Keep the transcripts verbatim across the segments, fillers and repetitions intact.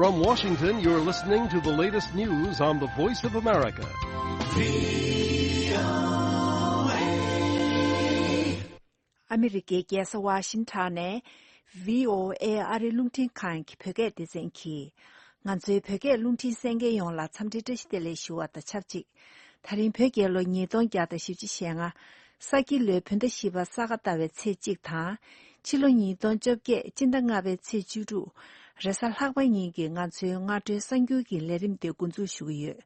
From Washington, you're listening to the latest news on the Voice of America. ཨ་མི་རི་ཀའི་རྒྱལ་ས་ཝ་ཤིང་ཊོན་ནས་བྷི་ཨོ་ཨེ་ཨ་རིའི་རླུང་འཕྲིན་ཁང་གི་བོད་སྐད་སྡེ་ཚན་གྱིས། ང་ཚོའི་བོད་སྐད་རླུང་འཕྲིན་གསན་མཁན་ཡོངས་ལ་འཚམས་འདྲི་བཀྲ་ཤིས་བདེ་ལེགས་ཞུ་བ་དང་ཆབས་ཅིག་ད་རིང་བོད་རྒྱལ་ལོ་ཉིས་སྟོང་བརྒྱ་དང་བཞི་བཅུ་ཞེ་ལྔ། ས་ཁྱི་ལོའི་བོད་ཟླ་བཞི་པ་ས་ག་ཟླ་བའི་ཚེས་གཅིག་དང་། ཕྱི་ལོ་ཉིས་སྟོང་བཅོ་བརྒྱད་སྤྱི་ཟླ་ལྔ་པའི་ཚེས་བཅུ་དྲུག་རེས་གཟའ་ལྷག་པ་ཉིན་གྱི་ང་ཚོའི་སྔ་དྲོའི་གསར་འགྱུར་གྱི་ལས་རིམ་དེ་འགོ་འཛུགས་ཞུ་གི་ཡོད།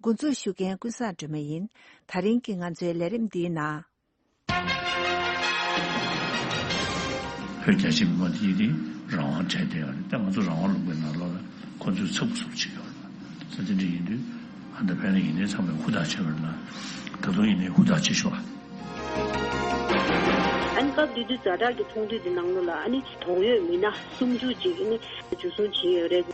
འགོ་འཛུགས་ཞུ་མཁན་ཀུན་བཟང་སྒྲོལ་མ་ཡིན། ད་རིང་གི་ང་ཚོའི་ལས་རིམ་འདིའི་ནང་། བོད་རྒྱ་ཆེ་མི་མང་དེ་ཡིན་དེ་རང་དབང་བྲལ་བསྡད་ཡོད་རེད། ད་ང་ཚོ་རང་དབང་ལུང་པའི་ནང་ལོགས་ལ་ཁོ་ཚོས་ཚབ་ཚུབ་བྱེད་ཀྱི་ཡོད་རེད། ས་དེ་འདྲ་ཡིན་དུས་ཨ་ད་ཕན་ན་ཡིན་ནའི་ཚང་མས་ཧུར་ཐག་བྱེད་པར་ན་ད་དུང་ཡིན་ནའི་ཧུར་ཐག་བྱེད་ཤོག་ཨ་ནི་སྐབས་དེ་དུས་ཛ་དྲག་གི་ཚོགས་འདུ་དེ་ནང་ལོགས་ལ་ཨ་ནི་དོགས་ཡོད་མི་སྣ་སུམ་ཅུ་ཅིག་ཨ་ནི་འཇུ་བཟུང་བྱས་ཡོད་རེད།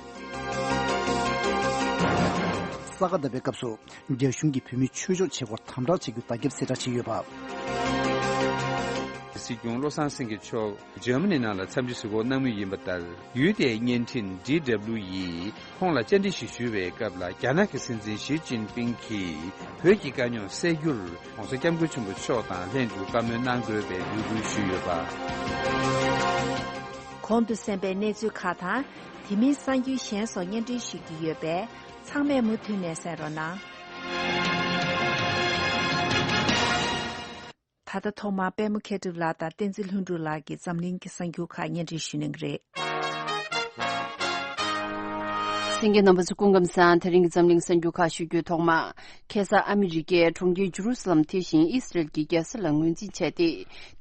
ས་ག་ཟླ་བའི་སྐབས་སུ་རྒྱ་གཞུང་གིས་བོད་མིའི་ཆོས་ཕྱོགས་བྱེད་སྒོར་དམ་དྲག་བྱེད་རྒྱུ་བརྡ་ཁྱབ་གསལ་བསྒྲགས་བྱས་ཡོད་པ། སྲིད་སྐྱོང་བློ་བཟང་སེང་གེ་མཆོག་འཇར་མ་ནི་ནང་ལ་འཚམས་འདྲི་གཟིགས་སྐོར་གནང་མུས་ཡིན་པ་ལྟར། ཡུལ་དེའི་བརྙན་འཕྲིན་ཌི་ཌབ་ལིའུ་ཡིས་ཁོང་ལ་བཅར་འདྲི་ཞིག་ཞུ་བའི་སྐབས་ལ། རྒྱ་ནག་གི་སྲིད་འཛིན་ཞི་ཅིན་ཕིང་གིས་བོད་ཀྱི་དཀའ་རྙོག་སེལ་རྒྱུར་༸གོང་ས་༸སྐྱབས་མགོན་ཆེན་པོ་མཆོག་དང་ལྷན་དུ་བཀའ་མོལ་གནང་དགོས་པའི་འབོད་སྐུལ་ཞུས་ཡོད་པ། གོང་དུ་གསན་པའི་གནས་ཚུལ་ཁག་དང་། དེ་མིན་གསར་འགྱུར་གཞན་སོགས་སྙན་སྒྲོན་ཞུ་རྒྱུ་ཡོད་པས། ཚང་མས་མུ་མཐུད་ནས་གསན་རོགས་གནང་། ད་ལྟ་ཐོག་མར་པད་མ་མཁས་གྲུབ་ལགས་དང་བསྟན་འཛིན་ལྷུན་གྲུབ་ལགས་ཀྱིས་འཛམ་གླིང་གི་གསར་འགྱུར་ཁག་སྙན་སྒྲོན་ཞུ་གནང་གི་རེད། གསན་མཁན་རྣམ་པ་ཚོ་སྐུ་ཁམས་བཟང་། དེ་རིང་གི་འཛམ་གླིང་གསར་འགྱུར་ཁག་ཞུ་རྒྱུའི་ཐོག་མ། ཁ་སང་ཨ་མི་རི་ཀའི་གྲོང་ཁྱེར་ཇུ་རུ་སི་ལམ་དེ་བཞིན་ཨི་སི་རེལ་གྱི་རྒྱལ་ས་ལ་ངོས་འཛིན་བྱས་ཏེ།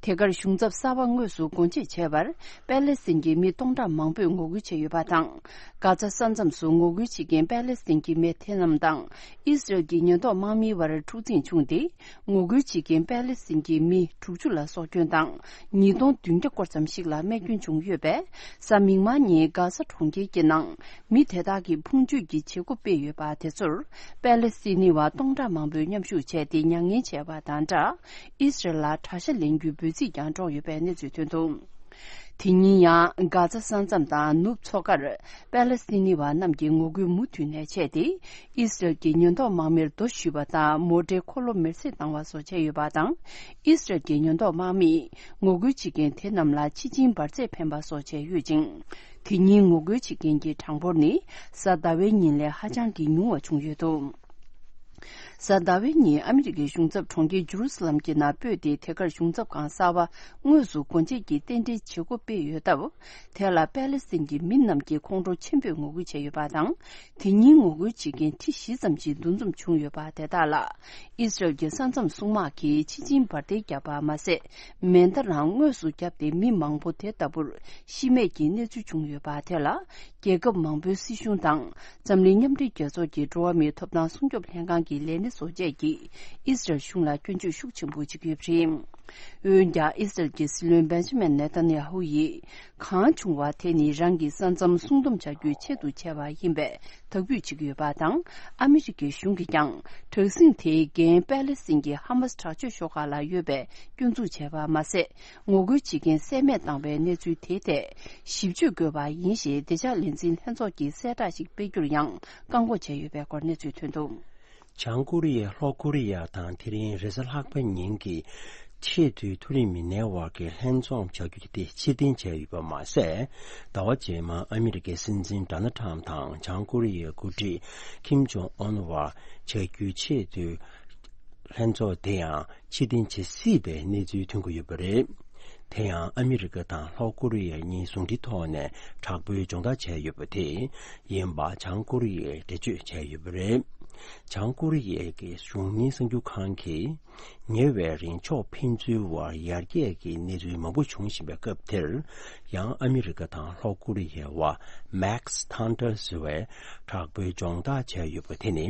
དེ་གར་གཞུང་ཚབ་གསར་པ་དངོས་སུ་སྒོ་འབྱེད་བྱས་པར། པེ་ལེ་སི་ཐན་གྱི་མི་སྟོང་ཕྲག་མང་པོས་ངོ་རྒོལ་བྱས་ཡོད་པ་དང་། གྷ་ཛ་ས་མཚམས་སུ་ངོ་རྒོལ་བྱེད་མཁན་པེ་ལེ་སི་ཐན་གྱི་མི་དེ་རྣམས་དང་། ཨི་སི་རེལ་གྱི་ཉེན་རྟོག་དམག་མིའི་བར་འཁྲུག་འཛིང་བྱུང་སྟེ། ངོ་རྒོལ་བྱེད་མཁན་པེ་ལེ་སི་ཐན་གྱི་མི་དྲུག་ཅུ་ལ་སྲོག་སྐྱོན་དང་། ཉིས་སྟོང་བདུན་བརྒྱ་སྐོར་ཙམ་ཞིག་ལ་རྨས་སྐྱོན་བྱུང་ཡོད་པས། གཟའ་མིག་དམར་ཉིན་གྷ་ས་གྲོང་ཁྱེར་གྱི་ནང་མི་དེ་དག་གི་ཕུང་མཆོད་ཀྱི་བྱེད་སྒོ་སྤེལ་ཡོད་པ་དེ་ཚོར། པེ་ལེ་སི་ཐན་བ་སྟོང་ཕྲག་མང་པོས་མཉམ་ཞུགས་བྱས་ཏེ་མྱ་ངན་བྱས་པ་དང་སྦྲགས། ཨི་སི་རེལ་ལ་དགྲ་ཤ་ལེན་རྒྱུའི་འབོད་ཚིག་ཀྱང་སྒྲོག་ཡོད་པའི་གནས་ཚུལ་ཐོན་འདུག་དེ་ཉིན་ཡང་། གྷ་ཛ་ས་མཚམས་དང་ནུབ་མཚོ་ཁར། པེ་ལེ་སི་ཐན་བ་རྣམས་ཀྱིས་ངོ་རྒོལ་མུ་མཐུད་ནས་བྱས་ཏེ། ཨི་སི་རེལ་གྱི་ཉེན་རྟོག་དམག་མིར་རྡོ་གཞུས་པ་དང་མོ་ཊའི་འཁོར་ལོ་མེར་སྲེག་བཏང་བ་སོགས་བྱས་ཡོད་པ་དང་། ཨི་སི་རེལ་གྱི་ཉེན་རྟོག་དམག་མིས་ངོ་རྒོལ་བྱེད་མཁན་དེ་རྣམས་ལ་ཆིབས་སྦྱིན་འབར་རྫས་འཕེན་པ་སོགས་བྱས་ཡོད་ཅིང་། དེ་ཉིན་ངོ་རྒོལ་བྱེད་མཁན་གྱི་གྲངས་འབོར་ནི་གཟའ་ཟླ་བའི་ཉིན་ལས་ཧ་ཅང་གི་ཉུང་བ་བྱུང་ཡོད་འདུག་གཟའ་ཟླ་བའི་ཉིན་ཨ་མི་རི་ཀའི་གཞུང་ཚབ་གྲོང་ཁྱེར་ཇུ་རུ་སི་ལམ་གྱི་ནང་སྤོས་ཏེ། དེ་གར་གཞུང་ཚབ་ཁང་གསར་པ་དངོས་སུ་སྒོ་འབྱེད་ཀྱི་རྟེན་འབྲེལ་བྱེད་སྒོ་སྤེལ་ཡོད་སྟབས། དེ་ལ་པེ་ལེ་སི་ཐན་གྱི་མི་རྣམས་ཀྱིས་ཁོང་ཁྲོ་ཆེན་པོས་ངོ་རྒོལ་བྱས་ཡོད་པ་དང་། དེ་ཉིན་ངོ་རྒོལ་བྱེད་མཁན་ཁྲི་བཞི་ཙམ་ཞིག་འདུ་འཛོམས་བྱུང་ཡོད་པ་དེ་དག་ལ། ཨི་སི་རེལ་གྱི་ས་མཚམས་སྲུང་དམག་གིས་ཆིབས་སྦྱིན་འབར་མདེལ་བརྒྱབ་པ་མ་ཟད། མེ་མདའ་རང་དངོས་སུ་བརྒྱབ་སྟེ། མི་མང་པོ་དེ་ལྟ་བུར་ཤི་རྨས་ཀྱི་གནས་ཚུལ་བྱུང་ཡོད་པ་དེ་ལ། རྒྱལ་ཁབ་མང་པོའི་སྲིད་གཞུང་དང་། འཛམ་གླིང་མཉམ་འབྲེལ་རྒྱལ་ཚོགས་ཀྱི་འགྲོ་བ་མིའི་ཐོབ་ཐང་སྲུང་སྐྱོབ་ལྷན་ཁང་གི་ལས་སྣེ་སོགས་བཅས་ཀྱིས་ཨི་སི་རེལ་གཞུང་ལ་སྐྱོན་བརྗོད་ཤུགས་ཆེན་པོ་བྱེད་ཀྱི་ཡོད་པ་རེད། འོན་ཀྱང་། ཨི་སི་རེལ་གྱི་སྲིད་བློན་བེན་ཇི་མིན་ནེ་ཐན་ཡ་ཧུ་ཡིས། གང་བྱུང་བ་དེ་ནི་རང་གི་ས་མཚམས་སྲུང་སྡོམ་བྱ་རྒྱུའི་ཆེད་དུ་བྱས་པ་ཡིན་པས་དག་འབུད་བྱེད་ཀྱི་ཡོད་པ་དང་། ཨ་མི་རི་ཀའི་གཞུང་གིས་ཀྱང་དྲག་ཟིང་དེའི་འགན་པེ་ལེ་སི་ཐན་གྱི་ཧ་མ་སི་དྲག་སྤྱོད་ཤོག་ཁག་ལ་ཡོད་པའི་སྐྱོན་འཛུགས་བྱས་པ་མ་ཟད། ངོ་རྒོལ་བྱེད་མཁན་བསད་རྨས་བཏང་བའི་གནས་ཚུལ་དེའི་ཐད་ཞིབ་དཔྱོད་དགོས་པ་ཡིན་ཞེས་བདེ་འཇགས་ལས་འཛིན་ལྷན་ཚོགས་ཀྱིས་གསལ་བསྒྲགས་ཤིག་སྤེལ་རྒྱུར་ཡང་བཀག་འགོག་བྱས་ཡོད་པའི་སྐོར་གནས་ཚུལ་ཐོན་འདུག་བྱང་ཀོ་རི་ཡས་ལྷོ་ཀོ་རི་ཡ་དང་དེ་རིང་རེས་གཟའ་ལྷག་པ་ཉིན་གྱི་ཆེས་མཐོའི་མཐོ་རིམ་མི་སྣའི་དབར་གྱི་ལྷན་འཛོམས་བྱ་རྒྱུ་དེ་ཕྱིར་འཐེན་བྱས་ཡོད་པ་མ་ཟད། ཟླ་བ་རྗེས་མར་ཨ་མི་རི་ཀའི་སྲིད་འཛིན་ཌོ་ནལ་ཊམ་དང་བྱང་ཀོ་རི་ཡའི་འགོ་ཁྲིད་ཀིམ་ཇོང་ཨོན་དབར་བྱ་རྒྱུའི་ཆེས་མཐོའི་ལྷན་ཚོགས་དེ་ཡང་ཕྱིར་འཐེན་བྱེད་སྲིད་པའི་གནས་ཚུལ་ཐོན་གྱི་ཡོད་པ་རེད། དེ་ཡང་ཨ་མི་རི་ཀ་དང་ལྷོ་ཀོ་རི་ཡ་གཉིས་ཟུང་འབྲེལ་ཐོག་ནས་དྲག་པོའི་སྦྱོང་བརྡར་བྱས་ཡོད་པ་དེ་ཡིན་པ་བྱང་ཀོ་རི་ཡས་འགྲེལ་བརྗོད་བྱས་ཡོད་པ་རེད། བྱང་ཀོ་རི་ཡའི་གཞུང་གཉེར་གསར་འགྱུར་ཁང་གིས། ཉེ་བའི་རིང་ཕྱོགས་ཕན་ཚུན་དབར་ཡར་རྒྱས་ཀྱི་གནས་ཚུལ་མང་པོ་འབྱུང་བཞིན་པའི་སྐབས་དེར། ཡང་ཨ་མི་རི་ཀ་དང་ལྷོ་ཀོ་རི་ཡའི་དབར་Max Thunder ཟེར་བའི་དྲག་པོའི་སྦྱོང་བརྡར་བྱས་ཡོད་པ་དེ་ནི།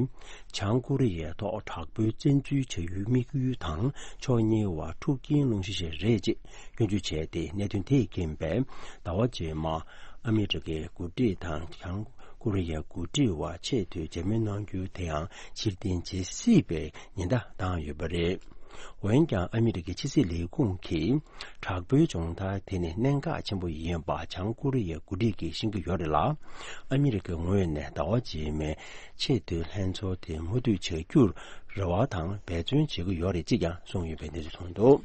བྱང་ཀོ་རི་ཡའི་ཐོག་དྲག་པོའི་བཙན་འཛུལ་བྱ་རྒྱུའི་དམིགས་ཡུལ་དང་ཕྱོགས་གཉིས་དབར་འཁྲུག་རྐྱེན་སློང་གཞི་ཞིག་རེད་ཅེས་སྐྱོན་བརྗོད་བྱས་ཏེ། གནད་དོན་དེས་རྐྱེན་པས་ཟླ་བ་རྗེས་མར་ཨ་མི་རི་ཀའི་འགོ་ཁྲིད་དང་བྱང་ཀོ་རི་ཡའི་འགོ་ཁྲིད་དབར་ཆེས་མཐོའི་མཇལ་མོལ་གནང་རྒྱུ་དེའང་ཕྱིར་འཐེན་བྱེད་སྲིད་པའི་ཉེན་བརྡ་བཏང་ཡོད་པ་རེད། འོན་ཀྱང་ཨ་མི་རི་ཀའི་ཕྱི་སྲིད་ལས་ཁུངས་ཀྱིས་དྲག་པོའི་སྦྱོང་བརྡར་དེ་ནི་གནད་འགག་ཆེན་པོ་ཡིན་པ་བྱང་ཀོ་རི་ཡའི་འགོ་ཁྲིད་ཀྱིས་ཤེས་ཀྱི་ཡོད་རེད་ལ། ཨ་མི་རི་ཀའི་ངོས་ནས་ཟླ་བ་རྗེས་མའི་ཆེས་མཐོའི་ལྷན་ཚོགས་དེ་མུ་མཐུད་བྱ་རྒྱུར་རེ་བ་དང་འབད་བརྩོན་བྱེད་ཀྱི་ཡོད་རེད་ཅེས་ཀྱང་གསུངས་ཡོད་པའི་གནས་ཚུལ་ཐོན་འདུག།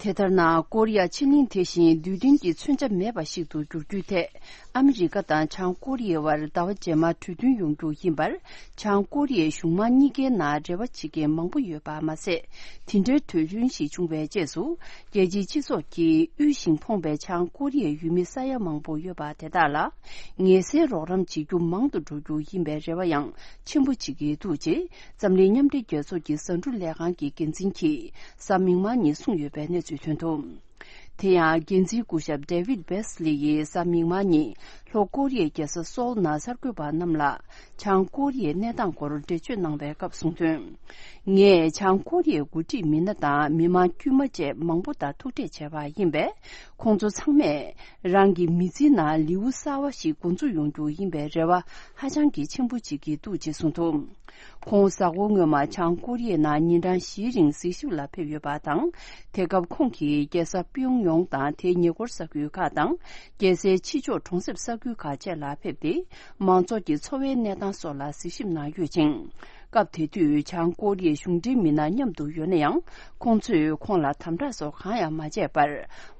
དེ་ལྟར་ན་ཀོ་རི་ཡ་ཕྱེད་གླིང་དེ་བཞིན་རྡུལ་ཕྲན་གྱི་མཚོན་ཆ་མེད་པ་ཞིག་ཏུ་འགྱུར་རྒྱུའི་ཐད་ཨ་མི་རི་ཀ་དང་བྱང་ཀོ་རི་ཡའི་དབར་ཟླ་བ་རྗེས་མར་གྲོས་མཐུན་ཡོང་རྒྱུ་ཡིན་པར་བྱང་ཀོ་རི་ཡའི་གཞུང་མང་གཉིས་ཀའི་ནང་རེ་བ་བྱེད་མཁན་མང་པོ་ཡོད་པ་མ་ཟད། དེ་འདྲའི་གྲོས་མཐུན་ཞིག་བྱུང་བའི་རྗེས་སུ་རྒྱལ་སྤྱིའི་སྤྱི་ཚོགས་ཀྱིས་དབུལ་ཞིང་ཕོངས་པའི་བྱང་ཀོ་རི་ཡའི་ཡུལ་མི་ས་ཡ་མང་པོ་ཡོད་པ་དེ་དག་ལ་ངལ་སེལ་རོགས་རམ་བྱེད་རྒྱུ་མང་དུ་འགྲོ་རྒྱུ་ཡིན་པའི་རེ་བ་ཡང་ཆེན་པོ་བྱེད་ཀྱི་འདུག་ཅེས་འཛམ་གླིང་མཉམ་འབྲེལ་རྒྱལ་ཚོགས་ཀྱི་ཟ་འབྲུ་ལས་ཁང་གི་འགན་འཛིན་གྱིས་གཟའ་མིག་དམར་ཉིན་གསུངས་ཡོད་པའི་གནས་ཚུལ་ཐོན་འདུག། དེ་ཡང་འགན་འཛིན་སྐུ་ཞབས་David Beasley་ཡིས་གཟའ་མིག་དམར་ཉིན་ལྷོ་ཀོ་རི་ཡའི་རྒྱལ་ས་སོལ་ནང་གསར་འགོད་པ་རྣམས་ལ་བྱང་ཀོ་རི་ཡའི་གནས་སྟངས་སྐོར་འགྲེལ་བརྗོད་གནང་བའི་སྐབས་གསུངས་དོན། ངས་བྱང་ཀོ་རི་ཡའི་འགོ་ཁྲིད་མི་སྣ་དང་མི་མང་དཀྱུས་མ་བཅས་མང་པོ་དང་ཐུག་འཕྲད་བྱས་པ་ཡིན་པས། ཁོང་ཚོ་ཚང་མས་རང་གི་མི་ཚེའི་ནང་ལེའུ་གསར་བ་ཞིག་འགོ་འཛུགས་ཡོང་རྒྱུ་ཡིན་པའི་རེ་བ་ཧ་ཅང་གི་ཆེན་པོ་བྱེད་ཀྱི་འདུག་ཅེས་གསུངས་འདུག། ཁོང་གཟའ་འཁོར་སྔོན་མ་བྱང་ཀོ་རི་ཡའི་ནང་ཉིན་གྲངས་བཞིའི་རིང་གཟིགས་ཞིབ་ལ་ཕེབས་ཡོད་པ་དང་། དེ་སྐབས་ཁོང་གིས་རྒྱལ་ས་པིའུང་ཡོང་དང་དེའི་ཉེ་འཁོར་ས་ཁུལ་ཁག་དང་། རྒྱལ་སའི་ཕྱི་ཕྱོགས་གྲོང་གསེབ་ས་ཁུལ་ཁག་བཅས་ལ་ཕེབས་ཏེ། མང་ཚོགས་ཀྱི་འཚོ་བའི་གནས་སྟངས་སོགས་ལ་གཟིགས་ཞིབ་གནང་ཡོད་ཅིང་། སྐབས་དེ་དུས་བྱང་ཀོ་རི་ཡའི་གཞུང་འབྲེལ་མི་སྣ་མཉམ་དུ་ཡོད་ན་ཡང་། ཁོང་ཚོས་ཁོང་ལ་དམ་དྲག་སོགས་གང་ཡང་མ་བྱས་པར།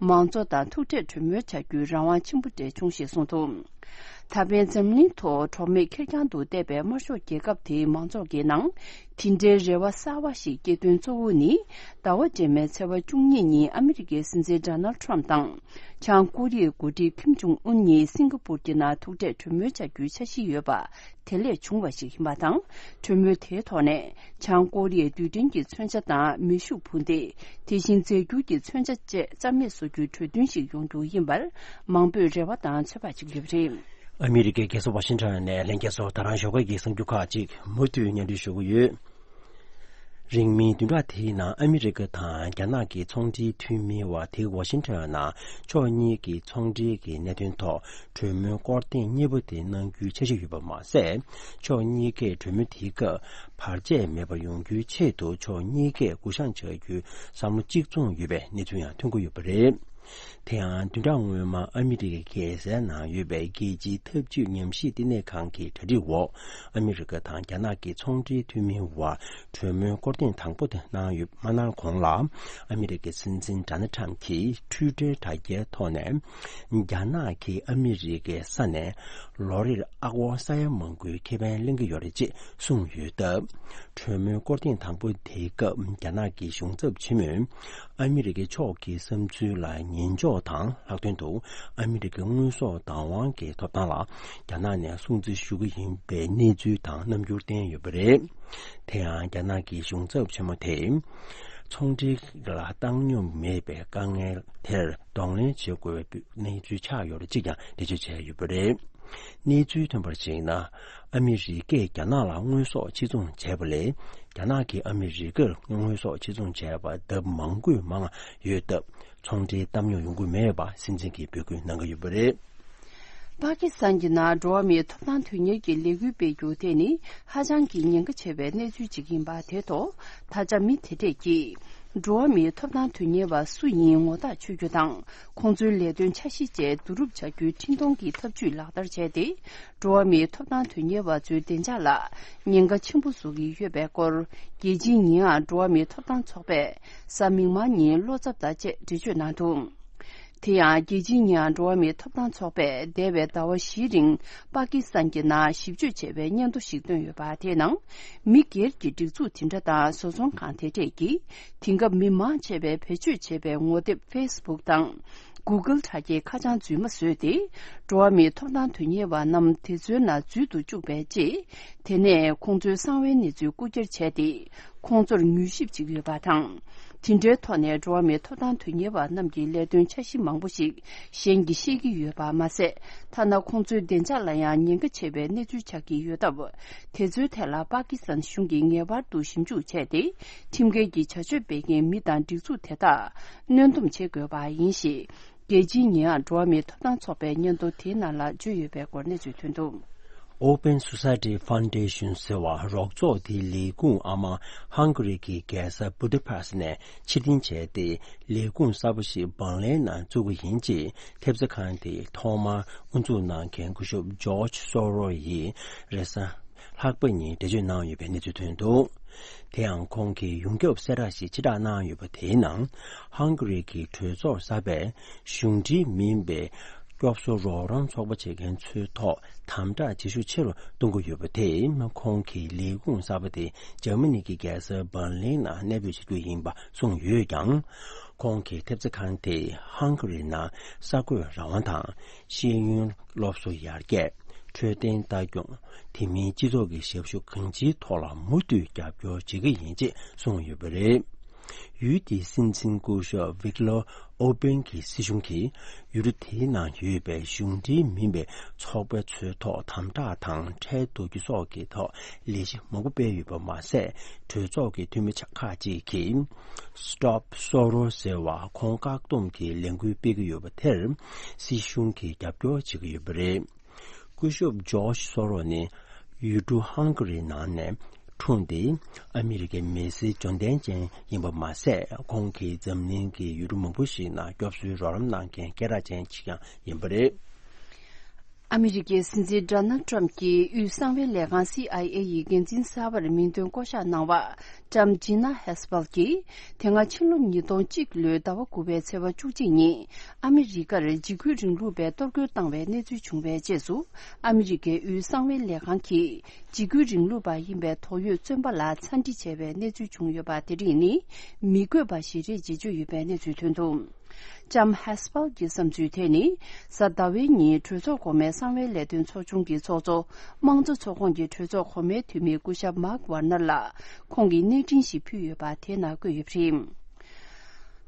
མང་གཙོ་དང་ཐུག་འཕྲད་གྲོས་མོལ་བྱ་རྒྱུའི་རང་དབང་ཆེན་པོ་སྤྲད་བྱུང་ཞེས་གསུངས་འདུག། ད་ཕན་འཛམ་གླིང་ཐོག་གྲོགས་མེད་ཁེར་རྐྱང་དུ་བསྡད་པའི་དམར་ཤོག་རྒྱལ་ཁབ་དེའི་མང་ཚོགས་ཀྱི་ནང་། དེ་འདྲའི་རེ་བ་གསར་བ་ཞིག་སྐྱེ་དོན་གཙོ་བོ་ནི། ཟླ་བ་རྗེས་མའི་ཚེས་པ་བཅུ་གཉིས་ཉིན་ཨ་མི་རི་ཀའི་སྲིད་འཛིན་Donald Trump་དང་། བྱང་ཀོ་རི་ཡའི་འགོ་ཁྲིད་ཁིམ་ཇོང་ཨུན་གཉིས་སིང་ག་པུར་གྱི་ནང་ཐུག་འཕྲད་གྲོས་མོལ་བྱ་རྒྱུའི་འཆར་གཞི་ཡོད་པ། དེ་ལས་བྱུང་བ་ཞིག་ཡིན་པ་དང་། གྲོས་མོལ་དེའི་ཐོག་ནས། བྱང་ཀོ་རི་ཡའི་རྡུལ་ཕྲན་གྱི་མཚོན་ཆ་དང་མེ་ཤུགས་འཕུར་མདེལ། དེ་བཞིན་རྫས་འགྱུར་གྱི་མཚོན་ཆ་བཅས་རྩ་མེད་བཟོ་རྒྱུའི་གྲོས་མཐུན་ཞིག་ཡོང་རྒྱུ་ཡིན་པར། མང་པོས་རེ་བ་དང་ཚོད་དཔག་བྱེད་ཀྱི་ཡོད་པ་རེད། ཨ་མི་རི་ཀའི་རྒྱལ་ས་ཝ་ཤིང་ཊོན་ནས་ལྷན་རྒྱས་ཚོ་ད་རང་ཞོགས་ཀས་ཀྱི་གསར་འགྱུར་ཁག་ཅིག་མུ་མཐུད་སྙན་སྒྲོན་ཞུ་གི་ཡོད། རིང་མིན་བདུན་ཕྲག་དེའི་ནང་ཨ་མི་རི་ཀ་དང་རྒྱ་ནག་གི་ཚོང་འབྲེལ་འཐུས་མི་བར་དེ་ཝ་ཤིང་ཊོན་ནང་ཕྱོགས་གཉིས་ཀྱི་ཚོང་འབྲེལ་གྱི་གནད་དོན་ཐོག་གྲོས་མོལ་སྐོར་ཐེངས་གཉིས་པ་དེ་གནང་རྒྱུའི་འཆར་གཞི་ཡོད་པ་མ་ཟད། ཕྱོགས་གཉིས་ཀས་གྲོས་མོལ་དེའི་སྐབས་བར་ཆད་མེད་པར་ཡོང་རྒྱུའི་ཆེད་དུ་ཕྱོགས་གཉིས་ཀས་སྐུ་བཞེངས་བྱ་རྒྱུའི་བསམ་བློ་གཅིག་མཚུངས་ཡོད་པའི་གནས་ཚུལ་ཡང་ཐོན་གྱི་ཡོད་པ་རེད། དེ་ཡང་བདུན་ཕྲག་སྔོན་མ་ཨ་མི་རི་ཀའི་རྒྱལ་སའི་ནང་ཡོད་པའི་རྒྱལ་སྤྱིའི་འཐབ་ཇུས་ཉམས་ཞིབ་བསྟི་གནས་ཁང་གི་གྲ་སྒྲིག་འོག་ཨ་མི་རི་ཀ་དང་རྒྱ་ནག་གི་ཚོང་འབྲེལ་འཐུས་མི་བར་གྲོས་མོལ་སྐོར་ཐེངས་དང་པོ་དེ་གནང་ཡོད། མ་གནང་གོང་ལ་ཨ་མི་རི་ཀའི་སྲིད་འཛིན་ཌོ་ནལ་ཊམ་གྱིས་ཊུའི་ཊར་དྲ་རྒྱའི་ཐོག་ནས། རྒྱ་ནག་གིས་ཨ་མི་རི་ཀའི་ས་ནས་ལོ་རེར་ཨ་སྒོར་ས་ཡ་མང་པོའི་ཁེ་ཕན་ལེན་གྱི་ཡོད་རེད་ཅེས་གསུངས་ཡོད་སྟབས། གྲོས་མོལ་སྐོར་ཐེངས་དང་པོ་དེའི་སྐབས་རྒྱ་ནག་གི་གཞུང་ཚབ་ཆེན་མོས་ཨ་མི་རི་ཀའི་ཕྱོགས་ཀྱི་བསམ་ཚུལ་ལ་ཉན་འཇོག་དང་། ལྷག་དོན་དུ་ཨ་མི་རི་ཀའི་དངོས་ཟོག་བདག་དབང་གི་ཐོབ་ཐང་ལ་རྒྱ་ནག་ནས་སྲུང་བརྩི་ཞུ་གི་ཡིན་པའི་གནས་ཚུལ་དང་རྣམ་འགྱུར་བསྟན་ཡོད་པ་རེད། དེ་ཡང་རྒྱ་ནག་གི་གཞུང་ཚབ་ཆེན་མོ་དེས། ཚོང་འབྲེལ་ལ་བཏང་སྙོམས་མེད་པའི་དཀའ་ངལ་དེར་གདོང་ལེན་བྱེད་དགོས་པའི་གནས་ཚུལ་ཆགས་ཡོད་པ་ཅིག་ཀྱང་འགྲེལ་བརྗོད་བྱས་ཡོད་པ་རེད། གནས་ཚུལ་ཐོན་པར་གཞིགས་ན། ཨ་མི་རི་ཀས་རྒྱ་ནག་ལ་དངོས་ཟོག་ཕྱིར་ཚོང་བྱས་པ་ལས། རྒྱ་ནག་གིས་ཨ་མི་རི་ཀར་དངོས་ཟོག་ཕྱིར་ཚོང་བྱས་པ་ལྡབ་མང་པོས་མང་ཡོད་སྟབས། ཚོང་འབྲེལ་གཏམ་ཉོ་ཡོང་གི་མེད་པ་སྲིད་འཛིན་གྱིས་འབོད་སྐུལ་གནང་གི་ཡོད་པ་རེད། པ་ཀི་སི་ཐན་གྱི་ནང་འགྲོ་བ་མིའི་ཐོབ་ཐང་དོན་གཉེར་གྱི་ལས་འགུལ་སྤེལ་རྒྱུ་དེ་ནི་ཧ་ཅང་གི་ཉེན་ཁ་ཆེ་བའི་གནས་ཚུལ་ཅིག་ཡིན་པ་དེ་ཐོག་ད་ཆ་མི་དེ་གྲས་ཀྱིས་འགྲོ་བ་མིའི་ཐོབ་ཐང་དོན་གཉེར་བ་སུ་ཡིན་ངོ་ཐག་ཆོད་རྒྱུ་དང་། ཁོང་ཚོའི་ལས་དོན་འཆར་གཞི་བཅས་བསྡུ་རུབ་བྱ་རྒྱུའི་འཕྲིན་གཏོང་གི་ཐབས་ཇུས་ལག་བསྟར་བྱས་ཏེ། འགྲོ་བ་མིའི་ཐོབ་ཐང་དོན་གཉེར་བ་ཚོའི་བདེ་འཇགས་ལ་ཉེན་ཁ་ཆེན་པོ་བཟོ་གི་ཡོད་པའི་སྐོར། རྒྱལ་སྤྱིའི་ཉེས་ཡངས་འགྲོ་བ་མིའི་ཐོབ་ཐང་ཚོགས་པས་གཟའ་མིག་དམར་ཉིན་བློ་འཚབ་དང་བཅས་འགྲེལ་བརྗོད་གནང་འདུག། དེ་ཡང་རྒྱལ་སྤྱིའི་ཉེས་ཡངས་འགྲོ་བ་མིའི་ཐོབ་ཐང་ཚོགས་པས་འདས་པའི་ཟླ་བ་བཞིའི་རིང་པ་ཀི་སི་ཐན་གྱི་ནང་ཞིབ་དཔྱོད་བྱས་པའི་སྙན་ཐོ་ཞིག་བཏོན་ཡོད་པ་དེའི་ནང་། མི་སྒེར་གྱི་སྒྲིག་འཛུགས་དེ་འདྲ་དང་བཟོ་ཚོང་ཁང་དེ་གྲས་ཀྱིས་དེང་སྐབས་མི་མང་ཆེ་བས་བེད་སྤྱོད་བྱེད་པའི་ངོ་དེབ་ཕེ་སི་བུག་དང་གུ་གལ་དྲ་རྒྱའི་ཁ་བྱང་རྫུན་མ་བཟོས་ཏེ། འགྲོ་བ་མིའི་ཐོབ་ཐང་དོན་གཉེར་བ་རྣམས་དེ་ཚོའི་ནང་འཛུལ་དུ་བཅུག་པའི་རྗེས། དེ་ནས་ཁོང་ཚོའི་གསང་བའི་གནས་ཚུལ་རྐུ་འཁྱེར་བྱས་ཏེ། ཁོང་ཚོར་མྱུལ་ཞིབ་བྱེད་ཀྱི་ཡོད་པ་དང་། དེ་འདྲའི་ཐོག་ནས་འགྲོ་བ་མིའི་ཐོབ་ཐང་དོན་གཉེར་བ་རྣམས་ཀྱི་ལས་དོན་འཆར་གཞི་མང་པོ་ཞིག་གཞན་གྱིས་ཤེས་ཀྱི་ཡོད་པ་མ་ཟད། ཐ་ན་ཁོང་ཚོའི་བདེ་འཇགས་ལ་ཡང་ཉེན་ཁ་ཆེ་བའི་གནས་ཚུལ་ཆགས་ཀྱི་ཡོད་སྟབས། དེ་ཚོའི་ཐད་ལ་པ་ཀི་སི་ཐན་གཞུང་གིས་ངེས་པར་དུ་ཞིབ་འཇུག་བྱས་ཏེ། ཁྲིམས་འགལ་གྱི་བྱ་སྤྱོད་སྤེལ་མཁན་མི་དང་སྒྲིག་འཛུགས་དེ་དག་གནོན་སྡོམ་བྱེད་དགོས་པ་ཡིན་ཞེས། རྒྱལ་སྤྱིའི་ཉེས་ཡངས་འགྲོ་བ་མིའི་ཐོབ་ཐང་ཚོགས་པའི་སྙན་ཐོ་དེའི་ནང་ལ་བརྗོད་ཡོད་པའི་སྐོར་གནས་ཚུལ་ཐོན་འདུག། Open Society Foundation ཟེར་བ་རོགས་ཚོགས་དེའི་ལས་ཁུངས་ཨ་མ་ཧང་ག་རི་གི་རྒྱལ་ས་བུ་ད་པེ་སི་ནས་ཕྱིར་འཐེན་བྱས་ཏེ། ལས་ཁུངས་གསར་པ་ཞིག་བར་ལེན་ནང་བཙུགས་པ་ཡིན་ཅེས་ཐེབས་རྩ་ཁང་དེ་ཐོག་མར་དབུ་འཛུགས་གནང་མཁན་སྐུ་ཞབས་ཇོརྗ་སོ་རོ་ཡིས་རེས་གཟའ་ལྷག་པ་ཉིན་འགྲེལ་བརྗོད་གནང་ཡོད་པའི་གནས་ཚུལ་ཐོན་འདུག་དེ་ཡང་ཁོང་གིས་ཡོངས་ཁྱབ་གསལ་བསྒྲགས་ཤིག་ཕྱིར་བསྒྲགས་གནང་ཡོད་པ་དེའི་ནང་། ཧང་ག་རི་གི་གྲོས་ཚོགས་གསར་པས་གཞུང་འབྲེལ་མིན་པའི་སྐྱོབ་གསོ་རོགས་རམ་ཚོགས་པ་བྱེད་མཁན་ཚོའི་ཐོག་དམ་དྲག་བྱེད་ཤུགས་ཆེ་རུ་གཏོང་གི་ཡོད་པ་དེས། ཁོང་གིས་ལས་ཁུངས་གསར་པ་དེ་འཇར་མ་ནི་གི་རྒྱལ་ས་འབར་ལིན་ནང་གནས་སྤོས་བྱེད་རྒྱུ་ཡིན་པ་གསུངས་ཡོད་ཀྱང་། ཁོང་གིས་ཐེབས་རྩ་ཁང་དེས་ཧང་ག་རི་ནང་གསར་འགོད་རང་དབང་དང་། ཤེས་ཡོན་སློབ་གསོ་ཡར་རྒྱས། འཕྲོད་བསྟེན་ལྟ་སྐྱོང་། དེ་མིན་སྤྱི་ཚོགས་ཀྱི་ཞབས་ཞུ་གང་ཅིའི་ཐོག་ལ་མུ་མཐུད་རྒྱབ་སྐྱོར་བྱེད་ཀྱི་ཡིན་ཅེས་གསུངས་ཡོད་པ་རེད། ཡུལ་དེའི་སྲིད་འཛིན་སྐུ་ཞབས་ཝིག་ལོ་ཨོ་པན་གྱི་སྲིད་གཞུང་གིས་ཡུལ་གྲུ་དེའི་ནང་ཡོད་པའི་གཞུང་འབྲེལ་མིན་པའི་ཚོགས་པ་ཚོའི་ཐོག་དམ་དྲག་དང་ཁྲལ་བསྡུ་རྒྱུ་སོགས་ཀྱི་ཐོག་ལས་གཞི་མང་པོ་སྤེལ་ཡོད་པ་མ་ཟད། གྲོས་ཚོགས་ཀྱི་འཐུས་མི་ཆ་ཁག་ཅིག་གིས་Stop Soros ཟེར་བ་ཁོང་བཀག་སྡོམ་གྱི་ལས་འགུལ་སྤེལ་གྱི་ཡོད་པ་དེར་སྲིད་གཞུང་གིས་རྒྱབ་སྐྱོར་བྱེད་ཀྱི་ཡོད་པ་རེད། སྐུ་ཞབས་ཇོརྗ་སོ་རོ་ནི་ཡུལ་གྲུ་ཧང་ག་རིའི་ནང་ནས་འཁྲུངས་ཏེ། ཨ་མི་རི་ཀའི་མི་སེར་འབྱོར་ལྡན་ཅན་ཡིན་པ་མ་ཟད། ཁོང་གིས་འཛམ་གླིང་གི་ཡུལ་གྲུ་མང་པོ་ཞིག་ནང་སྐྱོབ་གསོའི་རོགས་རམ་གནང་མཁན་སྐད་གྲགས་ཅན་ཞིག་ཀྱང་ཡིན་པ་རེད། ཨ་མི་རི་ཀའི་སྲིད་འཛིན་ཌོ་ནལ་ཏྲམ་གྱིས་དབུས་གསང་བའི་ལས་ཁང་སི་ཨའི་ཨེ་ཡི་འགན་འཛིན་གསར་པར་མིང་འདོན་བསྐོ་གཞག་གནང་བ། ཀྲམ་ཇི་ན་ཧེས་པལ་གྱིས། དེ་སྔ་ཕྱི་ལོ་ཉིས་སྟོང་གཅིག་ལོའི་ཟླ་བ་དགུ་པའི་ཚེས་པ་བཅུ་གཅིག་ཉིན། ཨ་མི་རི་ཀར་འཇིགས་སྐུལ་རིང་ལུགས་པས་གཏོར་རྒོལ་བཏང་བའི་གནས་ཚུལ་བྱུང་བའི་རྗེས་སུ། ཨ་མི་རི་ཀའི་དབུས་གསང་བའི་ལས་ཁང་གིས། འཇིགས་སྐུལ་རིང་ལུགས་པ་ཡིན་པའི་དོགས་ཡོད་བཙོན་པ་ལ་ཚ་འདྲི་བྱས་པའི་གནས་ཚུལ་བྱུང་ཡོད་པ་དེ་རིགས་ནི། མི་དགོས་པ་ཞིག་རེད་ཅེས་བརྗོད་ཡོད་པའི་གནས་ཚུལ་ཐོན་འདུག་ལྕམ་ཧེས་པལ་གྱི་བསམ་ཚུལ་དེ་ནི། གཟའ་ཟླ་བའི་ཉིན་གྲོས་ཚོགས་གོང་མའི་གསང་བའི་ལས་དོན་ཚོགས་ཆུང་གི་ཚོགས་གཙོ། དམངས་གཙོ་ཚོགས་ཁོངས་ཀྱི་གྲོས་ཚོགས་གོང་མའི་འཐུས་མི་སྐུ་ཞབས་མཱག་ཝར་ནར་ལ། ཁོང་གིས་གནས་འཕྲིན་ཞིག་ཕུལ་ཡོད་པ་དེ་ན་བཀོད་ཡོད་པ་རེད།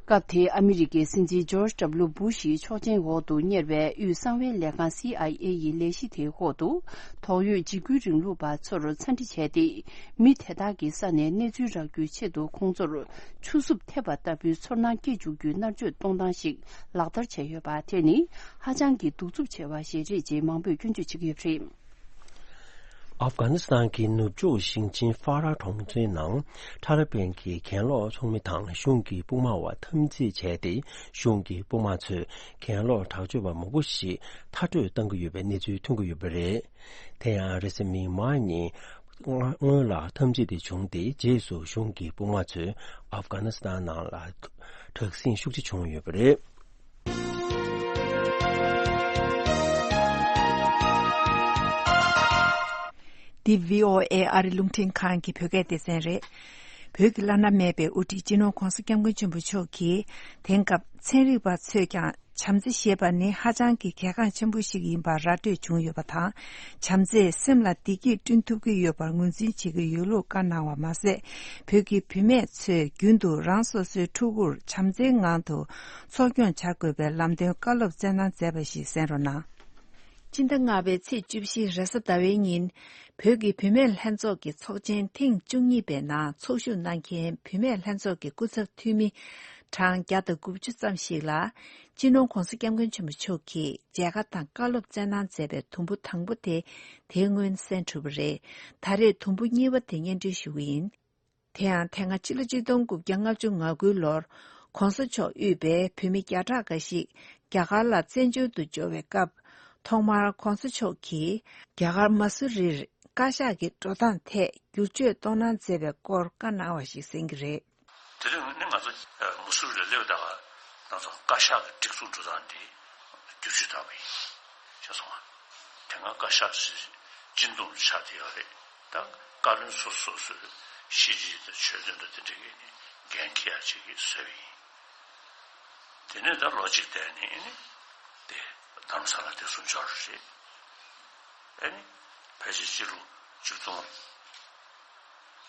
སྐབས་དེའི་ཨ་མི་རི་ཀའི་སྲིད་འཛིན་ཇོརྗ་ཌབ་ལུ་བུ་ཤི་ཆོག་མཆན་འོག་ཏུ་གཉེར་བའི་དབུས་གསང་བའི་ལས་ཁང་སི་ཨའི་ཨེ་ཡི་ལས་གཞི་དེའི་འོག་ཏུ། དོགས་ཡོད་འཇིགས་སྐུལ་རིང་ལུགས་པ་ཚོར་ཚ་འདྲི་བྱས་ཏེ། མི་དེ་དག་གི་ས་ནས་གནས་ཚུལ་རག་རྒྱུའི་ཆེད་དུ་ཁོང་ཚོར་ཆུ་སྲུབས་ཐེབས་པ་ལྟ་བུའི་ཚོར་སྣང་སྐྱེ་འཇུག་རྒྱུའི་མནར་གཅོད་གཏོང་སྟངས་ཤིག་ལག་བསྟར་བྱས་ཡོད་པ་དེ་ནི་ཧ་ཅང་གི་གདུག་རྩུབ་ཆེ་བ་ཞིག་རེད་ཅེས་མང་པོས་སྐྱོན་བརྗོད་བྱེད་ཀྱི་ཡོད་པ་རེད། ཨབ་གྷ་ནི་སི་ཐན་གྱི་ནུབ་ཕྱོགས་ཞིང་ཆེན་ཧྥ་ར་གྲོང་ཚོའི་ནང་ཐ་ལི་བན་གྱི་གྱེན་ལོག་ཚོགས་མི་དང་གཞུང་གི་དཔུང་དམག་བར་འཐབ་འཛིང་བྱས་ཏེ། གཞུང་གི་དཔུང་དམག་ཚོས་གྱེན་ལོག་དྲག་སྤྱོད་པ་མང་པོ་ཞིག་མཐར་སྐྲོད་གཏང་གི་ཡོད་པའི་གནས་ཚུལ་ཐོན་གྱི་ཡོད་པ་རེད། དེ་ཡང་རེས་གཟའ་མིག་དམར་ཉིན་སྔོན་ལ་འཐབ་འཛིང་དེ་བྱུང་སྟེ། རྗེས་སུ་གཞུང་གི་དཔུང་དམག་ཚོས་ཨབ་གྷ་ནི་སི་ཐན་ནང་ལ་དྲག་ཟིང་ཤུགས་ཆེ་བྱུང་ཡོད་པ་རེད། འདི་བྷི་ཨོ་ཨེ་ཨ་རི་རླུང་འཕྲིན་ཁང་གི་བོད་སྐད་སྡེ་ཚན་རེད། བོད་ཀྱི་བླ་ན་མེད་པའི་དབུ་ཁྲིད་སྤྱི་ནོར་༧གོང་ས་༧སྐྱབས་མགོན་ཆེན་པོ་མཆོག་གིས། དེང་སྐབས་ཚན་རིག་པ་ཚོས་ཀྱང་། བྱམས་བརྩེ་ཞེས་པ་ནི་ཧ་ཅང་གི་གལ་འགངས་ཆེན་པོ་ཞིག་ཡིན་པ་ར་སྤྲོད་བྱུང་ཡོད་པ་དང་། བྱམས་བརྩེས་སེམས་ལ་བདེ་སྐྱིད་བསྐྲུན་ཐུབ་ཀྱི་ཡོད་པར་ངོས་འཛིན་བྱེད་ཀྱི་ཡོད་ལུགས་བཀའ་གནང་བ་མ་ཟད། བོད་ཀྱི་བུད་མེད་ཚོས་རྒྱུན་དུ་རང་སོ་སོའི་ཕྲུ་གུར་བྱམས་བརྩེའི་ངང་དུ་འཚོ་སྐྱོང་བྱ་དགོས་པའི་ལམ་སྟོན་བཀའ་སློབ་སྩལ་གནང་མཛད་པ་ཞིག་གསན་རོགས་གནང་། སྤྱི་ཟླ་ལྔ་པའི་ཚེས་བཅུ་བཞི་རེས་གཟའ་ཟླ་བའི་ཉིན། བོད་ཀྱི་བུད་མེད་ལྷན་ཚོགས་ཀྱི་ཚོགས་ཆེན་ཐེངས་བཅུ་གཉིས་པའི་ནང་ཚོགས་ཞུགས་གནང་མཁན་བུད་མེད་ལྷན་ཚོགས་ཀྱི་སྐུ་ཚབ་འཐུས་མི་གྲངས་བརྒྱ་དང་དགུ་བཅུ་ཙམ་ཞིག་ལ། སྤྱི་ནོར་༧གོང་ས་༧སྐྱབས་མགོན་ཆེན་པོ་མཆོག་གིས་མཇལ་ཁ་དང་བཀའ་སློབ་སྩལ་གནང་མཛད་པའི་དུམ་བུ་དང་པོ་དེ་དེ་སྔོན་གསན་གྲུབ་པ་རེད། ད་རེས་དུམ་བུ་གཉིས་པ་དེ་སྙན་སྒྲོན་ཞུ་གི་ཡིན། དེ་ཡང་དེ་སྔ་ཕྱི་ལོ་གཅིག་སྟོང་དགུ་བརྒྱ་ལྔ་བཅུ་ང་དགུ་ལོར་༧གོང་ས་མཆོག་དབུས་པའི་བོད་མི་བརྒྱ་ཕྲག་འགའ་ཞིག་རྒྱ་གར་ལ་བཙན་བྱོལ་དུ་འབྱོར་བའི་སྐབས། ཐོག་མར་༧གོང་ས་མཆོག་གིས་རྒྱ་གར་མ་སུ་རིར་བཀའ་ཤག་གི་འགྲོ་སྟངས་ཐད་བསྒྱུར་བཅོས་གཏོང་གནང་མཛད་པའི་སྐོར་བཀའ་གནང་བ་ཞིག་གསན་གྱི་རེད། དེ་རིང་ནི་ང་ཚོ་མུ་སུར་ལ་སླེབས་ད་ག་ང་ཚོ་བཀའ་ཤག་གི་སྒྲིག་འཛུགས་འགྲོ་སྟངས་འདི་བསྒྱུར་བཅོས་བཏང་བ་ཡིན། ཤེས་སོང་ང་། དེ་སྔ་བཀའ་ཤག་སྤྱི་འདོམས་ཆགས་བསྡད་ཡོད་རེད། ད་བཀའ་བློན་སོ་སོ་སོའི་ཤེས་རིག་དང་ཆོས་དོན་དང་དེ་འདྲ་གི་ནི་འགན་འཁྱེར་ཡག་ཅིག་གི་བཟོས་པ་ཡིན། དེ་ནས་ད་ལོ་གཅིག་བསྡད་ནས་ནི་དེ་རྡ་རམ་ས་ལ་དེ་གསུམ་འབྱོར་རེད། ཨ་ནི་ཕལ་ཆེར་སྤྱི་ལོ་ཆིག་སྟོང་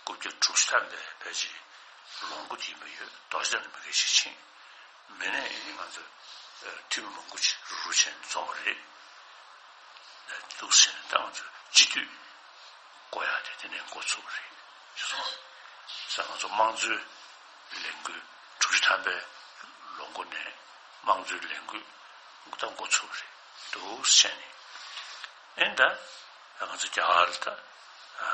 དགུ་བརྒྱ་དྲུག་ཅུ་ཐམ་པའི་ཕལ་ཆེར་ལོ་འགོ་དེ་ཡིན་པ་ཡོད། རྡོ་རྗེ་གདན་ལ་མི་འགའ་ཞིག་ཕྱིན། མི་ནས་ཨ་ནི་ང་ཚོ་འཐུས་མི་མང་པོ་ཅིག་རུ་རུ་ཕྱིན་འཛོམས་པ་རེད། འདུག་ཟེར་ནས་ད་ང་ཚོ་སྤྱི་འཐུས་བསྐོ་ཡག་དེ་དེ་ནས་འགོ་ཚུགས་པ་རེད། ཤེས་སོང་། ས་ང་ཚོ་དམངས་གཙོའི་ལས་འགུལ་དྲུག་ཅུ་ཐམ་པའི་ལོ་འགོ་ནས་དམངས་གཙོའི་ལས་འགུལ་ད་འགོ་ཚུགས་པ་རེད། འདུག་ཟེར་ནས་ཨེ་ད་ ད་ང་ཚོ་རྒྱ་གར་ལ་ད་ཨ་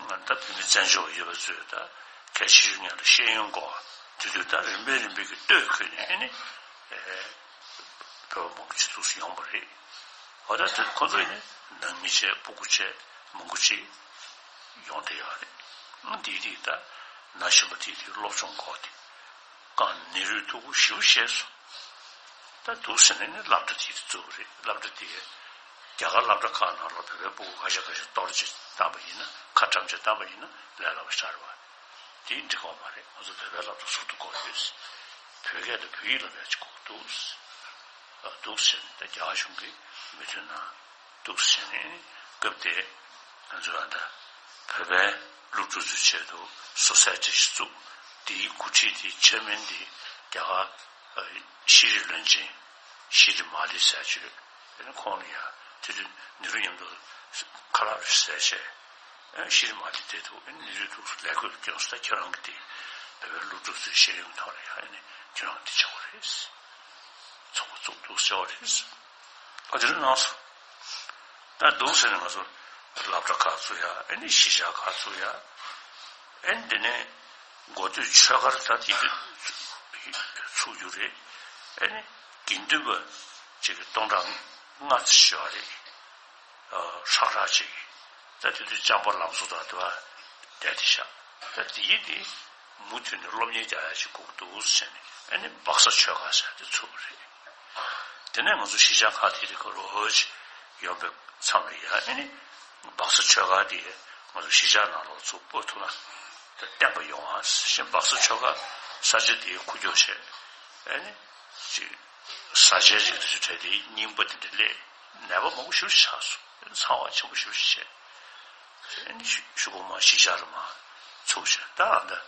ང་ད་བོད་མི་བཙན་བྱོལ་བ་ཡོད་པ་ཚོས་ད་གལ་ཆེ་ཤོས་ངེད་ལ་ཤེས་ཡོན་དགོས། དེ་དུས་ད་རིམ་པས་རིམ་པས་ཀྱི་སྟོད་ཁུལ་ནས་ཨེ་ནི་ཨེ་བོད་པ་མང་པོ་ཅིག་ཚུགས་སུ་ཡོང་པ་རེད། འོ་ད་དེ་ཁོ་ཚོ་ནི་ནང་མི་བྱས་སྤུ་གུ་བྱས་མང་པོ་ཅིག་ཡོང་བསྡད་ཡོད་རེད། ཨང་དེའི་རིགས་ད་ན་གཞོན་པ་དེའི་རིགས་སློབ་སྦྱོང་དགོས་ཏེ་རྐང་ནི་རུས་ཐུག་པོ་ཞེ་པོ་ཤེས་སོང་། ད་འདུག་ཟེར་ནས་ནི་སློབ་གྲྭ་དེ་བཙུགས་པ་རེད། སློབ་གྲྭ་དེ་རྒྱ་གར་སློབ་གྲྭ་ཁག་ནང་ལ་བོད་པའི་སྤུ་གུ་ཁ་ཤས་ཁ་ཤས་གཏོར་བྱས་བཏང་པ་ཡིན་ན། ཁ་བཀྲམ་བྱས་བཏང་པ་ཡིན་ན་ལས་སླ་པོ་ཞིག་རེད་པ། དེ་འགྲིག་གི་མ་རེད། ང་ཚོ་བོད་པའི་སློབ་གྲྭ་ཟུར་དུ་དགོས་ཡོད། བོད་སྐད་དང་བོད་ཡིག་སློབ་ཡག་ཅིག་དགོས་འདུག་འདུག་ཟེར་ནས་ད་རྒྱ་གར་གཞུང་གིས་མོས་མཐུན་གནང་། འདུག་ཟེར་ནས་སྐབས་དེ་ང་ཚོ་ཡང་ད་བོད་པའི་སློབ་ཕྲུག་ཚོའི་ཆེད་དུ་བཟོ་གསར་ཅིག་བཙུགས། དེའི་འགོ་ཁྲིད་དེ་chairman་དེ་རྒྱ་གར་ཤེས་རིག་བློན་ཆེན་ཤི་རི་མ་ལི་ཟེར་ཅིག་ཡོད། དེ་ནི་ཁོང་ལ་ཡང་དེ་དུས་ནེ་རུ་མཉམ་དུ་ཁ་ལག་རེ་ཟས་བྱས། ཤི་རི་མ་ལི་དེ་འདུག་ནེ་རུ་འདུག་ལས་ཁུར་སྐྱོན་སོང་། ད་ཁྱེད་རང་གི་དེ་བོད་པའི་སློབ་ཕྲུག་ཚོའི་ཤེས་ཡོན་ཐོག་ལ་ཡང་ཁྱེད་རང་དེ་བྱེད་དགོས་རེད། ཚོགས་པ་བཙུགས་འདུག་ཟེར་བ་རེད། ཨ་དེ་རིང་གནང་སོང་། ད་འདུག་ཟེར་ནས་ང་ཚོ་སློབ་གྲྭ་ཁག་བཙུགས་ཡ། ཨེ་ནི་གཞིས་ཆགས་ཁག་བཙུགས་ཡ། ཨེ་ནི་དེ་ནས་འགོ་སྟོད་ཆོས་སྒར་ད་དེ་དུས་ཚུགས་རྒྱུ་རེད། ཨེ་ནི་དགེ་འདུན་པ་ཅིག་གི་སྟོང་ཕྲག་ལྔ་ཙམ་ཞིག་ཡོད་རེད། ཧྲག་ཧྲག་ཅིག་ད་དེ་དུས་ལྕམ་པ་ལམ་བཟོ་དང་དེ་བ་བསྡད་དེ་བཞག་ད་དེ་ཡིན་དེ་མུ་མཐུད་ནས་སློབ་གཉེར་རྒྱག་ཡ་ཞིག་དགོས་འདུག་ཟེར་ནས། ཨེ་ནི་སྦག་ས་ཆོས་སྒར་ཟེར་དེ་ཚུགས་པ་རེད། དེ་ནས་ང་ཚོ་གཞིས་ཆགས་ཁག་དེ་རིགས་ཁོ་རོ་ཅིག་ཡོང་པའི་མཚམས་ལ་ཡ། ཨེ་ནི་སྦག་ས་ཆོས་སྒར་དེ་ང་ཚོ་གཞིས་ཆགས་ནང་ལོགས་ཚུར་སྤོ་ཐུབ་ན་ད་བརྟན་པ་ཡོང་ཨ་ཟེར། སྦག་ས་ཆོས་སྒར་ས་ཆ་དེ་ཁུག་ཀྱོག་བྱས། ཨེ་ནི་ཅིག་ས་ཆའི་ཅིག་དེ་ཚོ་གྲས་དེ་རྙིང་པ་དེ་འདྲ་སླེབས། ནད་པ་མང་པོ་ཞེ་པོ་ཆགས་སོང་། ཚང་བ་ཆེན་པོ་ཞེ་པོ་ཞིག་བྱས། ཨེ་ནི་ཤུ་གུ་མ་གཞིས་ཆགས་ལ་མ་ཚུགས་བྱས། ད་ཨ་ད་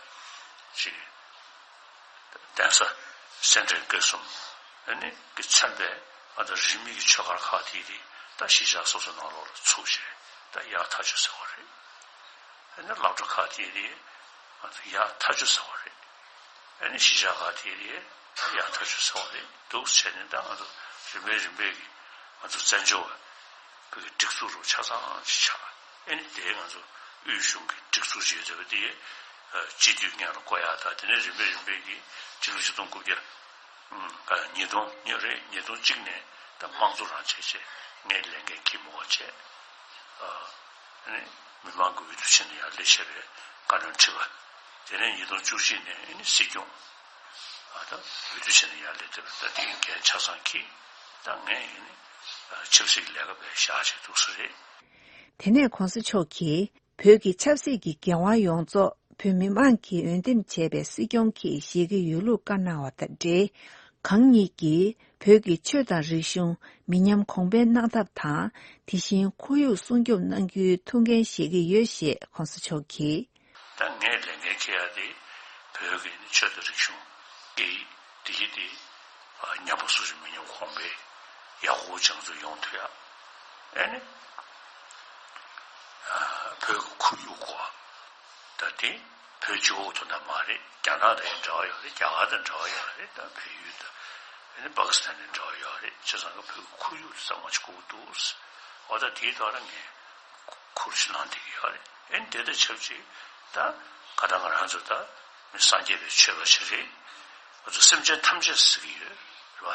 ཅིག་གདན་ས་སེ་འབྲས་དགེ་གསུམ་ཨེ་ནི་གི་མཚོན་པའི་ཨ་ད་རིས་མེད་ཀྱི་ཆོས་སྒར་ཁག་དེ་རིགས་ད་གཞིས་ཆགས་སོ་སོ་ནང་ལོགས་ལ་ཚུགས་བྱས། ད་ཡག་ཐག་ཆོད་ཟེར་བ་རེད། ཨེ་ནི་སློབ་གྲྭ་ཁག་དེ་རིགས་ཨ་ད་ཡག་ཐག་ཆོད་ཟེར་བ་རེད། ཨེ་ནི་གཞིས་ཆགས་ཁག་དེ་རིགས་ཡག་ཐག་ཆོད་ཟེར་བ་རེད། འདུག་བྱས་ནས་ད་ང་ཚོ་རིམ་པས་རིམ་པས་ཀྱི་ང་ཚོ་བཙན་བྱོལ་བ་གི་སྒྲིག་འཛུགས་རུ་ཆ་ཚང་ཅིག་ཆགས། ཨེ་ནི་དེ་ང་ཚོ་དབུས་གཞུང་གི་སྒྲིག་འཛུགས་ཅིག་ཡོད་པ་དེ་སྤྱི་འཐུས་སྔོན་ལ་བསྐོ་ཡག་དང་། དེ་ནས་རིམ་པས་རིམ་པས་ཀྱི་ཕྱི་ལོ་ཆིག་སྟོང་དགུ་བརྒྱ་ཨ་ཉིས་སྟོང་ཉིས་རེད། ཉིས་སྟོང་གཅིག་ནས་ད་དམངས་གཙོ་རང་བྱས་བྱས། ངས་ལས་འགན་འཁྱེར་མི་འོ་བྱས། ཨ་ནི་མི་མང་གི་འོས་བསྡུ་བྱས་ནས་ཡར་སླེབས་བྱས་པའི་བཀའ་བློན་ཁྲི་པ། དེ་ནས་ཉིས་སྟོང་བཅུ་གཅིག་ནས་ཨ་ནི་སྲིད་སྐྱོང་ཨ་ད་འོས་བསྡུ་བྱས་ནས་ཡར་སླེབས་བསྡད་པ། ད་དེ་གི་འགན་ཆ་ཚང་འཁྱེར། ད་ངས་ཨ་ནི་ཆབ་སྲིད་ཀྱི་ལས་ཀ་བྱས་བཞག་བྱས་འདུག་ས་རེད། དེ་ནས་གོང་ས་མཆོག་གིས། བོད་ཀྱི་ཆབ་སྲིད་ཀྱི་འགན་དབང་ཡོངས་རྫོགས་བོད་མི་མང་གིས་འོས་འདེམས་བྱས་པའི་སྲིད་སྐྱོང་གིས་བཞེས་ཀྱི་ཡོད་ལུགས་བཀའ་གནང་བ་དང་འབྲེལ། གང་ཉིད་ཀྱིས་བོད་ཀྱི་ཆོས་དང་རིག་གཞུང་མི་ཉམས་གོང་འཕེལ་གནང་ཐབས་དང་། དེ་བཞིན་ཁོར་ཡུག་སྲུང་སྐྱོབ་གནང་རྒྱུའི་ཐུགས་འགན་བཞེས་ཀྱི་ཡོད་ཞེས་གོང་ས་མཆོག་གིས། ད་ངས་ལས་འགན་འཁྱེར་ཡ་དེ་བོད་ཀྱི་ཆོས་དང་རིག་གཞུང་སྐད་ཡིག་བདེ་སྐྱིད་དེ་ཉམས་པ་སུ་ཞིག་མི་ཉམས་གོང་འཕེལ་ཡག་པོ་བྱང་ཚུལ་ཡོང་ཐུབ་ཡ། ཨེ་ནི་བོད་ཀྱི་ཁོར་ཡུག་སྐོར་ད་དེ་བོད་སྤྱི་བོ་དོན་དག་མ་རེད། རྒྱ་ནག་དང་ཡང་འབྲེལ་བ་ཡོད་རེད། རྒྱ་གར་དང་འབྲེལ་བ་ཡོད་རེད། ད་བལ་ཡུལ་དང་ཨེ་ནི་པ་ཀི་སི་ཐན་དང་འབྲེལ་བ་ཡོད་རེད། བྱས་ཙང་གི་བོད་ཀྱི་ཁོར་ཡུག་དེ་གཙང་མ་ཅིག་དགོས་འདུག་འོ་ད་དེའི་ཐོག་ལ་ངས་ཁུར་ཞིག་གནང་བསྡད་ཀྱི་ཡོད་རེད། ཨེ་ནི་དེ་དང་ཆབས་ཅིག་ད་ག་ད་ང་རང་ཚོ་ད་མི་སངས་རྒྱས་པའི་ཆོས་པ་ཞིག་རེད། ང་ཚོ་སེམས་ཅན་ཐམས་ཅད་ཟེར་གྱི་ཡོད་རེད་བ།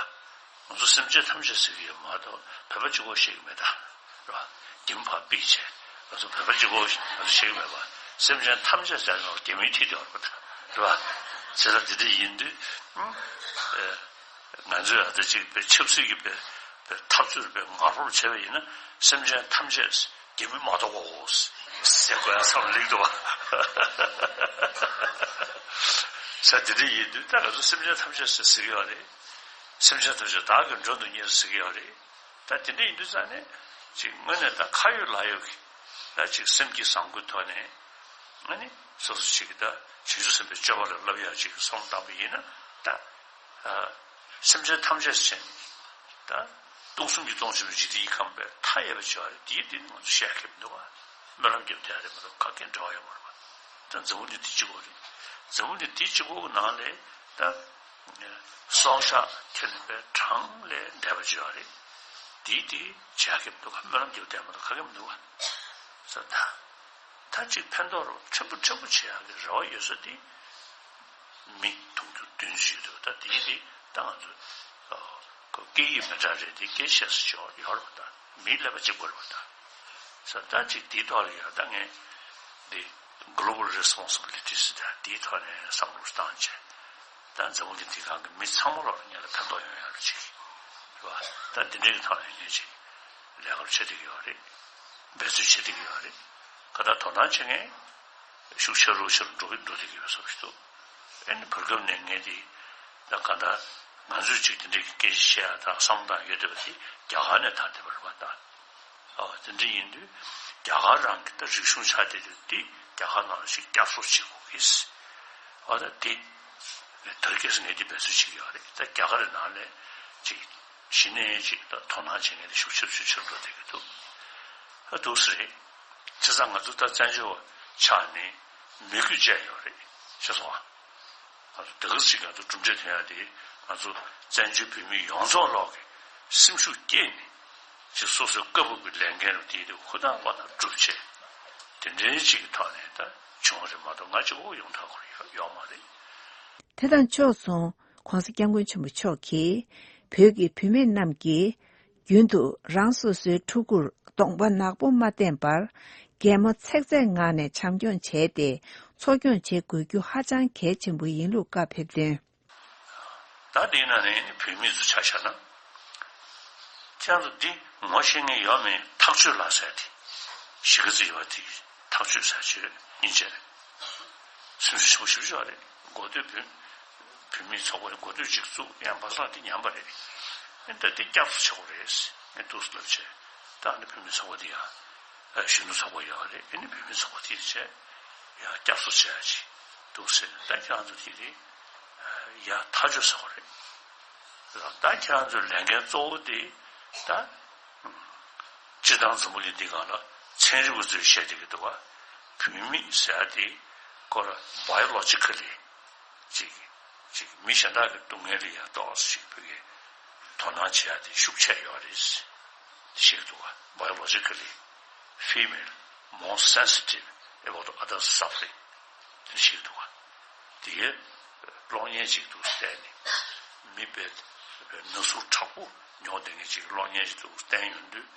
ང་ཚོ་སེམས་ཅན་ཐམས་ཅད་ཟེར་གྱི་ཡོད་མ་གཏོགས་བོད་པ་གཅིག་པོ་ཟེར་གྱི་མེད་ད། རེད་བ། རྒྱ་མི་ཕར་ཕུད་བྱས་ང་ཚོ་བོད་པ་གཅིག་པོ་ང་ཚོ་ཟེར་གྱི་མེད་པ། སེམས་ཅན་ཐམས་ཅད་ཟེར་ན་རྒྱ་མིའི་མཐིལ་དུ་ཡོད་རེད་བ། རེད་བ། བྱས་ཙང་དེ་འདྲ་ཡིན་དུས་ཨ་ང་ཚོས་ཨ་ད་ཅིག་པའི་ཆབ་སྲིད་ཀྱི་པའི་པའི་འཐབ་རྩོད་པའི་ངར་པོར་བྱས་པ་ཡིན་ན་སེམས་ཅན་ཐམས་ཅད་རྒྱ་མི་མ་གཏོགས་པའོ་ཟེར་དགོས་ཡ་བསམ་བློ་སླེབས་འདུག་བ། ས་དེ་འདྲ་ཡིན་དུས་ད་ང་ཚོ་སེམས་ཅན་ཐམས་ཅད་ཟེར་ཟེར་གྱི་ཡོད་རེད། སེམས་ཅན་ཐམས་ཅད་བདག་གིས་མགྲོན་དུ་གཉེར་ཟེར་གྱི་ཡོད་རེད། ད་དེ་འདྲ་ཡིན་དུས་ཙང་ནས་ཅིག་དངོས་གནས་ད་ཁ་ཡོད་ལག་ཡོད་ཀྱི་ད་ཅིག་སེམས་བསྐྱེད་བཟང་པོའི་ཐོག་ནས་ཨ་ནི་སོ་སོ་ཅིག་གིས་ད་བྱང་ཆུབ་སེམས་དཔའི་སྤྱོད་པ་ལ་བསླབ་ཡག་ཅིག་བསམ་བློ་བཏང་པ་ཡིན་ན་ད་ཨ་སེམས་ཅན་ཐམས་ཅད་ཟེར་ནས་ད་སྟོང་གསུམ་གྱི་སྟོང་ཆེན་པོའི་འཇིག་རྟེན་གྱི་ཁམས་པའི་མཐའ་ཡས་པ་བྱེད་པ་རེད། དེའི་སྟེང་ནས་ང་ཚོ་བཤད་མཁས་པ་འདུག་ག་སྨོན་ལམ་རྒྱབ་བསྡད་ཡ་རེད་མ་གཏོགས་ག་གེ་འབྲེལ་བ་ཡོད་མ་རེད་པ། ད་འཛམ་བུ་གླིང་འདི་གཅིག་པོ་རེད། འཛམ་བུ་གླིང་འདི་གཅིག་པོ་གི་ནང་ལ་ད་སྲོག་ཆགས་ཁྱེར་ནས་པའི་གྲངས་ལས་འདས་པ་ཅིག་ཡོད་རེད། དེའི་དེ་བྱ་གི་མི་འདུག་ག་སྨོན་ལམ་འདེབས་བསྡད་མ་གཏོགས་ག་གེ་མི་འདུག་ག་ཟེར་ད། ད་ཅིག་ཕན་ཐོགས་རོགས་ཕྲན་བུ་ཕྲན་བུ་བྱེད་ཡག་གི་རེ་བ་ཡོད་ས་དེ། མི་དུང་ཕྱུར་བདུན་ཅུ་ཡོད་འདུག་ད་དེའི་དེ་ད་ང་ཚོ་ཁོ་སྐད་ཡིག་མི་འདྲ་རེད་དེ་སྐད་ཆ་བཤད་ས་ཅིག་ཡོད་རེད་པ། ད་མིའི་ཀླད་པ་གཅིག་པ་རེད་པ། ད་ས་ད་ཅིག་དེའི་ཐོག་ལ་ཡང་ད་ངས་འདི་Global Responsibility ཟེར་ད་དེའི་ཐོག་ནས་བསམ་བློ་བཏང་བྱས། ད་འཛམ་བུ་གླིང་འདི་སྒང་གི་མི་ཚང་མ་ལོག་ལ་ངས་ལ་ཕན་ཐོགས་ཡོང་ཡག་ལ་ཅིག་རེད་པ། ད་འདི་འདྲའི་གི་ཐོག་ནས་ངས་ཅིག་ལས་ཀ་བྱེད་བསྡད་ཀྱི་ཡོད་རེད། འབད་རྩོལ་བྱེད་བསྡད་ཀྱི་ཡོད་རེད། ག་ད་དོ་སྣང་བྱེད་མཁན་ཤུགས་ཆེ་རུ་ཆེ་རུ་འགྲོ་གི་འགྲོ་བསྡད་ཀྱི་ཡོད་བསམ་གྱི་འདུག་ཨ་ནི་བར་སྐབས་ནས་ངས་དེ་ད་ག་ད་ང་ཚོས་ཅིག་དེ་འདྲའི་གི་སྐད་ཆ་བཤད་ཡག་དང་བསམ་སྟངས་ཡོད་བསྡད་པ་དེ་རྒྱ་གར་ནས་དར་བསྡད་པ་རེད་པ། ད་ཨོ་དེ་འདྲ་ཡིན་དུས་རྒྱ་གར་རང་གི་ད་རིག་གཞུང་ཆགས་བསྡད་དུས་དེ་རྒྱ་གར་ནང་ལ་ཞིག་བསྐྱར་གསོ་བྱེད་དགོས་ཀྱི། ཨོ་ད་དེ་དེ་རིང་ཁ་སང་ངས་དེ་འབད་རྩོལ་བྱེད་ཀྱི་ཡོད་རེད། ད་རྒྱ་གར་ནང་ལ་ཅིག་གཞི་ནས་ཅིག་ད་དོ་སྣང་བྱེད་མཁན་དེ་ཤུགས་ཆེ་རུ་ཤུགས་ཆེ་རུ་འགྲོ་བསྡད་ཀྱི་འདུག་ཨ་འདུག་སེ་རེད། བྱས་ཙང་ང་ཚོ་ད་བཙན་བྱོལ་བ་ཆགས་ནས་མི་རྒྱུ་བཅས་ཡོད་རེད། ཤེས་སོང་ཨ། ང་ཚོ་དེ་ག་ཅིག་ང་ཚོ་གྲུབ་འབྲས་ཐོན་ཡག་དེ་ང་ཚོ་བཙན་བྱོལ་བོད་མི་ཡོངས་རྫོགས་ལོག་གི་སེམས་ཤུགས་བསྐྱེད་ནས་ཅིག་སོ་སོའི་བཀའ་བབས་ཀྱི་ལས་འགན་རུ་དེ་དེ་ཧུར་ཐག་པ་དང་སྒྲུབ་བྱས། དེ་འདྲའི་ཅིག་གི་ཐོག་ནས་ད་བྱུང་བ་རེད་མ་གཏོགས་ང་གཅིག་པོ་ཡོང་ཐག་ཁོ་རང་ཡོད་ཡོད་མ་རེད། དེ་དང་ཕྱོགས་མཚུངས་༸གོང་ས་༸སྐྱབས་མགོན་ཆེན་པོ་མཆོག་གིས་བོད་ཀྱི་བུད་མེད་རྣམས་ཀྱིས་རྒྱུན་དུ་རང་སོ་སོའི་ཕྲུ་གུར་གདོང་པ་ནག་པོ་མ་བསྟན་པར་གད་མོ་ཚེག་ཚེག་ངང་ནས་བྱམས་སྐྱོང་བྱས་ཏེ་འཚོ་སྐྱོང་བྱེད་དགོས་རྒྱུ་ཧ་ཅང་གལ་ཆེན་པོ་ཡིན་ལུགས་བཀའ་ཕེབས་དོན། ད་འདི་ན་ནི་བུད་མེད་ཚོ་ཆ་བཞག་ན། ཁྱེད་ཚོ་འདི་ངོ་ཤེས་མཁན་ཡོད་མེད་ཐག་གཅོད་ལ་ཟེར་ཏེ། གཞིས་ཀ་རྩེ་ཡོད་པ་དེ་ཐག་གཅོད་ཟེར་ཆོས་སྙིང་རྗེ་རེད། སེམས་ཤུགས་ཆེན་པོ་ཞེ་པོ་ཅིག་ཡོད་རེད། འགོ་སྟོད་བུད་བུད་མེད་ཚོགས་པ་འགོ་སྟོད་ཅིག་བཙུགས་ཡང་བར་ལྷག་དེ་ཉམས་པ་རེད། ཨེ་ད་དེ་བསྐྱར་གསོ་བྱེད་དགོས་རེད། ཨེ་འདུག་སེ་ལབ་བྱས། ད་ཨ་ནི་བུད་མེད་ཚོགས་པ་དེ་ཡང་གཞོན་ནུ་ཚོགས་པ་ཡོད་རེད། ཨེ་ནི་བུད་མེད་ཚོགས་པ་དེ་བྱས་ཡང་བསྐྱར་གསོ་བྱེད་ཡ་ཅིག་འདུག་སེ་ད་ཁྱེད་རང་ཚོ་དེ་རེད། ཡ་ཐག་ཆོད་ཟེར་བ་རེད། ད་ཁྱེད་རང་ཚོའི་ལས་འགན་གཙོ་བོ་དེ་ད་སྤྱིར་བཏང་འཛམ་བུ་གླིང་འདི་སྒང་ལ་ཚན་རིག་པ་ཚོས་བཤད་བསྡད་ཀྱི་འདུག་བ། བུད་མེད་ཟེར་ཡ་དེ་ཁོ་ར་བྷ་ཡོ་ལོ་ཇི་ཀ་ལི་ཅིག་ཅིག་མི་གཞན་དག་གི་སྡུག་བསྔལ་ལ་ཡ་ཏོག་ཙམ་ཞིག་བོད་ཀྱི་དོ་སྣང་བྱེད་ཡ་དེ་ཤུགས་ཆེ་ཡོད་རེད། དེ་བཤད་ཀྱི་འདུག་བ། བྷ་ཡོ་ལོ་ཇི་ཀ་ལི་female more sensitive about others' suffering དེ་བཤད་ཀྱི་འདུག་བ། དེ་གའི་གློག་བརྙན་ཅིག་ཏུ་བལྟས་ནས་མི་དཔེ་ན་ཟུག་དྲག་པོ་མྱོང་བསྡད་མཁན་ཅིག་གློག་བརྙན་ཅིག་ཏུ་བསྟན་ཡོང་དུས།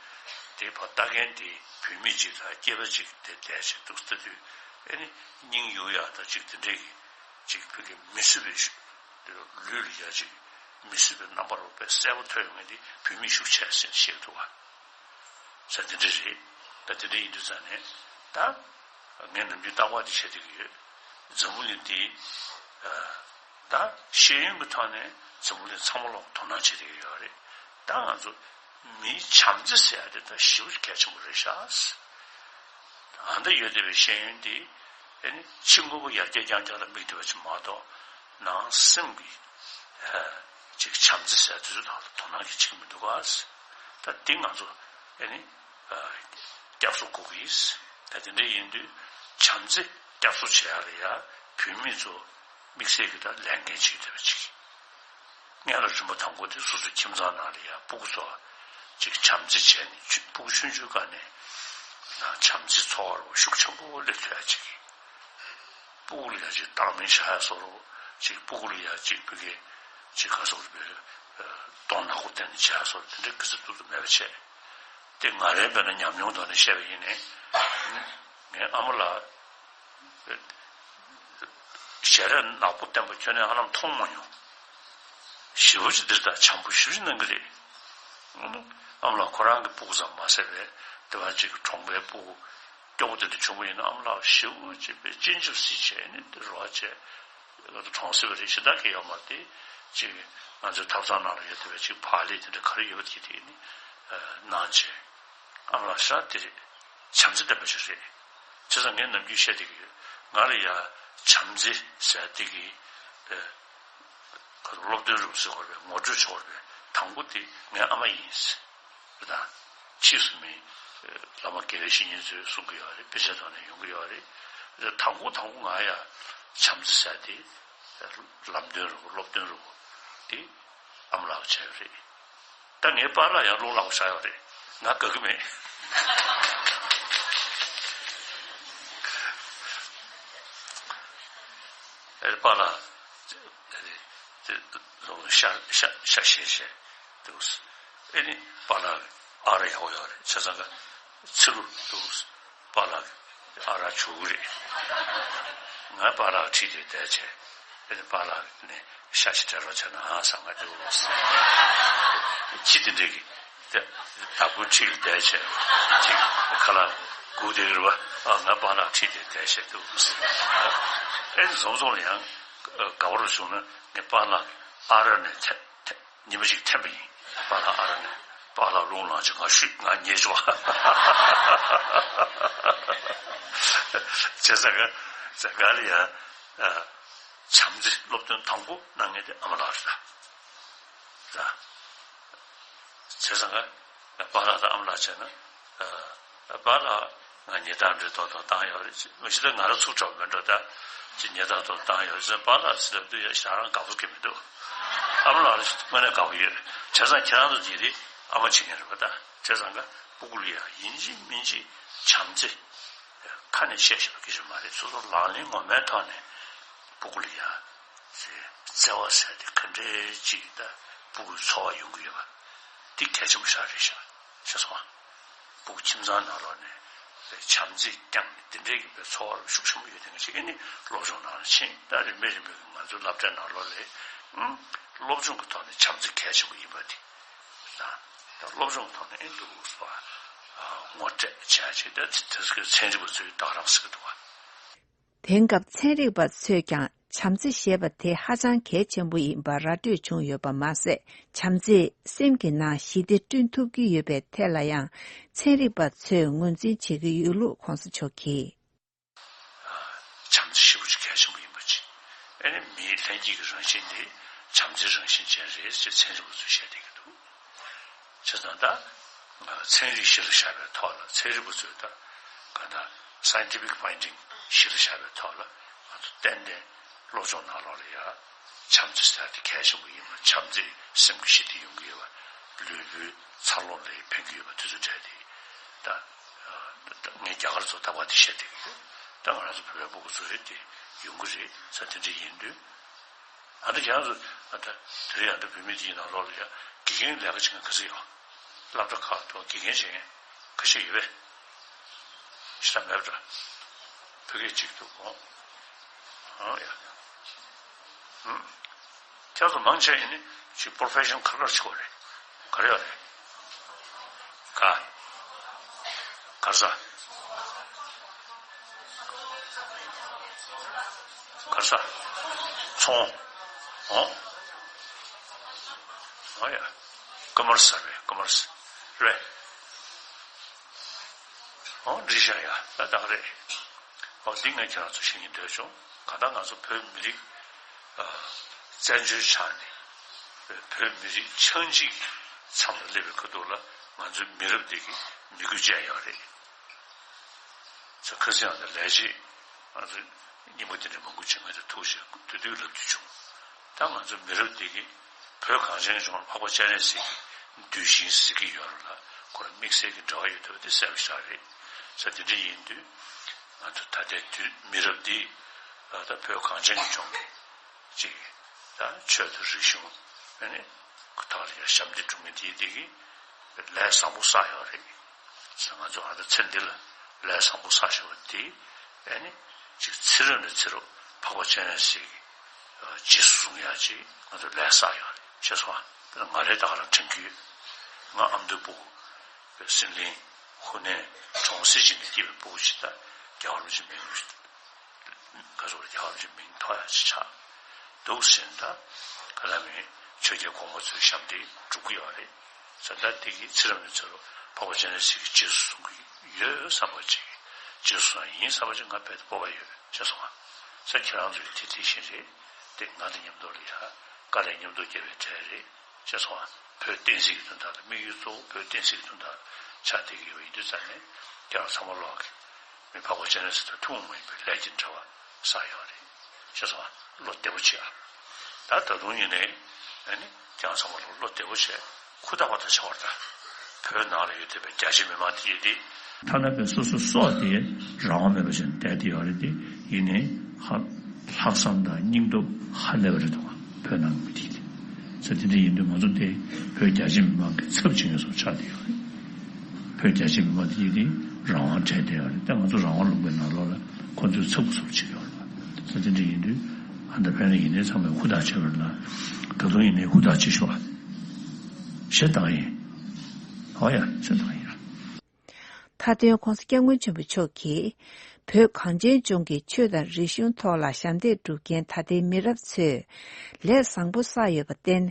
དེ་ཕར་ལྟ་མཁན་དེ་བུད་མེད་ཅིག་དང་སྐྱེས་པ་ཅིག་དེ་བསྡད་ཅིག་ཏུ་ལྟ་དུས་ཨེ་ནི་སྙིང་གཡུག་ཡག་དང་ཅིག་དེ་འདྲའི་གི་ཅིག་བོད་ཀྱི་མི་སྲིད་པའི་ལུས་ལ་ཡ་ཅིག་མི་སྲིད་པའི་རྣམ་པ་རུ་དཔེ་གསལ་པོ་ཐོན་ཡོང་མཁན་དེ་བུད་མེད་ཤུགས་ཆེ་ཟེར་བཤད་འདུག་བ། ས་དེ་འདྲ་རེད། ད་དེ་འདྲ་ཡིན་དུས་ཙང་ནས་ད་ངས་ནམ་རྒྱུན་རྟག་པར་དེ་བཤད་བསྡད་ཀྱི་ཡོད། འཛམ་བུ་གླིང་འདི་ད་ཤེས་ཡོན་གྱི་ཐོག་ནས་འཛམ་བུ་གླིང་ཚང་མ་ལོག་དོ་སྣང་བྱེད་བསྡད་ཀྱི་ཡོད་རེད། ད་ང་ཚོ་མིའི་བྱམས་བརྩེ་ཟེར་ཡ་དེ་ད་ཞེ་པོ་གལ་ཆེན་པོ་རེད་ཤག་ཨ་ད་ཡོད་བསྡད་པའི་ཤེས་ཡོན་འདི་ཨེ་ནི་ཕྱི་དངོས་པོ་ཡར་རྒྱས་རྐྱང་རྐྱང་ལ་དམིགས་བསྡད་པ་ཅིག་མ་གཏོགས་ནང་སེམས་ཀྱི་ཅིག་བྱམས་བརྩེ་ཟེར་དུས་ཚོད་ནང་ལ་དོ་སྣང་གི་བྱེད་ཀྱི་མི་འདུག་ག་ད་འདི་ང་ཚོ་ཨེ་ནི་བསྐྱར་གསོ་དགོས་ཀྱི་ཡིན། ད་དེ་འདྲ་ཡིན་དུས་བྱམས་བརྩེ་བསྐྱར་གསོ་བྱེད་ཡ་ལ་ཡ་བུད་མེད་ཚོ་དམིགས་བསལ་གྱི་ད་ལས་འགན་བྱེད་བསྡད་པ་ཅིག་སྔོན་ལ་རིམ་པ་དང་པོ་དེ་སོ་སོའི་ཁྱིམ་ཚང་ནང་ལ་ཡ་སྤུ་གུ་ཚོ་ཅིག་བྱམས་བརྩེ་བྱས་ནས་ཆུ་སྤུ་གུ་ཆུང་ཆུང་སྒང་ནས་ན་བྱམས་བརྩེའི་འཚོ་བ་རུ་ཤུགས་ཆེན་པོ་སླེབས་ཐུབ་ཡ་ཅིག་སྤུ་གུ་ལ་ཡ་ཅིག་བརྡེག་གཏམ་བྱ་ཡ་བཟོ་འདྲ་ཅིག་སྤུ་གུ་ལ་ཡ་ཅིག་བོད་སྐད་ཅིག་ག་ཟེར་དགོས་རེད། གདོང་ནག་པོ་བསྟན་ནས་བྱ་ཡ་བཟོ་འདྲ་དེ་འདྲ་གི་ཚོད་ཏུ་ཏུ་མེད་པ་བྱས། དེ་ང་རའི་དཔེར་ན་ཉམས་མྱོང་ཐོག་ནས་བཤད་པ་ཡིན་ནའི། ངའི་ཨ་མ་ལགས་ཞལ་རས་ནག་པོ་བསྟན་པ་ཁྱོན་ནས་ཧ་ལམ་མཐོང་མ་མྱོང་། ཞེ་པོ་ཅིག་འདིར་ད་བྱམས་པོ་ཞེ་པོ་ཅིག་གནང་གི་རེད། ཨ་མ་ལགས་ཁོ་རང་གི་སྤུ་གུ་ཙམ་མ་ཟད་པའི་དེ་བ་ཅིག་གྲོང་པའི་སྤུ་གུ་སྐྱོ་པོ་དེ་འདྲ་བྱུང་བ་ཡིན་ན་ཨ་མ་ལགས་ཞེ་པོ་ཅིག་པའི་སྤྱན་ཆབ་སྲིད་བྱས་ནས་འདིར་རོགས་བྱས། ང་ཚོ་གྲོང་གསེབ་རེ་ཞིག་ད་གི་ཡོད་མ་རེད་དེ། ཅིག་ང་ཚོའི་ཐབ་ཚང་ནང་ལ་ཡོད་བསྡད་པའི་ཅིག་བག་ལེབ་དེ་འདྲ་ག་རེ་ཡོད་པ་དེ་དེ་ནི་གནང་བྱས། ཨ་མ་ལགས་ཤ་དེ་རེད། བྱམས་བརྩེ་ལྡན་པ་ཞིག་རེད། བྱས་ཙང་ངས་ནམ་རྒྱུན་བཤད་བསྡད་ཀྱི་ཡོད། ང་ལ་ཡ་བྱམས་བརྩེ་ཟེར་བསྡད་ཀྱི་ཁ་སློབ་སྟོན་རུ་ཟེར་བ་རེད། ངོ་སྤྲོད་བྱེད་བ་རེད། དང་པོ་དེ་ངའི་ཨ་མ་ཡིན། རེད་ད། ཕྱིས་སུ་མི་བླ་མ་དགེ་བའི་བཤེས་གཉེན་ཚོས་གསུང་གི་ཡོད་རེད། དཔེ་ཆ་ཐོག་ནས་ཡོང་གི་ཡོད་རེད། དང་པོ་དང་པོ་ང་ཡ་བྱམས་བརྩེ་ཟེར་དེ་ལམ་སྟོན་རུ་སློབ་སྟོན་རུ་དེ་ཨ་མ་ལགས་བྱས་ཡོད་རེད། ད་ངའི་པཱ་ལགས་ཡང་རླུང་ལངས་པ་ཆགས་ཡོད་རེད། ང་དགའ་གི་མེད། ཨེ་པཱ་ལགས་ཤ་ཤ་ཤ་ཤེས་ཤེས་འདུག་ཨེ་ནི་པཱ་ལགས་ཨ་ར་ཡག་པོ་ཡོད་རེད། བྱས་ཙང་ཀ་ཚི་ལུ་འདུག་པཱ་ལགས་ཨ་རག་བྱུག་གི་རེད། ང་པཱ་ལགས་ཁྲིད་དེ་བསྡད་བྱས། ཨེ་ནི་པཱ་ལགས་ནས་ཤ་ཞིག་སྤྲད་རོགས་བྱས་ན་ཨང་བསམ་ང་འདུག་ཟེར། ཁྱི་དེ་འདྲས་ཀྱི་དེ་བདག་པོ་ཁྲིད་དེ་བསྡད་བྱས། ཅིག་ཁ་ལག་སྒུག་བསྡད་ཀྱི་རེད་པ། ཨ་ང་པཱ་ལགས་ཁྲིད་དེ་བསྡད་བྱས་འདུག་ཟེར། ཨེ་ནི་བཟོ་བཟོ་ལ་ཡང་དགའ་བོ་རུ་བྱུང་ན་ངས་པཱ་ལགས་ཨ་རག་ནས་ཐེབས་ཐེབས། ཉི་མ་ཞིག་འཐེན་པ་ཡིན། པཱ་ལགས་ཨ་ར་ནས་པཱ་ལགས་རླུང་ལངས་ཅིག་ང་ཤུད་ང་ཉལ་ཆོག་བྱས་ཙང་ཀ་ཟ་ག་ལ་ཡ། བྱམས་བརྩེ་སློབ་སྟོན་དང་པོ་གནང་མཁན་དེ་ཨ་མ་ལགས་རེད་ད། བྱས་ཙང་ཀ་པཱ་ལགས་དང་ཨ་མ་ལགས་བྱས་ན། པཱ་ལགས་ང་ཉེས་རྡུང་འདྲ་ཏོག་ཏོག་བཏང་ཡོད་རེད། མི་ཤི་ད་ང་རང་ཚུགས་གྲབས་མེད་འགྲོ་ད། ཅི་ཉེས་རྡུང་ཏོག་བཏང་ཡོད་ཟེར་པཱ་ལགས་ཟེར་ལབ་དུས་ཡ་ཞེ་དྲག་རང་དགའ་པོ་སྐྱེ་མི་འདུག་ཨ་མ་ལགས་ལ་དངོས་གནས་དགའ་པོ་ཡོད། བྱས་ཙང་ཁྱེད་རང་ཚོ་འདི་རེད་ཨ་མ་བྱེད་མཁན་རེད་པ་ད། བྱས་ཙང་ཀ་སྤུ་གུ་ལ་ཡ་ཡིན་གཅིག་མིན་གཅིག་བྱམས་བརྩེ། ཁ་ནས་བཤད་ཤེས་པ་སྐད་ཆ་མ་རེད། སོ་སོ་ལག་ལེན་ངོ་མའི་ཐོག་ནས་སྤུ་གུ་ལ་ཡ། བརྩེ་བ་ཟེར་དེ་ག་འདྲའི་ཅིག་ད་སྤུ་གུའི་འཚོ་བ་ཡོང་གི་ཡོད་པ། འདི་གལ་ཆེན་པོ་ཞིག་རེད་ཤག་ཤེས་སོང་ང་། སྤུ་གུ་ཁྱིམ་ཚང་ནང་ལོགས་ནས་བྱམས་བརྩེ་བསྐྱངས་ནས་འདི་འདྲའི་གི་བའི་འཚོ་བ་ལ་ཤུགས་ཆེན་པོ་ཡོད་དེ་ང་ཅིག་ཨེ་ནི་སློབ་སྦྱོང་ནང་ལ་ཕྱིན་ད་རིམ་པས་རིམ་པས་ང་ཚོའི་སློབ་གྲྭའི་ནང་ལོགས་ལ་ཨང་སློབ་སྦྱོང་གི་ཐོག་ནས་བྱམས་བརྩེ་གལ་ཆེན་པོ་ཡིན་པ་དེ་དང་། ད་སློབ་སྦྱོང་གི་ཐོག་ནས་ཨེ་འདུག་སོ། ངོ་སྤྲད་བྱས་ཅིག་ད་དེ་དེ་ཚོའི་ཚན་རིག་པ་ཚོས་ད་ག་རང་ཟེར་གི་འདུག་བ། དེང་སྐབས་ཚན་རིག་པ་ཚོས་ཀྱང་བྱམས་བརྩེ་ཞེས་པ་དེ་ཧ་ཅང་གལ་ཆེན་པོ་ཡིན་པ་ར་སྤྲོད་བྱུང་ཡོད་པ་མ་ཟད། བྱམས་བརྩེས་སེམས་ཀྱི་ནང་ཞི་བདེ་བསྐྲུན་ཐུབ་ཀྱི་ཡོད་པའི་ཐད་ལ་ཡང་ཚན་རིག་པ་ཚོས་ངོས་འཛིན་བྱེད་ཀྱི་ཡོད་ལུགས་གོང་ས་མཆོག་གིས། བྱམས་བརྩེ་ཞེ་པོ་ཅིག་གལ་ཆེན་པོ་ཡིན་པ་ཅིག་ཨེ་ནི་མིའི་ལྷན་སྐྱེས་ཀྱི་རང་བཞིན་དེ་བྱམས་བརྩེའི་རང་བཞིན་ཅན་རེད་ཅེས་ཚན་རིག་པ་ཚོས་བཤད་བསྡད་ཀྱི་འདུག་བྱས་ཙང་ད། ཚན་རིག་གཞི་ལ་བཞག་པའི་ཐོག་ལ་ཚན་རིག་པ་ཚོས་ད་ག་ད་scientific finding་གཞི་ལ་བཞག་པའི་ཐོག་ལ་ང་ཚོ་ཏན་ཏན་སློབ་སྦྱོང་ནང་ལོགས་ལ་ཡ་བྱམས་བརྩེ་ཟེར་དེ་གལ་ཆེན་པོ་ཡིན་པ། བྱམས་བརྩེས་སེམས་ཀྱི་ཞི་བདེ་ཡོང་གི་ཡོད་པ། ལུས་པོའི་འཚར་ལོངས་ལ་ཕན་གྱི་ཡོད་པ་དེ་ཚོ་འདྲ་དེ་ད་ངས་རྒྱ་གར་ཚོ་ད་བར་དེ་བཤད་བསྡད་ཀྱི་ཡོད། ད་ང་རང་ཚོ་བོད་པའི་སྤུ་གུ་ཚོ་རེད་དེ་ཡོང་གི་རེད་ས་དེ་འདྲ་ཡིན་དུས། ཨ་ད་ཁྱེད་རང་ཚོ་ཨ་ད་དེ་རིང་ཨ་ད་བོད་མི་དེའི་ནང་ལོགས་ལ་ཡ་དགེ་རྒན་ལས་ཀ་བྱེད་མཁན་ག་ཚོད་ཡོད། སློབ་གྲྭ་ཁག་ཏུ་དགེ་རྒན་བྱེད་མཁན་ཁ་ཤས་ཡོད་པས། ཤ་མེད་པ་འདྲ། བོད་སྐད་གཅིག་ཏུ་གོ་ཨང་ཡ། ཨང་། ཁྱེད་ཚོ་མང་ཆེ་ཡིན་ནི་ཅིག་པོར་ཕེ་ཤོན་ག་རེ་ག་རེ་བྱེད་དགོས་རེད། ག་རེ་ཡོད་རེད། ག་གར་ས། གར་ས། ཚོང་། ཨོ། ཨོ་ཡ། ཀ་མར་ས་རེད་ཀ་མར་ས་རེད། ཨོ་འགྲིག་ཤག་ཡ་ད་ད་ག་རེད། ཨོ་འདི་ངས་ཁྱེད་རང་ཚོ་ཤེས་ཀྱི་འདོད་བྱུང་གང་ལྟར་ང་ཚོ་བོད་མི་རིགས། བཙན་བྱོལ་ཆགས་ནས་བོད་མི་རིགས་ཆགས་འཇིག་མཚམས་ལ་སླེབས་པའི་ཁ་ཐུག་ལ་ང་ཚོའི་མི་རབས་འདི་གི་མི་དགོས་ཅན་ཡོད་རེད། ཚོ་ཁ་སང་ཡང་ལས་བྱེད་ང་ཚོ་རྙིང་པ་འདི་འདྲ་མང་པོ་བྱེད་མཁན་དེ་ཐུག་བྱས་དུས་དུས་ལབ་རྒྱུ་བྱུང་། ད་ང་ཚོ་མི་རབས་འདི་གི་བོད་གངས་ཅན་གྱི་ལྗོངས་ལ་འཕགས་པ་སྤྱན་རས་གཟིགས་ཀྱི་གདུལ་ཞིང་ཟེར་གྱི་ཡོད་རེད་ལ་ཁོ་རང་དམིགས་བསལ་གྱི་འབྲེལ་བ་ཡོད་འདུག་དེ་གསལ་པོ་ཞིག་རེད། ས་དེ་འདྲ་ཡིན་དུས་ང་ཚོ་ད་ལྟའི་དུས་མི་རབས་འདི་ད་བོད་གངས་ཅན་གྱི་ལྗོངས་ཀྱི་ཅིག་ད་ཆོས་དང་རིག་གཞུང་ཨ་ནི་ཐོག་ལ་ཡང་ཞབས་འདེགས་སྒྲུབ་མཁན་དེ་དེ་གི་ལས་བཟང་པོ་བསགས་ཡོད་རེད། ང་ཚོ་ཨ་ད་ཚེ་འདི་ལ་ལས་བཟང་པོ་བསགས་བཞག་པ་དེ་ཨ་ནི་ཅིག་ཚེ་རབས་ནས་ཚེ་རབས་འཕགས་པ་སྤྱན་རས་གཟིགས་ཀྱི་རྗེས་སུ་བཟུང་ཡག་ཅིག་ང་ཚོ་ལས་བསགས་ཡོད་རེད་ཤེས་སོང་ང་། ང་རེ་ད་ག་རང་དྲན་གྱི་ཡོད། ང་ཨ་མདོའི་སྤུ་གུ་སྲིད་གླིང་ཧུ་ནན་གྲོང་གསེབ་ཅིག་ནས་སྐྱེས་པའི་སྤུ་གུ་ཅིག་ད་རྒྱལ་བ་རིན་པོ་ཆེ་མིང་ག་ཚོད་རྒྱལ་བ་རིན་པོ་ཆེ་མིང་ཐོགས་ཡག་ཅིག་ཆགས་འདུག་ཟེར་ད་ག་ལ་མིན་ཆོས་རྒྱལ་གོང་མ་ཚོའི་ཞབས་འདེགས་སྒྲུབ་ཀྱི་ཡོད་རེད་ཟེར་ད་དེ་གི་ཚེ་རབས་ནས་ཚེ་རབས་འཕགས་པ་སྤྱན་རས་གཟིགས་ཀྱི་རྗེས་སུ་བཟུང་གི་ཡོད་བསམ་པ་ཅིག་རྗེས་སུ་བཟུང་ཡིན་བསམ་པ་ཅིག་ང་རྦད་དེ་སྤོབས་པ་ཡོད་ཤེས་སོང་ང་། ས་ཁྱེད་རང་ཚོས་དེ་དེ་བཞིན་རེད་དེ་ང་དང་མཉམ་དུ་ལ་ཡ་དཀའ་ལས་མཉམ་དུ་རྒྱབ་པའི་གྲས་རེད། ཤེས་སོང་ང་། བོད་བསྟན་སྲིད་ཀྱི་དོན་དག་ལ་དམིགས་ཡུལ་གཙོ་བོ་བོད་བསྟན་སྲིད་ཀྱི་དོན་དག་ཆགས་བསྡད་ཀྱི་ཡོད་པ་ཡིན་དུས་ཙང་ནས་ཁྱེད་རང་ཚང་མ་ལོག་གི་མི་འཕགས་པ་སྤྱན་རས་གཟིགས་དང་ཐུན་མོང་མ་ཡིན་པའི་ལས་ཀྱི་འབྲེལ་བ་བསགས་ཡོད་རེད། ཤེས་སོང་ང་། བློ་བདེ་པོ་བྱེད་ཨ། ད་ད་དུང་ཡིན་ནའི་ཨ་ནི་ཁྱེད་རང་ཚང་མ་ལོག་བློ་བདེ་པོ་བྱས་ ཧུར་ཐག་པ་དང་བྱ་བར་ད་བོད་ནང་ལ་ཡོད་བསྡད་པའི་རྒྱ་ཆེ་མི་མང་དེ་ཡིན་ཏེ། ཐ་ན་པའི་སོ་སོ་སྲོག་དེ་རང་དབང་མེད་པ་བྱས་ནས་བསྡད་དེ་ཡོད་རེད་དེ། ཡིན་ནའི་ཧ་ལྷག་བསམ་དང་སྙིང་སྟོབས་ཧ་ལས་པ་རེད་འདུག་བ། བོད་ནང་གི་མི་དེ་དེ་ཚོ་དེ་འདྲ་ཡིན་དུས་ང་ཚོ་དེ་བོད་རྒྱ་ཆེ་མི་མང་གི་ཚབ་བྱེད་མཁན་སོགས་ཆགས་བསྡད་ཡོད་རེད། བོད་རྒྱ་ཆེ་མི་མང་དེ་ཡིན་དེ་རང་དབང་བྲལ་བསྡད་ཡོད་རེད། ད་ང་ཚོ་རང་དབང་ལུང་པའི་ནང་ལོགས་ལ་ཁོ་ཚོའི་ཚབ་སྐུ་ཚབ་བྱེད་ཀྱི་ཡོད་རེད་བ། ཚོ་དེ་འདྲ་ཡིན་དུས་ཨ་ད་བོད་ནང་ཡིན་ནའི་ཚང་མས་ཧུར་ཐག་བྱེད་པ་ལ་ད་དུང་ཡིན་ནའི་ཧུར་ཐག་བྱེད་ཤོག་ཞེས་བཏང་ཡིན། ཨོ་ཡ་ཞེས་བཏང་ཡིན། མཐའ་དོན་༸གོང་ས་༸སྐྱབས་མགོན་ཆེན་པོ་མཆོག་གིས་བོད་གངས་ཅན་ལྗོངས་ཀྱི་ཆོས་དང་རིག་གཞུང་ཐོག་ལ་ཞབས་འདེགས་སྒྲུབ་མཁན་ད་ལྟའི་མི་རབས་ཚོས་ལས་བཟང་པོ་བསགས་ཡོད་པར་བརྟེན།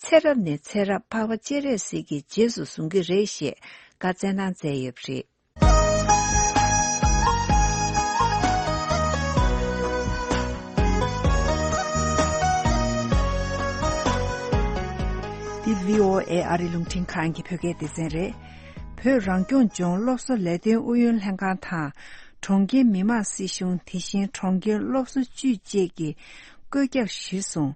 ཚེ་རབས་ནས་ཚེ་རབས་འཕགས་པ་སྤྱན་རས་གཟིགས་ཀྱི་རྗེས་སུ་བཟུང་གི་རེད་ཞེས་བཀའ་སྩལ་གནང་མཛད་ཡོད་པ་རེད། འདི་བྷི་ཨོ་ཨེ་ཨ་རིའི་རླུང་འཕྲིན་ཁང་གི་བོད་སྐད་སྡེ་ཚན་རེད། བོད་རང་སྐྱོང་ལྗོངས་སློབ་གསོ་ལས་དོན་ཨུ་ཡོན་ལྷན་ཁང་དང་། གྲོང་ཁྱེར་མི་དམངས་སྲིད་གཞུང་། དེ་བཞིན་གྲོང་ཁྱེར་སློབ་གསོ་ཅུས་བཅས་ཀྱིས་བཀོད་ཁྱབ་གཞིར་བཟུང་།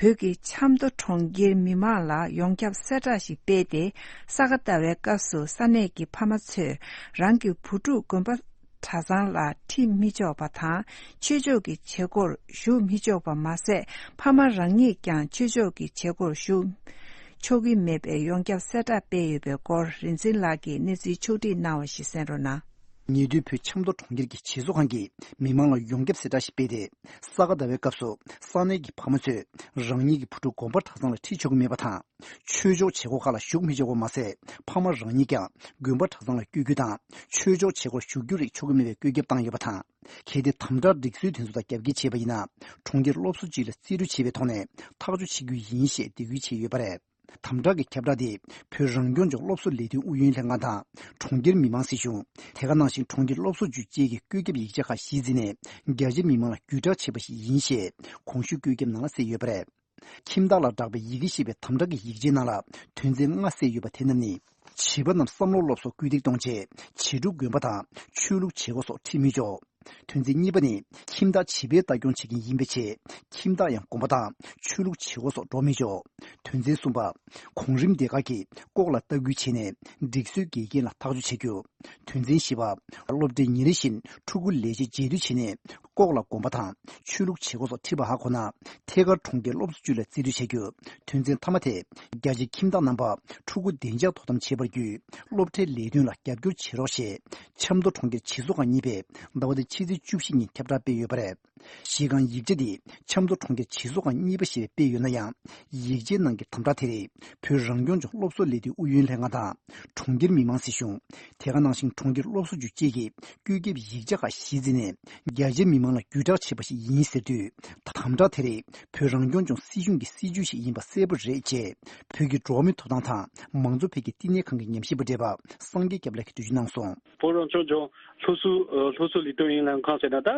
བོད་ཀྱི་ཆབ་མདོ་གྲོང་ཁྱེར་མི་མང་ལ་ཡོངས་ཁྱབ་གསལ་བསྒྲགས་ཤིག་སྤེལ་ཏེ། ས་ག་ཟླ་བའི་སྐབས་སུ་ས་གནས་ཀྱི་ཕ་མ་ཚོས་རང་གི་བུ་ཕྲུག་དགོན་པ་གྲྭ་ཚང་ལ་ཁྲིད་མི་ཆོག་པ་དང་། ཆོས་ཕྱོགས་ཀྱི་བྱེད་སྒོར་ཞུགས་མི་ཆོག་པ་མ་ཟད། ཕ་མ་རང་ཉིད་ཀྱང་ཆོས་ཕྱོགས་ཀྱི་བྱེད་སྒོར་ཞུགས་ཆོག་གི་མེད་པའི་ཡོངས་ཁྱབ་གསལ་བསྒྲགས་སྤེལ་ཡོད་པའི་སྐོར་རིག་འཛིན་ལགས་ཀྱིས་གནས་ཚུལ་ཕྱོགས་སྒྲིག་གནང་བ་ཞིག་གསན་རོགས་གནང་། ཉེ་དུས་བོད་ཆབ་མདོ་གྲོང་ཁྱེར་གྱི་སྤྱི་ཚོགས་ཁང་གིས་མི་མང་ལ་ཡོངས་ཁྱབ་གསལ་བསྒྲགས་ཤིག་སྤེལ་ཏེ། ས་ག་ཟླ་བའི་སྐབས་སུ་ས་གནས་ཀྱི་ཕ་མ་ཚོས་རང་ཉིད་ཀྱི་བུ་ཕྲུག་དགོན་པ་གྲྭ་ཚང་ལ་ཁྲིད་ཆོག་གི་མེད་པ་དང་། ཆོས་ཕྱོགས་བྱེད་སྒོ་ཁག་ལ་ཞུགས་མི་ཆོག་པ་མ་ཟད། ཕ་མ་རང་ཉིད་ཀྱང་དགོན་པ་གྲྭ་ཚང་ལ་བསྐྱོད་རྒྱུ་དང་། ཆོས་ཕྱོགས་བྱེད་སྒོར་ཞུགས་རྒྱུ་རིགས་ཆོག་གི་མེད་པའི་བཀོད་ཁྱབ་བཏང་ཡོད་པ་དང་། གལ་ཏེ་དམ་དྲག་སྒྲིག་སྲོལ་དེ་ཚོ་དང་རྒྱབ་འགལ་བྱས་པ་ཡིན་ན། གྲོང་ཁྱེར་སློབ་གསོ་ཅུས་ལ་རྩིས་སྤྲོད་བྱེད་པའི་ཐོག་ནས་ཐག་གཅོད་བྱེད་རྒྱུ་ཡིན་ཞེས་འབོད་སྐུལ་བྱས་ཡོད་པ་རེད། དམ་དྲག་གི་ཁྱབ་བསྒྲགས་དེ་བོད་རང་སྐྱོང་ལྗོངས་སློབ་གསོ་ལས་དོན་ཨུ་ཡོན་ལྷན་ཁང་དང་། གྲོང་ཁྱེར་མི་དམངས་སྲིད་གཞུང་། དེ་ག་ནང་བཞིན་གྲོང་ཁྱེར་སློབ་གསོ་ཅུས་བཅས་ཀྱི་བཀོད་ཁྱབ་ཡིག་ཆ་ཁག་གཞི་འཛིན་ནས། རྒྱ་ཆེ་མི་མང་ལ་བརྒྱུད་བསྒྲགས་བྱས་པ་ཞིག་ཡིན་ཞེས་གོང་ཞུས་བཀོད་ཁྱབ་ནང་ལ་གསལ་ཡོད་པ་རེད། ཁྱིམ་བདག་ལ་བསྒྲགས་པའི་ཡི་གེ་ཞེས་པའི་དམ་དྲག་གི་ཡིག་ཆའི་ནང་ལ་དོན་ཚན་ལྔ་གསལ་ཡོད་པ་དེ་རྣམས་ནི། བྱིས་པ་རྣམས་བསམ་བློ་སློབ་གསོ་སྐུལ་འདེད་གཏོང་ཆེད། བྱིས་ཕྲུག་དགོན་པ་དང་ཆོས་ལུགས་བྱེད་སྒོ་སོགས་ཁྲིད་མི་ཆོག་དོན་ཚན་གཉིས་པ་ནི། ཁྱིམ་བདག་བྱིས་པའི་ལྟ་སྐྱོང་བྱེད་མཁན་ཡིན་པའི་ཆེད། ཁྱིམ་བདག་ཡང་དགོན་པ་དང་ཆོས་ལུགས་བྱེད་སྒོ་སོགས་འགྲོ་མི་ཆོག་དོན་ཚན་གསུམ་པ། གོང་རིམ་སྡེ་ཁག་གིས་ལྐོག་ལ་ལྟ་སྐུལ་བྱས་ནས། སྒྲིག་སྲོལ་འགལ་རྐྱེན་ལ་ཐག་གཅོད་བྱེད་རྒྱུ། དོན་ཚན་བཞི་པ། སློབ་གྲྭའི་ཉིན་རེ་བཞིན་ཕྲུ་གུ་ལས་བྱེད་རྗེས་མཐུད་བྱས་ནས། ལྐོག་ལ་དགོན་པ་དང་ཆོས་ལུགས་བྱེད་སྒོ་སོགས་ཁྲིད་པ་ཧ་གོ་ན། ཐད་ཀར་གྲོང་ཁྱེར་སློབ་གསོ་ཅུས་ལ་རྩིས་སྤྲོད་བྱ་རྒྱུ། དོན་ཚན་ཐ་མ་དེ། རྒྱ་ཆེའི་ཁྱིམ་བདག་རྣམ་པ་ཕྲུ་གུ་བདེ་འཇགས་དོ་དམ་བྱེད་པར་བརྒྱུད། སློབ་གྲྭའི་ལས་དོན་ལ་རྒྱབ་སྐྱོར་བྱེད་རོགས་ཞེས། ཆབ་མདོ་གྲོང་ཁྱེར་སྤྱི་ཚོགས་ཁང་གཉིས་པས་ཟླ་བ་འདིའི་ཕྱི་ཚེས་བཅུ་བཞི་ཉིན་ཁྱབ་བསྒྲགས་སྤེལ་ཡོད་པ་རེད། གཞི་རྐང་ཡིག་ཆ་འདི་ཆབ་མདོ་གྲོང་ཁྱེར་སྤྱི་ཚོགས་ཁང་གཉིས་པ་ཞེས་སྤེལ་ཡོད་ན་ཡང་། ཡིག་ཆའི་ནང་གི་དམ་དྲག་དེ་རིགས་བོད་རང་སྐྱོང་ལྗོངས་སློབ་གསོ་ལས་དོན་ཨུ་ཡོན་ལྷན་ཁང་དང་། གྲོང་ཁྱེར་མི་དམངས་སྲིད་གཞུང་། དེ་ག་ནང་བཞིན་གྲོང་ཁྱེར་སློབ་གསོ་ཅུས་བཅས་ཀྱིས་བཀོད་ཁྱབ་ཡིག་ཆ་ཁག་གཞི་འཛིན་ནས། རྒྱ་ཆེའི་མི་མང་ལ་བརྒྱུད་བསྒྲགས་བྱས་པ་ཞིག་ཡིན་ཟེར་དུས། དམ་དྲག་དེ་རིགས་བོད་རང་སྐྱོང་ལྗོངས་སྲིད་གཞུང་གི་སྲིད་ཇུས་ཤིག་ཡིན་པ་གསལ་པོ་རེད་ཅེས། བོད་ཀྱི་འགྲོ་བ་མིའི་ཐོབ་ཐང་དང་མང་གཙོ་འཕེལ་རྒྱས་བསྟི་གནས་ཁང་གི་ཉམས་ཞིབ་པ་བགྲེས་པ་སངས་རྒྱས་སྐྱབས་ལགས་ཀྱིས་འགྲེལ་བརྗོད་གནང་སོང་། བོད་རང་སྐྱོང་ལྗོངས་སློབ་གསོ་ཨ་སློབ་གསོ་ལས་དོན་ཨུ་ཡོན་ལྷན་ཁང་ཟེར་ན། ད་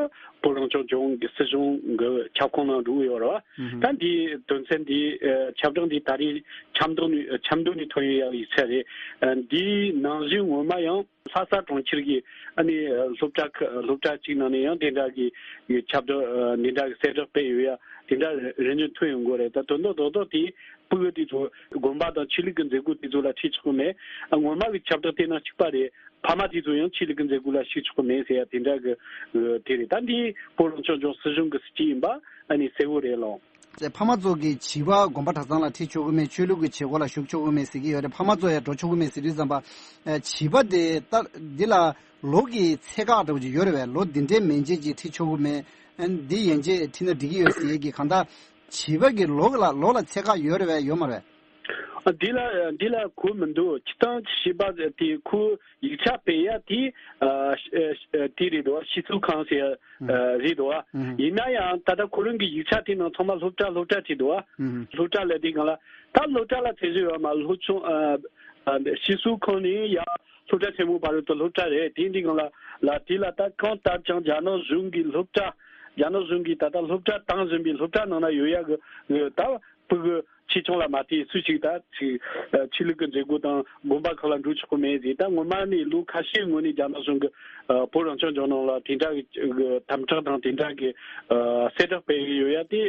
བོད་རང་སྐྱོང་ལྗོངས་ཀྱི་སྲིད་གཞུང་གི་ཁྱབ་ཁོངས་ནང་འགྲོ་གི་ཡོད་རེད་བ། ཨུ་ཧུམ། ད་འདིའི་དོན་ཚན་འདི་ཨ་ཁྱབ་བསྒྲགས་འདི་ད་རེས་ཆབ་མདོ་ནས་ཆབ་མདོ་ནས་ཐོན་ཡོད་ཡག་ཡིག་ཆ་རེད། ཨ་འདིའི་ནང་བཞིན་ངོ་མ་ཡང་ལྷ་ས་གྲོང་ཁྱེར་གྱི་ཨ་ནི་སློབ་གྲྭ་ཁག་སློབ་གྲྭ་གཅིག་ནང་ནས་ཡང་དེ་འདྲ་གི་ཁྱབ་བསྒྲགས་ཨ་འདི་འདྲ་གི་གསལ་བསྒྲགས་སྤེལ་ཡོད་ཡ་དེ་འདྲ་རེ་ནས་ཐོན་ཡོང་གི་རེད། ད་དོན་དག་རྡོག་རྡོག་དེ་ཕྲུ་གུ་དེ་ཚོ་དགོན་པ་དང་ཆོས་ལུགས་ཀྱི་མཛད་སྒོ་དེ་ཚོ་ལ་ཁྲིད་ཆོག་གི་མེད། ངོ་མ་གི་ཁྱབ་བསྒྲགས་དེ་ནང་གཅིག་པ་རེད། ཕ་མ་དེ་ཚོ་ཡང་ཆོས་ལུགས་ཀྱི་མཛད་སྒོ་ལ་ཞུགས་ཆོག་གི་མེད་ཟེར་ཡ་དེ་འདྲ་གི་དེ་རེད། ད་འདི་བོད་རང་སྐྱོང་ལྗོངས་སྲིད་གཞུང་གི་སྲིད་ཇུས་ཡིན་པ་ཨ་ནི་གསལ་བོ་རེད་ལགས། ཕ་མ་ཚོ་གིས་བྱིས་པ་དགོན་པ་གྲྭ་ཚང་ལ་ཁྲིད་ཆོག་གི་མེད། ཆོས་ལུགས་ཀྱི་བྱེད་སྒོ་ལ་ཞུགས་ཆོག་གི་མེད་ཟེར་གྱི་ཡོད་རེད། ཕ་མ་ཚོ་ཡང་འགྲོ་ཆོག་གི་མེད་ཟེར་དུས་ཙམ་པ། བྱིས་པ་དེ་ད་འདི་ལ་ལོ་གི་ཚད་བཀག་འདྲ་བོ་ཅིག་ཡོད་རེད་པས། ལོ་འདི་འདྲའི་མན་ཆད་ཅིག་ཁྲིད་ཆོག་གི་མེད། འདི་ཡན་ཆད་ཁྲིད་ན་འགྲིག་གི་ཡོད་ཟེར་གྱི་གང་ལྟར་བྱིས་པ་གི་ལོ་ལ་ལོ་ལ་ཚད་བཀག་ཡོད་རེད་པས། ཡོད་མ་རེད། འདི་ལ་འདི་ལ་གོ་མི་འདུག་སྤྱིར་བཏང་བྱིས་པ་དེ་ཁོ་ཡིག་ཆ་སྤེལ་ཡ་དེ་ཨ་ཨ་དེ་རེད་འདུག་སྤྱི་ཚོགས་ཁང་ཟེར་ཨ་རེད་འདུག་ཨུ་ཧུམ། ཡིན་ན་ཡང་ད་ལྟ་ཁོ་རང་གི་ཡིག་ཆ་དེ་ནང་ཚང་མ་སློབ་གྲྭ་སློབ་གྲྭ་བྲིས་འདུག་ཨུ་ཧུམ། སློབ་གྲྭ་ལ་དེ་གང་ལ་ད་སློབ་གྲྭ་ལ་ཚད་གཞི་ཡོད་མ། སློབ་ཆུང་ཨ་ཨ་སྤྱི་ཚོགས་ཁང་ནས་ཡང་སློབ་གྲྭ་ཆེན་མོ་བར་དུ་སློབ་གྲྭ་རེད། དེ་འདི་གང་ལ་ལ་དེ་ལ་ད་གང་ལྟར་ཀྱང་རྒྱ་ནག་གཞུང་གི་སློབ་གྲྭ་རྒྱ་ནག་གཞུང་གིས་ད་ལྟ་སློབ་གྲྭ་བཏང་བཞིན་པའི་སློབ་གྲྭ་ནང་ན་ཡོད་ཡ་གི་ད། ཕྲུ་གུ་ཆེ་ཆུང་ལ་མ་ལྟོས་སུ་ཞིག་ད་ཅིག་ཆོས་ལུགས་ཀྱི་མཛད་སྒོ་དང་དགོན་པ་ཁག་ལ་འགྲོ་ཆོག་གི་མེད་ཟེར། ད་སྔོན་མ་ནས་ལོ་ཁ་ཤས་སྔོན་ནས་རྒྱ་ནག་གཞུང་གི་བོད་རང་སྐྱོང་ལྗོངས་ནང་ལ་དེ་འདྲ་གི་དམ་དྲག་དང་དེ་འདྲ་གི་གསལ་བསྒྲགས་སྤེལ་གི་ཡོད་ཡ་དེ་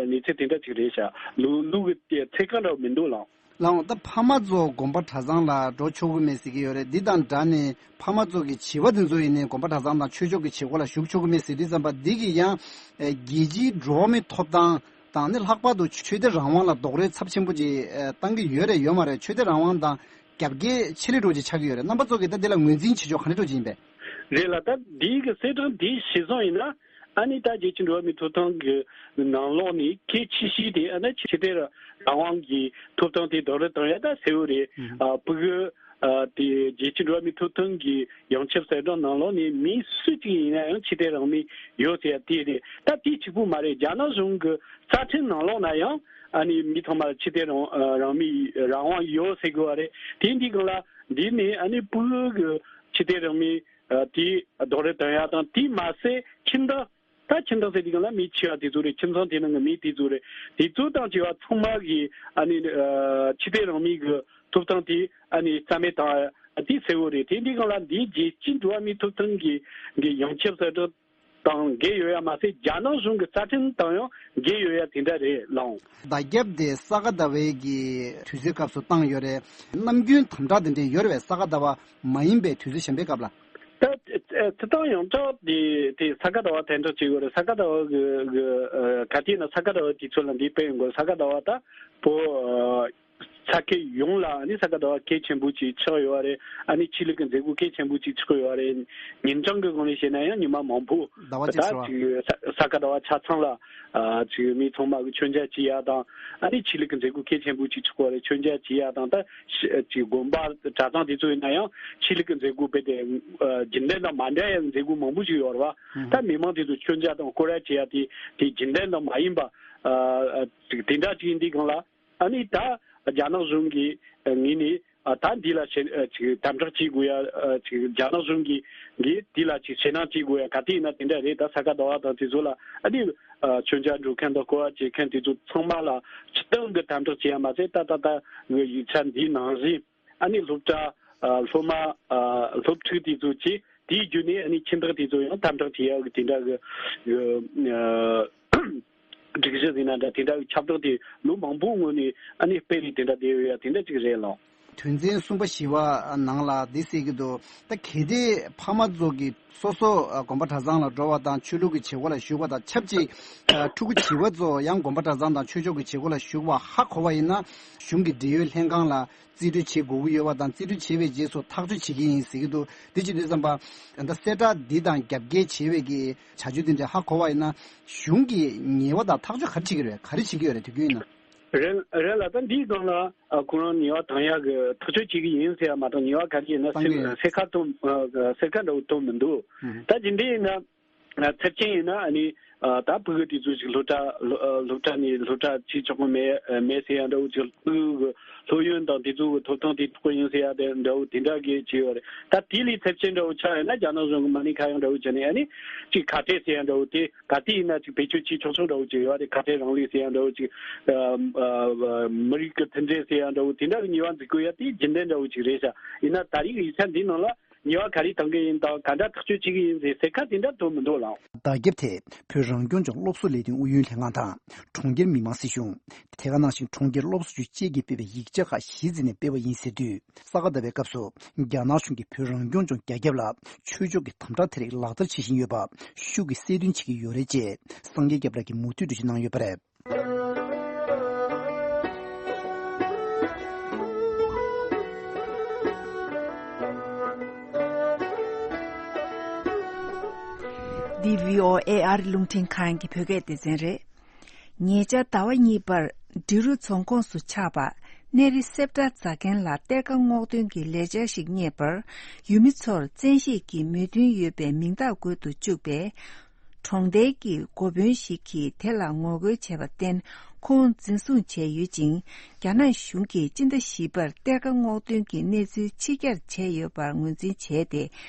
གནས་ཚུལ་དེ་འདྲ་ཅིག་རེད་ཤག་ལོ་ལོ་གི་ཚད་བཀག་འདྲ་བོ་མི་འདུག་ལགས། ལགས་འོང་། ད་ཕ་མ་ཚོ་དགོན་པ་གྲྭ་ཚང་ལ་འགྲོ་ཆོག་གི་མེད་ཟེར་གྱི་ཡོད་རེད། འདི་དང་སྦྲགས་ནས་ཕ་མ་ཚོ་གི་བྱིས་པ་དེ་ཚོ་ཡིན་ནའི་དགོན་པ་གྲྭ་ཚང་དང་ཆོས་ཕྱོགས་ཀྱི་བྱེད་སྒོ་ལ་ཞུགས་ཆོག་གི་མེད་ཟེར་དུས་ཙམ་པ། འདི་གི་ཡང་རྒྱལ་སྤྱིའི་འགྲོ་བ་མིའི་ཐོབ་ཐང་དང་ནི་ལྷག་པར་དུ་ཆོས་དད་རང་དབང་ལ་རྡོག་རོལ་ཚབས་ཆེན་པོ་ཅིག་བཏང་གི་ཡོད་རེད་ཡོད་མ་རེད། ཆོས་དད་རང་དབང་དང་རྒྱབ་འགལ་ཆེ་ལེ་འགྲོ་ཅིག་ཆགས་ཀྱི་ཡོད་རེད། རྣམ་པ་ཚོ་གིས་ད་འདི་ལ་ངོས་འཛིན་བྱེད་ཕྱོགས་ག་འདྲ་འགྲོ་ཅིག་ཡིན་པས། རེད་ལ། ད་འདིའི་གི་གསལ་བསྒྲགས་འདི་གཞིར་བཟུང་ཡིན་ན། ཨ་ནི་ད་རྒྱལ་སྤྱིའི་འགྲོ་བ་མིའི་ཐོབ་ཐང་གི་ནང་ལོགས་ནས་གལ་ཆེ་ཤོས་དེ་ཨ་ནི་ཆོས་དད་རང་དབང་གི་ཐོབ་ཐང་དེ་རྡོག་རོལ་གཏོང་ཡ་ད་གསལ་བོ་རེད། ཨ། ཕྲུ་གུ་ཨ། དེ་རྒྱལ་སྤྱིའི་འགྲོ་བ་མིའི་ཐོབ་ཐང་གི་ཡོངས་ཁྱབ་གསལ་བསྒྲགས་ནང་ལོགས་ནས་མི་སུ་གཅིག་ཡིན་ན་ཡང་ཆོས་དད་རང་མོས་ཡོད་ཟེར་ཡ་དེ་རེད། ད་དེ་གཅིག་པུ་མ་རེད། རྒྱ་ནག་གཞུང་གི་རྩ་ཁྲིམས་ནང་ལོགས་ན་ཡང་ཨ་ནི་མི་ཚང་མ་ལ་ཆོས་དད་རང་རང་མོས་རང་དབང་ཡོད་ཟེར་དགོས་པ་རེད། དེ་འདི་སྒང་ལ་འདི་ནས་ཨ་ནི་ཕྲུ་གུ་གི་ཆོས་དད་རང་མོས་ཨ། དེ་རྡོག་རོལ་གཏོང་ཡ་དང་། དེ་མ་ཟད་ཁྱིམ་བདག་ད་ཁྱིམ་བདག་ཟེར་དུས་སྒང་ལ་མི་ཆེ་བ་དེ་ཚོ་རེད། ཁྱིམ་ཚང་དེ་ནང་གི་མི་དེ་ཚོ་རེད། དེ་ཚོ་དང་བཅས་པ་ཚང་མ་གིས་ཨ་ནི་ཨ། ཆོས་དད་རང་མོས་ཀྱི་ཐོབ་ཐང་དེ་ཨ་ནི་རྩ་མེད་བཏང་ཡ་དེ་གསལ་བོ་རེད། དེ་འདི་སྒང་ལ་འདི་རྒྱལ་སྤྱིའི་འགྲོ་བ་མིའི་ཐོབ་ཐང་གི་གི་ཡོངས་ཁྱབ་གསལ་བསྒྲགས་དང་འགལ་ཡོད་ཡ་མ་ཟད། རྒྱ་ནག་གཞུང་གི་རྩ་ཁྲིམས་དང་ཡང་འགལ་ཡོད་ཡ་དེ་འདྲ་རེད་ལགས། བརྡ་ཁྱབ་དེ་ས་ག་ཟླ་བའི་གི་དུས་ཚོད་སྐབས་སུ་བཏང་ཡོད་རེད། ནམ་རྒྱུན་དམ་དྲག་དེ་འདྲ་ཡོད་རེད་པས། ས་ག་ཟླ་བ་མ་ཡིན་པའི་དུས་ཚོད་གཞན་པའི་སྐབས་ལ། ད་ཨ། སྤྱིར་བཏང་ཡོངས་གྲགས་དེ་དེ་ས་ག་ཟླ་བ་དེ་འདྲ་བྱེད་དགོས་རེད། ས་ག་ཟླ་བ་གི་གི་ཨ། ག་དུས་ན་ས་ག་ཟླ་བ་དུས་ཚོད་ལ་འདི་སྤེལ་ཡོང་དགོས། ས་ག་ཟླ་བ་ད་བོད་ཨ། ས་ཁུལ་ཡོངས་ལ་ཨ་ནི་ས་ག་ཟླ་བ་གལ་ཆེན་པོ་ཅིག་ཆགས་ཡོད་རེད། ཨ་ནི་ཆོས་ལུགས་ཀྱི་མཛད་སྒོ་གལ་ཆེན་པོ་ཅིག་ཆགས་ཡོད་རེད། ཉིན་གྲངས་ཀྱི་སྒང་ནས་བཤད་ན་ཡང་ཉི་མ་མང་པོ། ཟླ་བ་གཅིག་ད་ཟེར་བ། ཅིག་ས་ས་ག་ཟླ་བ་ཆ་ཚང་ལ་ཨ། ཅིག་མི་ཚང་མ་གི་མཆོད་མཇལ་བྱེད་ཡ་དང་། ཨ་ནི་ཆོས་ལུགས་ཀྱི་མཛད་སྒོ་གལ་ཆེན་པོ་ཅིག་ཆགས་པ་རེད། མཆོད་མཇལ་བྱེད་ཡ་དང་། ད་ཤ་ཅིག་དགོན་པ་གྲྭ་ཚང་དེ་ཚོ་ཡིན་ན་ཡང་ཆོས་ལུགས་ཀྱི་མཛད་སྒོ་སྤེལ་ཏེ་ཨ། རྒྱུན་ལྡན་དང་མ་འདྲ་བའི་མཛད་སྒོ་མང་པོ་ཞིག་ཡོད་རེད་པ། ཨ། ད་མི་མང་དེ་ཚོ་མཆོད་མཇལ་དང་སྐོར་ར་བྱེད་ཡ་དེ་དེ་རྒྱུན་ལྡན་དང་མ་ཡིན་པ་ཨ། ཅིག་དེ་འདྲ་ཅིག་ཡིན་དུས་སྒང་ལ། ཨ་ནི་ད་རྒྱ་ནག་གཞུང་གི་ངོས་ནས་ཨ། ད་འདི་ལ་ཞེ་ཨ། ཅིག་དམ་དྲག་བྱེད་དགོས་ཡ། ཨ། ཅིག་རྒྱ་ནག་གཞུང་གིས་གིས་འདི་ལ་ཅིག་ཞེད་སྣང་བྱེད་དགོས་ཡ་ག་དུས་ཡིན་ན་དེ་འདྲ་རེད། ད་ས་ག་ཟླ་བ་དང་དེ་ཚོ་ལ་ཨ་ནི་ཨ། མཆོད་མཇལ་འགྲོ་མཁན་དང་སྐོར་བ་བྱེད་མཁན་དེ་ཚོ་ཚང་མ་ལ་སྤྱིར་བཏང་གི་དམ་དྲག་བྱེད་ཡ་མ་ཟད། ད་ད་ད་ཡིག་ཆ་འདིའི་ནང་བཞིན་ཨ་ནི་སློབ་གྲྭ་ཨ། སློབ་མ་ཨ། སློབ་ཕྲུག་དེ་ཚོ་གིས་དེའི་བརྒྱུད་ནས་ཨ་ནི་ཁྱིམ་བདག་དེ་ཚོ་ཡང་དམ་དྲག་བྱེད་ཡ་གི་དེ་འདྲ་གི་ཨ། སྒྲིག་གཞི་ཟེར་ན་འདྲ། དེ་འདྲ་གི་ཁྱབ་བསྒྲགས་དེ་ལོ་མང་པོའི་སྔོན་ནས་ཨ་ནི་སྤེལ་ནས་དེ་འདྲ་བསྡད་ཡོད་ཡ་དེ་འདྲ་ཅིག་རེད་ལགས། དོན་ཚན་གསུམ་པ་བཞི་པ་ནང་ལ་འདི་གསལ་གྱི་འདུག་ད་གལ་ཏེ་ཕ་མ་ཚོ་གིས་སོ་སོ་དགོན་པ་གྲྭ་ཚང་ལ་འགྲོ་བ་དང་ཆོས་ལུགས་ཀྱི་བྱེད་སྒོ་ལ་ཞུགས་པ་དང་ཆབས་ཅིག་ཕྲུ་གུ་བྱིས་པ་ཚོ་ཡང་དགོན་པ་གྲྭ་ཚང་དང་ཆོས་ཕྱོགས་ཀྱི་བྱེད་སྒོ་ལ་ཞུགས་པ་ཧ་གོ་བ་ཡིན་ན། གཞུང་གི་འབྲེལ་ཡོད་ལྷན་ཁང་ལ་རྩིས་སྤྲོད་བྱེད་དགོས་ཀྱི་ཡོད་པ་དང་། རྩིས་སྤྲོད་བྱས་པའི་རྗེས་སུ་ཐག་གཅོད་བྱེད་ཀྱི་ཡིན་ཟེར་གྱི་འདུག་དེ་བྱེད་དུས་ཙམ་པ་ད་གསལ་བསྒྲགས་འདི་དང་རྒྱབ་འགལ་བྱེད་པའི་གི་བྱ་སྤྱོད་འདི་འདྲ་ཧ་གོ་བ་ཡིན་ན། གཞུང་གིས་ཉེས་པ་དང་ཐག་གཅོད་ག་རེ་བྱེད་ཀྱི་རེད། ག་རེ་བྱེད་ཀྱི་ཡོད་རེད། དུས་རྒྱུན་ཡིན་ན། རེད་རེད་ལགས། ད་འདིའི་སྒང་ལ་ཁོ་རང་ཉེས་པ་དང་ཡག་གི་ཐག་གཅོད་བྱེད་ཀྱི་ཡིན་ཟེར་ཡ་མ་གཏོགས། ཉེས་པ་ག་རེ་ཡིན་ན་གཏང་གི་ཟེར་ཟེར་ཁ་གཏོང་ཟེར་ཁ་འདྲ་བོ་གཏོང་མི་འདུག་ད་འདི་འདྲ་ཡིན་ན། ཚབས་ཆེན་ཡིན་ན་ཨ་ནི་ད་ཕྲུ་གུ་དེ་ཚོ་ཅིག་སློབ་གྲྭ་སློབ་གྲྭ་ནས་སློབ་གྲྭ་བྱེད་ཆོག་གི་མེད་མེད་ཟེར་ཡ་འདྲ་བོ། ཅིག་ཕྲུ་གུ་གི་སློབ་ཡོན་དང་དེ་ཚོ་གི་ཐོབ་ཐང་དེ་ཐོབ་གི་ཡིན་ཟེར་ཡ་དེ་འདྲ་བོ་དེ་འདྲ་གི་བྱས་ཡོད་རེད། ད་དེ་ལས་ཚབས་ཆེན་འདྲ་བོ་ཆགས་ཡོད་ན་རྒྱ་ནག་གཞུང་གི་མ་ཎི་ཁ་གཡང་འདྲ་བོ་བྱས་ནས་ཨ་ནི་ཅིག་ཁ་བྲལ་ཟེར་ཡ་འདྲ་བོ་དེ། ག་དུས་ཡིན་ན་ཅིག་བེད་སྤྱོད་བྱེད་ཆོག་ཆོག་འདྲ་བོ་ཅིག་ཡོད་རེད། ཁ་བྲལ་རང་ལུགས་ཟེར་ཡ་འདྲ་བོ་ཅིག་ཨ། མི་རིགས་ཀྱི་མཐུན་སྒྲིལ་ཟེར་ཡ་འདྲ་བོ་དེ་འདྲ་གི་ཉེས་པ་འཛུགས་དགོས་ཡ་དེ་རྒྱུན་ལྡན་འདྲ་བོ་ཅིག་རེད་ཤག་ཡིན་ན་ད་རེས་ཀྱི་ཡིག་ཆ་འདི་ནང་ལ་ཉེས་པ་ག་རེ་གཏང་གི་ཡིན་དང་ག་འདྲ་ཐག་གཅོད་བྱེད་ཀྱི་ཡིན་ཟེར་ཟེར་ཁ་དེ་འདྲ་འདུག་མི་འདུག་ལགས། བརྡ་ཁྱབ་དེ་བོད་རང་སྐྱོང་ལྗོངས་སློབ་གསོ་ལས་དོན་ཨུ་ཡོན་ལྷན་ཁང་དང་། གྲོང་ཁྱེར་མི་དམངས་སྲིད་གཞུང་། དེ་ག་ནང་བཞིན་གྲོང་ཁྱེར་སློབ་གསོ་ཅུས་བཅས་ཀྱིས་སྤེལ་བའི་ཡིག་ཆ་ཁག་གཞི་འཛིན་ནས་སྤེལ་བ་ཡིན་ཟེར་དུས། ས་ག་ཟླ་བའི་སྐབས་སུ་རྒྱ་ནག་གཞུང་གིས་བོད་རང་སྐྱོང་ལྗོངས་རྒྱ་ཁྱབ་ལ་ཆོས་ཕྱོགས་ཀྱི་དམ་དྲག་དེ་རིགས་ལག་བསྟར་བྱེད་བཞིན་ཡོད་པ་ཤུགས་ཀྱིས་གསལ་སྟོན་བྱེད་ཀྱི་ཡོད་རེད་ཅེས་སངས་རྒྱས་སྐྱབས་ལགས་ཀྱིས་མུ་མཐུད་འགྲེལ་བརྗོད་གནང་ཡོད་པ་རེད། འདི་བྷི་ཨོ་ཨེ་ཨ་རི་རླུང་འཕྲིན་ཁང་གི་བོད་སྐད་སྡེ་ཚན་རེད། ཉེ་ཆར་ཟླ་བ་གཉིས་པར་འབྲི་རུ་རྫོང་ཁོངས་སུ་ཆགས་པ་གནས་རི་གསེབ་ཁྲ་རྫ་མཁན་ལ་གཏེར་ཁ་སྔོག་འདོན་གྱི་ལས་འཆར་ཞིག་རྙེད་པར། ཡུལ་མི་ཚོར་བཙན་ཤེད་ཀྱིས་མོས་མཐུན་ཡོད་པའི་མིང་རྟགས་འགོད་དུ་བཅུག་པས། གྲོང་རྡལ་གྱི་འགོ་དཔོན་ཞིག་གིས་དེ་ལ་ངོ་རྒོལ་བྱས་པར་བརྟེན། ཁོང་འཛིན་བཟུང་བྱས་ཡོད་ཅིང་། རྒྱ་ནག་གཞུང་གིས་སྤྱི་ཟླ་བཞི་པར་གཏེར་ཁ་སྔོག་འདོན་གྱི་གནས་ཚུལ་ཕྱི་གྱར་བྱས་ཡོད་པར་ངོས་འཛིན་བྱས་ཏེ།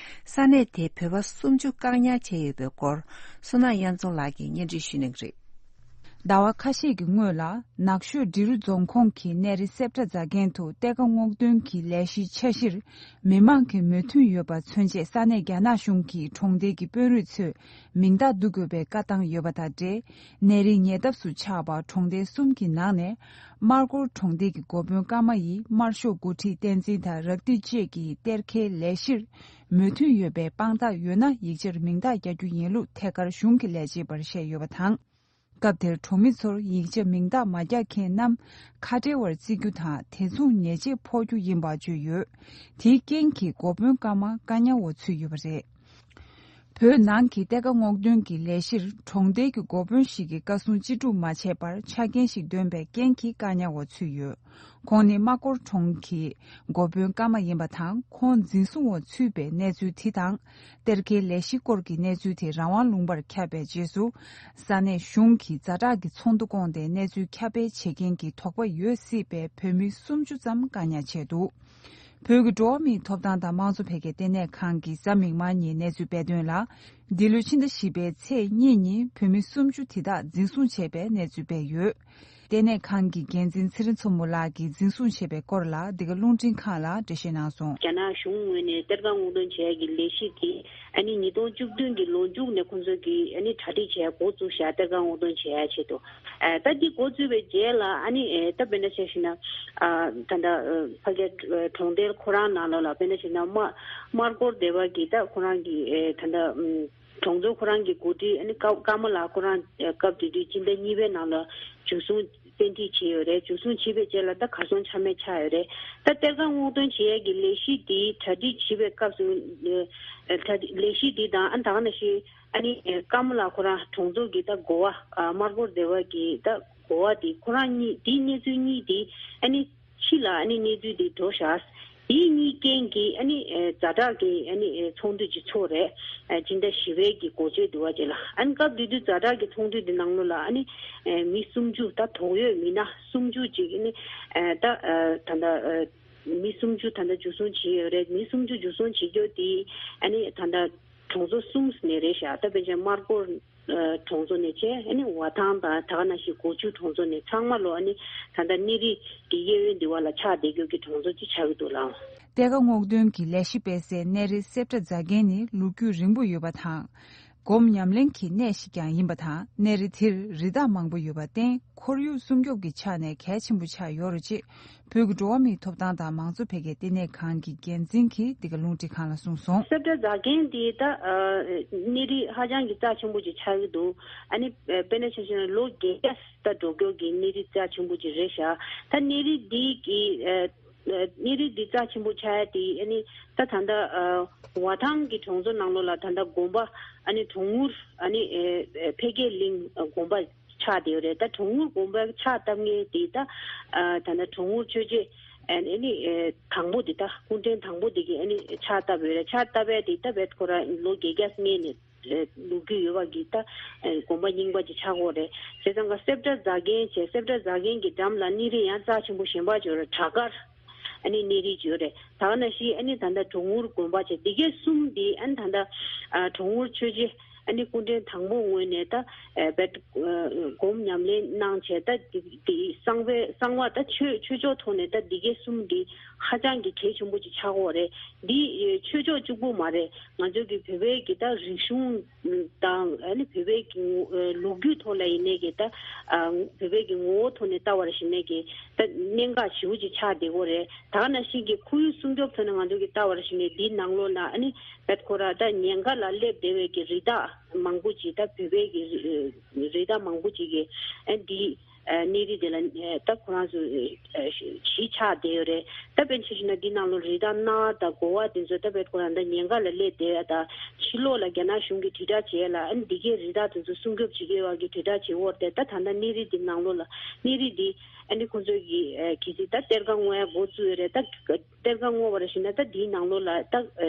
ས་གནས་དེའི་བོད་པ་སུམ་ཅུ་བཀག་ཉར་བྱས་ཡོད་པའི་སྐོར། བསོད་ནམས་དབྱངས་འཛོམས་ལགས་ཀྱིས་སྙན་སྒྲོན་ཞུ་གནང་གི་རེད། ཟླ་བ་ཁ་ཤས་ཀྱི་སྔོན་ལ། ནག་ཤོད་འབྲི་རུ་རྫོང་ཁོངས་ཀྱི་གནས་རི་སེབ་ཏྲ་རྫ་མཁན་དུ་གཏེར་ཁ་སྔོག་འདོན་གྱི་ལས་གཞིའི་འཆར་གཞིར་མི་མང་གི་མོས་མཐུན་ཡོད་པ་མཚོན་ཆེད། ས་གནས་རྒྱ་ནག་གཞུང་གིས་གྲོང་རྡལ་གྱི་དཔོན་རིགས་ཚོས་མིང་རྟགས་བསྡུ་དགོས་པའི་བཀའ་བཏང་ཡོད་པ་དང་འབྲེལ། གནས་རིའི་ཉེ་འདབས་སུ་ཆགས་པ་གྲོང་རྡལ་གསུམ་གྱི་ནང་ནས། དམར་སྒོར་གྲོང་རྡལ་གྱི་འགོ་དཔོན་ཀརྨ་ཡིས་དམར་ཤོག་འགོ་ཁྲིད་བསྟན་འཛིན་དང་རབ་བསྟུན་བཅས་ཀྱི་གཏེར་ཁའི་ལས་གཞིར་མོས་མཐུན་ཡོད་པའི་དཔང་རྟགས་ཡོད་ན། ཡིག་ཆར་མིང་རྟགས་རྒྱག་རྒྱུ་ཡིན་ལུགས་ཐད་ཀར་གཞུང་གི་ལས་བྱེད་པར་བཤད་ཡོད་པ་དང་། སྐབས་དེར་གྲོང་མི་ཚོར་ཡིག་ཆ་མིང་རྟགས་མ་རྒྱག་མཁན་རྣམས་ཁ་བྲལ་བར་བརྩི་རྒྱུ་དང་། དེ་མཚུངས་ཉེས་ཆད་ཕོག་རྒྱུ་ཡིན་པ་བརྗོད་ཡོད། དེའི་རྐྱེན་གྱིས་འགོ་དཔོན་ཀརྨ་བཀག་ཉར་འོག་ཚུད་ཡོད་པ་རེད། བོད་ནང་གི་གཏེར་ཁ་སྔོག་འདོན་གྱི་ལས་གཞིར་གྲོང་རྡལ་གྱི་འགོ་དཔོན་ཞིག་གིས་བཀའ་གསུང་ཅི་སྒྲུབ་མ་བྱས་པར་ཆ་རྐྱེན་ཞིག་འདོན་པའི་རྐྱེན་གྱིས་བཀག་ཉར་འོག་ཚུད་ཡོད། ཁོང་ནི་དམར་སྒོར་གྲོང་གི་འགོ་དཔོན་ཀརྨ་ཡིན་པ་དང་། ཁོང་འཛིན་བཟུང་འོག་ཚུད་པའི་གནས་ཚུལ་དེ་དང་། གཏེར་ཁའི་ལས་གཞི་སྐོར་གྱི་གནས་ཚུལ་དེ་རང་དབང་ལུང་པར་ཁྱབ་པའི་རྗེས་སུ། ས་གནས་གཞུང་གིས་ཛ་དྲག་གི་ཚོགས་འདུ་བསྐོངས་ཏེ། གནས་ཚུལ་ཁྱབ་སྤེལ་བྱེད་མཁན་གྱི་དོགས་པ་ཡོད་སྲིད་པའི་བོད་མི་སུམ་ཅུ་ཙམ་བཀག་ཉར་བྱས་འདུག། བོད་ཀྱི་འགྲོ་བ་མིའི་ཐོབ་ཐང་དང་དམངས་གཙོ་འཕེལ་རྒྱས་ལྟེ་གནས་ཁང་གིས་གཟའ་མིག་དམར་ཉིན་གནས་ཚུལ་སྤེལ་དོན་ལ། འདི་ལོའི་ཕྱི་ཟླ་བཞི་པའི་ཚེས་གཉིས་ཉིན་བོད་མི་སུམ་ཅུ་དེ་དག་འཛིན་བཟུང་བྱས་པའི་གནས་ཚུལ་སྤེལ་ཡོད། ལྟེ་གནས་ཁང་གི་འགན་འཛིན་ཚེ་རིང་མཚོ་མོ་ལགས་ཀྱིས་འཛིན་བཟུང་བྱས་པའི་སྐོར་ལ། འདི་ག་རླུང་འཕྲིན་ཁང་ལ་འགྲེལ་བཤད་གནང་སོང་། རྒྱ་ནག་གཞུང་ངོས་ནས་གཏེར་ཁ་སྔོག་འདོན་བྱེད་ཡག་གི་ལས་གཞི་དེ། ཨ་ནི་ཉིས་སྟོང་བཅུ་བདུན་གྱི་ལོ་མཇུག་ནས་ཁོང་ཚོས་ཀྱིས་ཨ་ནི་གྲ་སྒྲིག་བྱེད་ཡག་འགོ་བཙུགས་ཤག་གཏེར་ཁ་སྔོག་འདོན་བྱེད་ཡག་ཆེད་དུ། ཨ་ད་འདི་འགོ་བཙུགས་པའི་རྗེས་ལ། ཨ་ནི་ཨེ་ད་དཔེར་ན་ཆ་བཞག་ན། ཨ་ད་ལྟ་ཨ་ཕ་གིའི་གྲོང་རྡལ་ཁོ་རང་ནང་ལོགས་ལ། དཔེར་ན་ཆ་བཞག་ན་དམར་དམར་སྒོར་སྡེ་བ་གི་ད་ཁོ་རང་གི་ཨེ་ད་ལྟ་ཨམ། གྲོང་ཚོ་ཁོ་རང་གི་འགོ་ཁྲིད། ཨ་ནི་ཀརྨ་ལགས་ཁོ་རང་སྐབས་དེ་དུས་སྤྱི་ཟླ་གཉིས་པའི་ནང་ལ་འཇུ་བཟུང་བཙན་ཁྲིད་བྱས་ཡོད་རེད། འཇུ་བཟུང་བྱས་པའི་རྗེས་ལ་ད་གར་སོང་ཆ་མེད་ཆགས་ཡོད་རེད། ད་གཏེར་ཁ་སྔོག་འདོན་བྱེད་ཡས་ཀྱི་ལས་གཞི་འདི་གྲ་སྒྲིག་བྱེད་པའི་སྐབས་སུ། ཨ་གྲ་སྒྲིག་ལས་གཞི་འདི་དང་། ཨ་ད་ག་ནང་བཞིན་ཨ་ནི་ཀརྨ་ལགས་ཁོ་རང་གྲོང་ཚོ་གི་ད་འགོ་བ། ཨ་དམར་སྒོར་སྡེ་བ་གི་ད་འགོ་བ་འདི་ཁོ་རང་གཉིས། འདིའི་གནས་ཚུལ་གཉིས་འདི་ཨ་ནི། ཕྱི་ལ་ཨ་ནི་གནས་ཚུལ་འདི་འགྲོ་ཤག་འདིའི་གཉིས་རྐྱེན་གྱིས་ཨ་ནི་ཨེ་ཛ་དྲག་གི་ཨ་ནི་ཨེ་ཚོགས་འདུ་ཅིག་ཚོགས་རེད། ཨེ་སྤྱི་ཟླ་བཞི་པའི་གི་འགོ་སྤྱོད་དུ་བ་ཅིག་ལ། ཨ་ནི་སྐབས་དེ་དུས་ཛ་དྲག་གི་ཚོགས་འདུ་འདི་ནང་ལོགས་ལ་ཨ་ནི་ཨེ་མི་སུམ་ཅུ། ད་དོགས་ཡོད་མི་སྣ་སུམ་ཅུ་ཅིག་ཨ་ནི་ཨེ་ད་ཨེ་ད་ལྟ་ཨེ་མི་སུམ་ཅུ་ད་ལྟ་འཇུ་བཟུང་བྱས་ཡོད་རེད། མི་སུམ་ཅུ་འཇུ་བཟུང་བྱེད་རྒྱུ་དེ་ཨ་ནི་ད་ལྟ་གྲོང་ཚོ་གསུམ་ནས་རེད་ཤག་ད་དཔེར་ན་དམར་སྒོར་ཨ་གྲོང་ཚོ་ནས་བྱས། ཨ་ནི་ཝ་ཐང་དང་། ད་ག་ནང་བཞིན་སྒོ་ཆུ་གྲོང་ཚོ་ནས། ཚང་མ་ལོ་ཨ་ནི་ད་ལྟ་གནས་རི་གི་གཡས་གཡོན་འདི་བ་ལ་ཆགས་བསྡད་རྒྱུ་གི་གྲོང་ཚོ་ཅིག་ཆགས་ཀྱི་འདུག་ལགས། གཏེར་ཁ་སྔོག་འདོན་གྱི་ལས་གཞི་སྤེལ་སའི་གནས་རི་སེབ་ཏྲ་རྫ་མཁན་ནི་ལོ་རྒྱུས་རིང་པོ་ཡོད་པ་དང་། སྒོམ་ཉམས་ལེན་གྱི་གནས་ཤིག་ཀྱང་ཡིན་པ་དང་། གནས་རི་དེར་རི་དྭགས་མང་པོ་ཡོད་པར་བརྟེན། ཁོར་ཡུག་སྲུང་སྐྱོབ་ཀྱི་ཆ་ནས་གལ་ཆེན་པོ་ཆགས་ཡོད་རེད་ཅེས། བོད་ཀྱི་འགྲོ་བ་མིའི་ཐོབ་ཐང་དང་མང་གཙོ་འཕེལ་རྒྱས་ལྟེ་གནས་ཁང་གི་འགན་འཛིན་གྱིས་འདི་ག་རླུང་འཕྲིན་ཁང་ལ་གསུངས་སོང་། སེབ་ཏྲ་རྫ་མཁན་འདི་ད་ཨ་གནས་རི་ཧ་ཅང་གི་རྩ་ཆེན་པོ་ཅིག་ཆགས་ཀྱི་འདུག་ཨ་ནི་ཨ་དཔེར་ན་ཆ་བཞག་ན་ལོ་བརྒྱད་བརྒྱ་ད་འགྲོ་རྒྱུ་གི་གནས་རི་རྩ་ཆེན་པོ་ཅིག་རེད་ཤག་ད་གནས་རི་འདི་གི་ཨ་ཨ་གནས་རི་འདི་རྩ་ཆེན་པོ་ཆགས་ཡ་དེ། ཨ་ནི་ད་ད་ལྟ་ཨ་ཝ་ཐང་གི་གྲོང་ཚོ་ནང་ལོགས་ལ་ད་ལྟ་དགོན་པ། ཨ་ནི་གྲོང་ངུར། ཨ་ནི་ཨ་འཕེལ་རྒྱས་གླིང་དགོན་པ་ཆགས་བསྡད་ཡོད་རེད། ད་གྲོང་ངུར་དགོན་པ་ཕྱག་བཏབ་མཁན་དེ་ད་ཨ་ད་ལྟ་གྲོང་ངུར་ཆོས་རྗེ། ཨ་ནི་ཨ་དང་པོ་དེ། ད་སྐུ་ཕྲེང་དང་པོ་དེ་གིས་ཨ་ནི་ཕྱག་བཏབ་ཡོད་རེད། ཕྱག་བཏབ་པ་དེ་ད་བེད་ཁོ་རང་ལོ་བརྒྱད་བརྒྱ་སྔོན་ནས་ཨ་ལོ་རྒྱུས་ཡོད་པ་གི་ད་ཨ་དགོན་པ་རྙིང་པ་ཅིག་ཆགས་ཀྱི་ཡོད་རེད། བྱས་ཙང་ཀ་སེབ་ཏྲ་རྫ་མཁན་བྱས། སེབ་ཏྲ་རྫ་མཁན་གྱི་འགྲམ་ལ་གནས་རི་ཡང་རྩ་ཆེན་པོ་གཞན་པ་ཅིག་ཡོད་རེད། བྲག་དཀར། ཨ་ནི་གནས་རི་ཅིག་ཡོད་རེད། ད་ག་ནང་བཞིན་ཨ་ནི་ད་ལྟ་གྲོང་ངུར་དགོན་པ་བྱས། འདི་གའི་གསུམ་འདི། ཨ་ནི་ད་ལྟ་ཨ་གྲོང་ངུར་ཆོས་རྗེ། ཨ་ནི་སྐུ་ཕྲེང་དང་པོ་ངོས་ནས་ད་ཨ་བེད་ཨ་སྒོམ་ཉམས་ལེན་གནང་བྱས། ད་འདི་འདི་གསང་བའི་གསང་བ་ད་ཆོས་ཆོས་ཕྱོགས་ཐོག་ནས་ད་འདི་གའི་གསུམ་འདི་ཧ་ཅང་གི་གལ་ཆེན་པོ་ཅིག་ཆགས་ཀྱི་ཡོད་རེད། འདི་ཨ་ཆོས་ཕྱོགས་གཅིག་པུ་མ་རེད། ང་ཚོ་གི་བོད་པའི་གི་ད་རིག་གཞུང་དང་། ཨ་ནི་བོད་པའི་གི་ངོ་ཨ་ལོ་རྒྱུས་ཐོག་ལ་ཡིན་ནའི་གི་ད་ཨ་བོད་པའི་གི་ངོ་བོ་ཐོག་ནས་ལྟ་བར་ཞིག་ནས་གི་ད་གནད་འགག་ཞེ་པོ་ཅིག་ཆགས་བསྡད་ཀྱི་ཡོད་རེད། ད་ག་ནང་བཞིན་གྱི་ཁོར་ཡུག་སྲུང་སྐྱོབ་ཐོག་ནས་ང་ཚོ་གི་ལྟ་བར་ཞིག་ནས་འདིའི་ནང་ལོགས་ལ་ཨ་ནི་བེད་ཁོ་རང་ད་ཉེན་ཁ་ལ་སླེབས་བསྡད་པའི་གི་རི་དྭགས་མང་པོ་ཅིག་ད་བོད་པའི་གི་རི་རི་དྭགས་མང་པོ་ཅིག་གི་ཨ་འདི་ཨ་གནས་རི་དེ་ལ་ཨ་ད་ཁོ་རང་ཚོ་ཨ་གཞིས་ཆགས་བསྡད་ཡོད་རེད། ད་དཔེར་ན་ཆ་བཞག་ན་འདི་ནང་ལོགས་རི་དྭགས་གནའ་དང་གོ་བ་དེ་ཚོ་ད་བེད་ཁོ་རང་ད་ཉེན་ཁ་ལ་སླེབས་བསྡད་ཡ། ད་ཕྱི་ལོགས་ལ་རྒྱ་ནག་གཞུང་གིས་དྲིལ་བསྒྲགས་བྱས་ལ། ཨ་འདི་གའི་རི་དྭགས་དེ་ཚོ་སྲུང་སྐྱོབ་བྱེད་ཀྱི་ཡོད་པ་གི་དྲིལ་བསྒྲགས་བྱེད་ཀྱི་ཡོད་རེད། ད་ད་ལྟ་གནས་རི་འདི་ནང་ལོགས་ལ་གནས་རི་འདི་ཨ་ནི་ཁོ་ཚོས་ཀྱི་ཨ་གལ་སྲིད་ད་གཏེར་ཁ་སྔོག་ཡ་འགོ་བཙུགས་ཡོད་རེད། ད་གཏེར་ཁ་སྔོག་པར་ཞིག་ན་ད་འདིའི་ནང་ལོགས་ལ་ད་ཨ་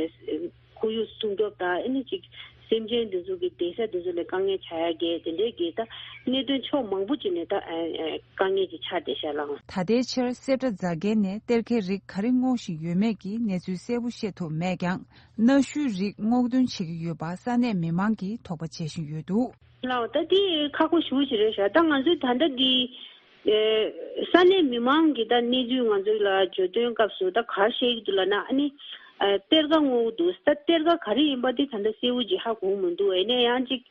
ཁོར་ཡུག་སྲུང་སྐྱོབ་དང་། ཨ་ནི་ཅིག་སེམས་ཅན་འདི་ཚོ་གི་བསྡད་ས་འདི་ཚོ་ལ་དཀའ་ངལ་ཆགས་ཡ་གི་དེ་འདྲའི་གི་ད་གནད་དོན་ཕྱོགས་མང་པོ་ཅིག་ནས་ད་ཨ་ཨ་དཀའ་ངལ་ཅིག་ཆགས་བསྡད་ཤག་ལགས། ད་ལྟའི་ཆར་སེབ་ཏྲ་རྫ་མཁན་ནས་གཏེར་ཁའི་རིགས་ག་རེ་སྔོག་བཞིན་ཡོད་མེད་ཀྱི་གནས་ཚུལ་གསལ་པོ་ཤེས་ཐུབ་མེད་ཀྱང་། གནའ་ཤུལ་རིགས་སྔོག་འདོན་བྱེད་ཀྱི་ཡོད་པ་ས་གནས་མི་མང་གིས་དོགས་པ་བྱེད་བཞིན་ཡོད་འདུག། ལགས། ད་འདི་ཁག་པོ་ཞེ་པོ་ཅིག་རེད་ཤག་ད་ང་ཚོའི་ད་ལྟ་འདི་ཨེ་ས་གནས་མི་མང་གི་ད་གནས་ཚུལ་ང་ཚོ་ལ་བརྗོད་དོན་སྐབས་སུ་ད་ག་རེ་བཤད་ཀྱི་འདུག་ལབ་ན། ཨ་ནི་ཨེ་གཏེར་ཁ་སྔོག་གི་འདུག་ད་གཏེར་ཁ་ག་རེ་ཡིན་པ་འདི་ད་ལྟ་གསལ་པོ་ཅིག་ཧ་གོ་མི་འདུག་ཨེ་ནས་ཡང་ཅིག་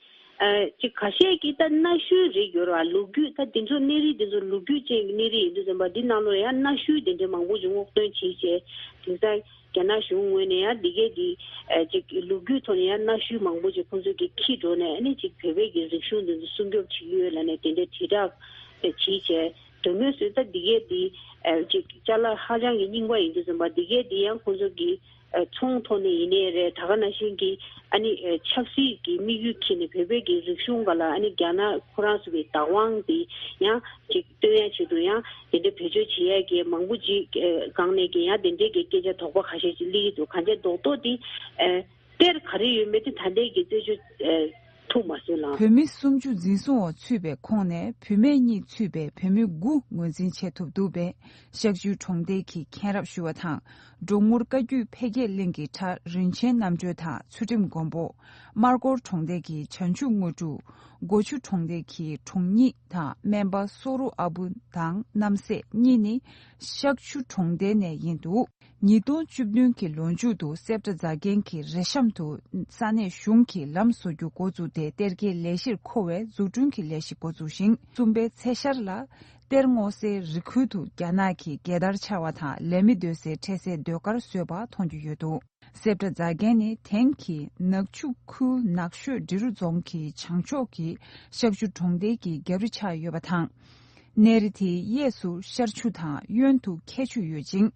ཨེ་ཅིག་ཁ་ཤས་ཀྱིས་ད་གནའ་ཤུལ་རིགས་ཡོད་རེད་བ། ལོ་རྒྱུས་ད་འདི་ཚོ་གནས་རིགས་འདི་ཚོ་ལོ་རྒྱུས་ཅན་གྱི་གནས་རིགས་ཡིན་དུས་ཙམ་པ་འདི་ནང་ལོགས་ཡང་གནའ་ཤུལ་དེ་འདྲའི་མང་པོ་ཅིག་སྔོག་འདོན་བྱས་བྱས། དེང་སང་རྒྱ་ནག་གཞུང་ངོས་ནས་ཡང་འདི་གས་འདི་ཨེ་ཅིག་ལོ་རྒྱུས་ཐོག་ནས་ཡང་གནའ་ཤུལ་མང་པོ་ཅིག་ཁོང་ཚོས་ཀྱིས་འཁྱེར་འགྲོ་ནས། ཨ་ནི་ཅིག་བོད་པའི་གི་རིག་གཞུང་འདི་ཚོ་སྲུང་སྐྱོབ་བྱེད་ཀྱི་ཡོད་ལབ་ནས་དེ་འདྲའི་དྲིལ་བསྒྲགས་བྱས་བྱས། དོན་དངོས་སུ་ད་འདི་གས་འདི་ཨེ་ཅིག་ཅ་ལག་ཧ་ཅང་གི་རྙིང་པ་ཡིན་དུས་ཙམ་པ་འདི་གས་འདི་ཡང་ཁོང་ཚོ་གིས་ཨེ་ཚོང་ཐོག་ནས་ཡིན་ནའི་རེད། ད་ག་ནང་བཞིན་གྱི་ཨ་ནི་ཨེ་ཆབ་སྲིད་ཀྱི་དམིགས་ཡུལ་འཁྱེར་ནས་བོད་པའི་གི་རིག་གཞུང་སྒང་ལ་ཨ་ནི་རྒྱ་ནག་ཁོ་རང་ཚོ་གི་བདག་དབང་འདི་ཡང་ཅིག་སྟོན་ཡ་ཆེད་དུ་ཡང་དེ་འདྲའི་བེད་སྤྱོད་བྱེད་ཡ་གི་མང་པོ་ཅིག་ཨེ་སྒང་ནས་ཀྱི་ཡང་དེ་འདྲའི་གི་སྐད་ཆ་དོགས་པ་ཁ་ཤས་ཅིག་སླེབས་ཀྱི་འདུག་གང་ཅི་རྡོག་རྡོག་འདི་ཨེ་གཏེར་ག་རེ་ཡོད་མེད་དེ་ད་ལྟའི་གི་རྩད་གཅོད་ཨེ་ཐུབ་མ་སོང་ལགས། བོད་མི་སུམ་ཅུ་འཛིན་བཟུང་འོག་ཚུད་པའི་ཁོངས་ནས་བུད་མེད་གཉིས་ཚུད་པའི་བོད་མི་དགུ་ངོས་འཛིན་བྱེད་ཐུབ་འདུག་པས། ཤག་ཆུ་གྲོང་རྡལ་གྱི་མཁན་རབས་ཞུ་བ་དང་། འབྲོང་ངུར་བཀའ་བརྒྱུད་འཕེལ་རྒྱས་གླིང་གི་གྲྭ་རིན་ཆེན་རྣམ་གྲོལ་དང་ཚུལ་ཁྲིམས་མགོན་པོ། སྨར་སྒོར་གྲོང་རྡལ་གྱི་བྱང་ཆུབ་དངོས་གྲུབ། སྒོ་ཆུ་གྲོང་རྡལ་གྱི་གྲོང་ཉིད་དང་སྨན་པ་སོ་རུ་ཨ་བུ་དང་རྣམ་སྲས་གཉིས་ནི་ཤག་ཆུ་གྲོང་རྡལ་ནས་ཡིན་འདུག་ཉིས་སྟོང་བཅུ་བདུན་གྱི་ལོ་མཇུག་ཏུ་སེབ་ཏྲ་རྫ་མཁན་གྱི་རེ་ཤམ་དུ་ས་གནས་གཞུང་གིས་ལམ་བཟོ་རྒྱུ་འགོ་བཙུགས་ཏེ་གཏེར་ཁའི་ལས་གཞིར་མཁོ་བའི་འཛུགས་སྐྲུན་གྱི་ལས་གཞི་འགོ་བཙུགས་ཤིང་། གསུམ་པའི་ཚེས་ཤར་ལ་གཏེར་སྔོག་སའི་རི་ཁུལ་དུ་རྒྱ་ནག་གི་རྒྱལ་དར་འཕྱར་བ་དང་ལས་མི་སྡོད་སའི་འཕྲལ་སེལ་སྡོད་སྒར་བཟོས་པ་མཐོང་རྒྱུ་ཡོད་འདུག་སེབ་ཏྲ་རྫ་མཁན་ནི་དེང་གི་ནག་ཆུ་ཁུལ་ནགས་ཤོད་འབྲི་རུ་རྫོང་གི་བྱང་ཕྱོགས་ཀྱི་ཤག་ཆུ་གྲོང་རྡལ་གྱི་རྒྱབ་རི་ཆགས་ཡོད་པ་དང་། གནས་རི་དེའི་གཡས་སུ་ཤར་ཆུ་དང་གཡོན་དུ་ཁྱད་ཆུ་ཡོད་ཅིང་།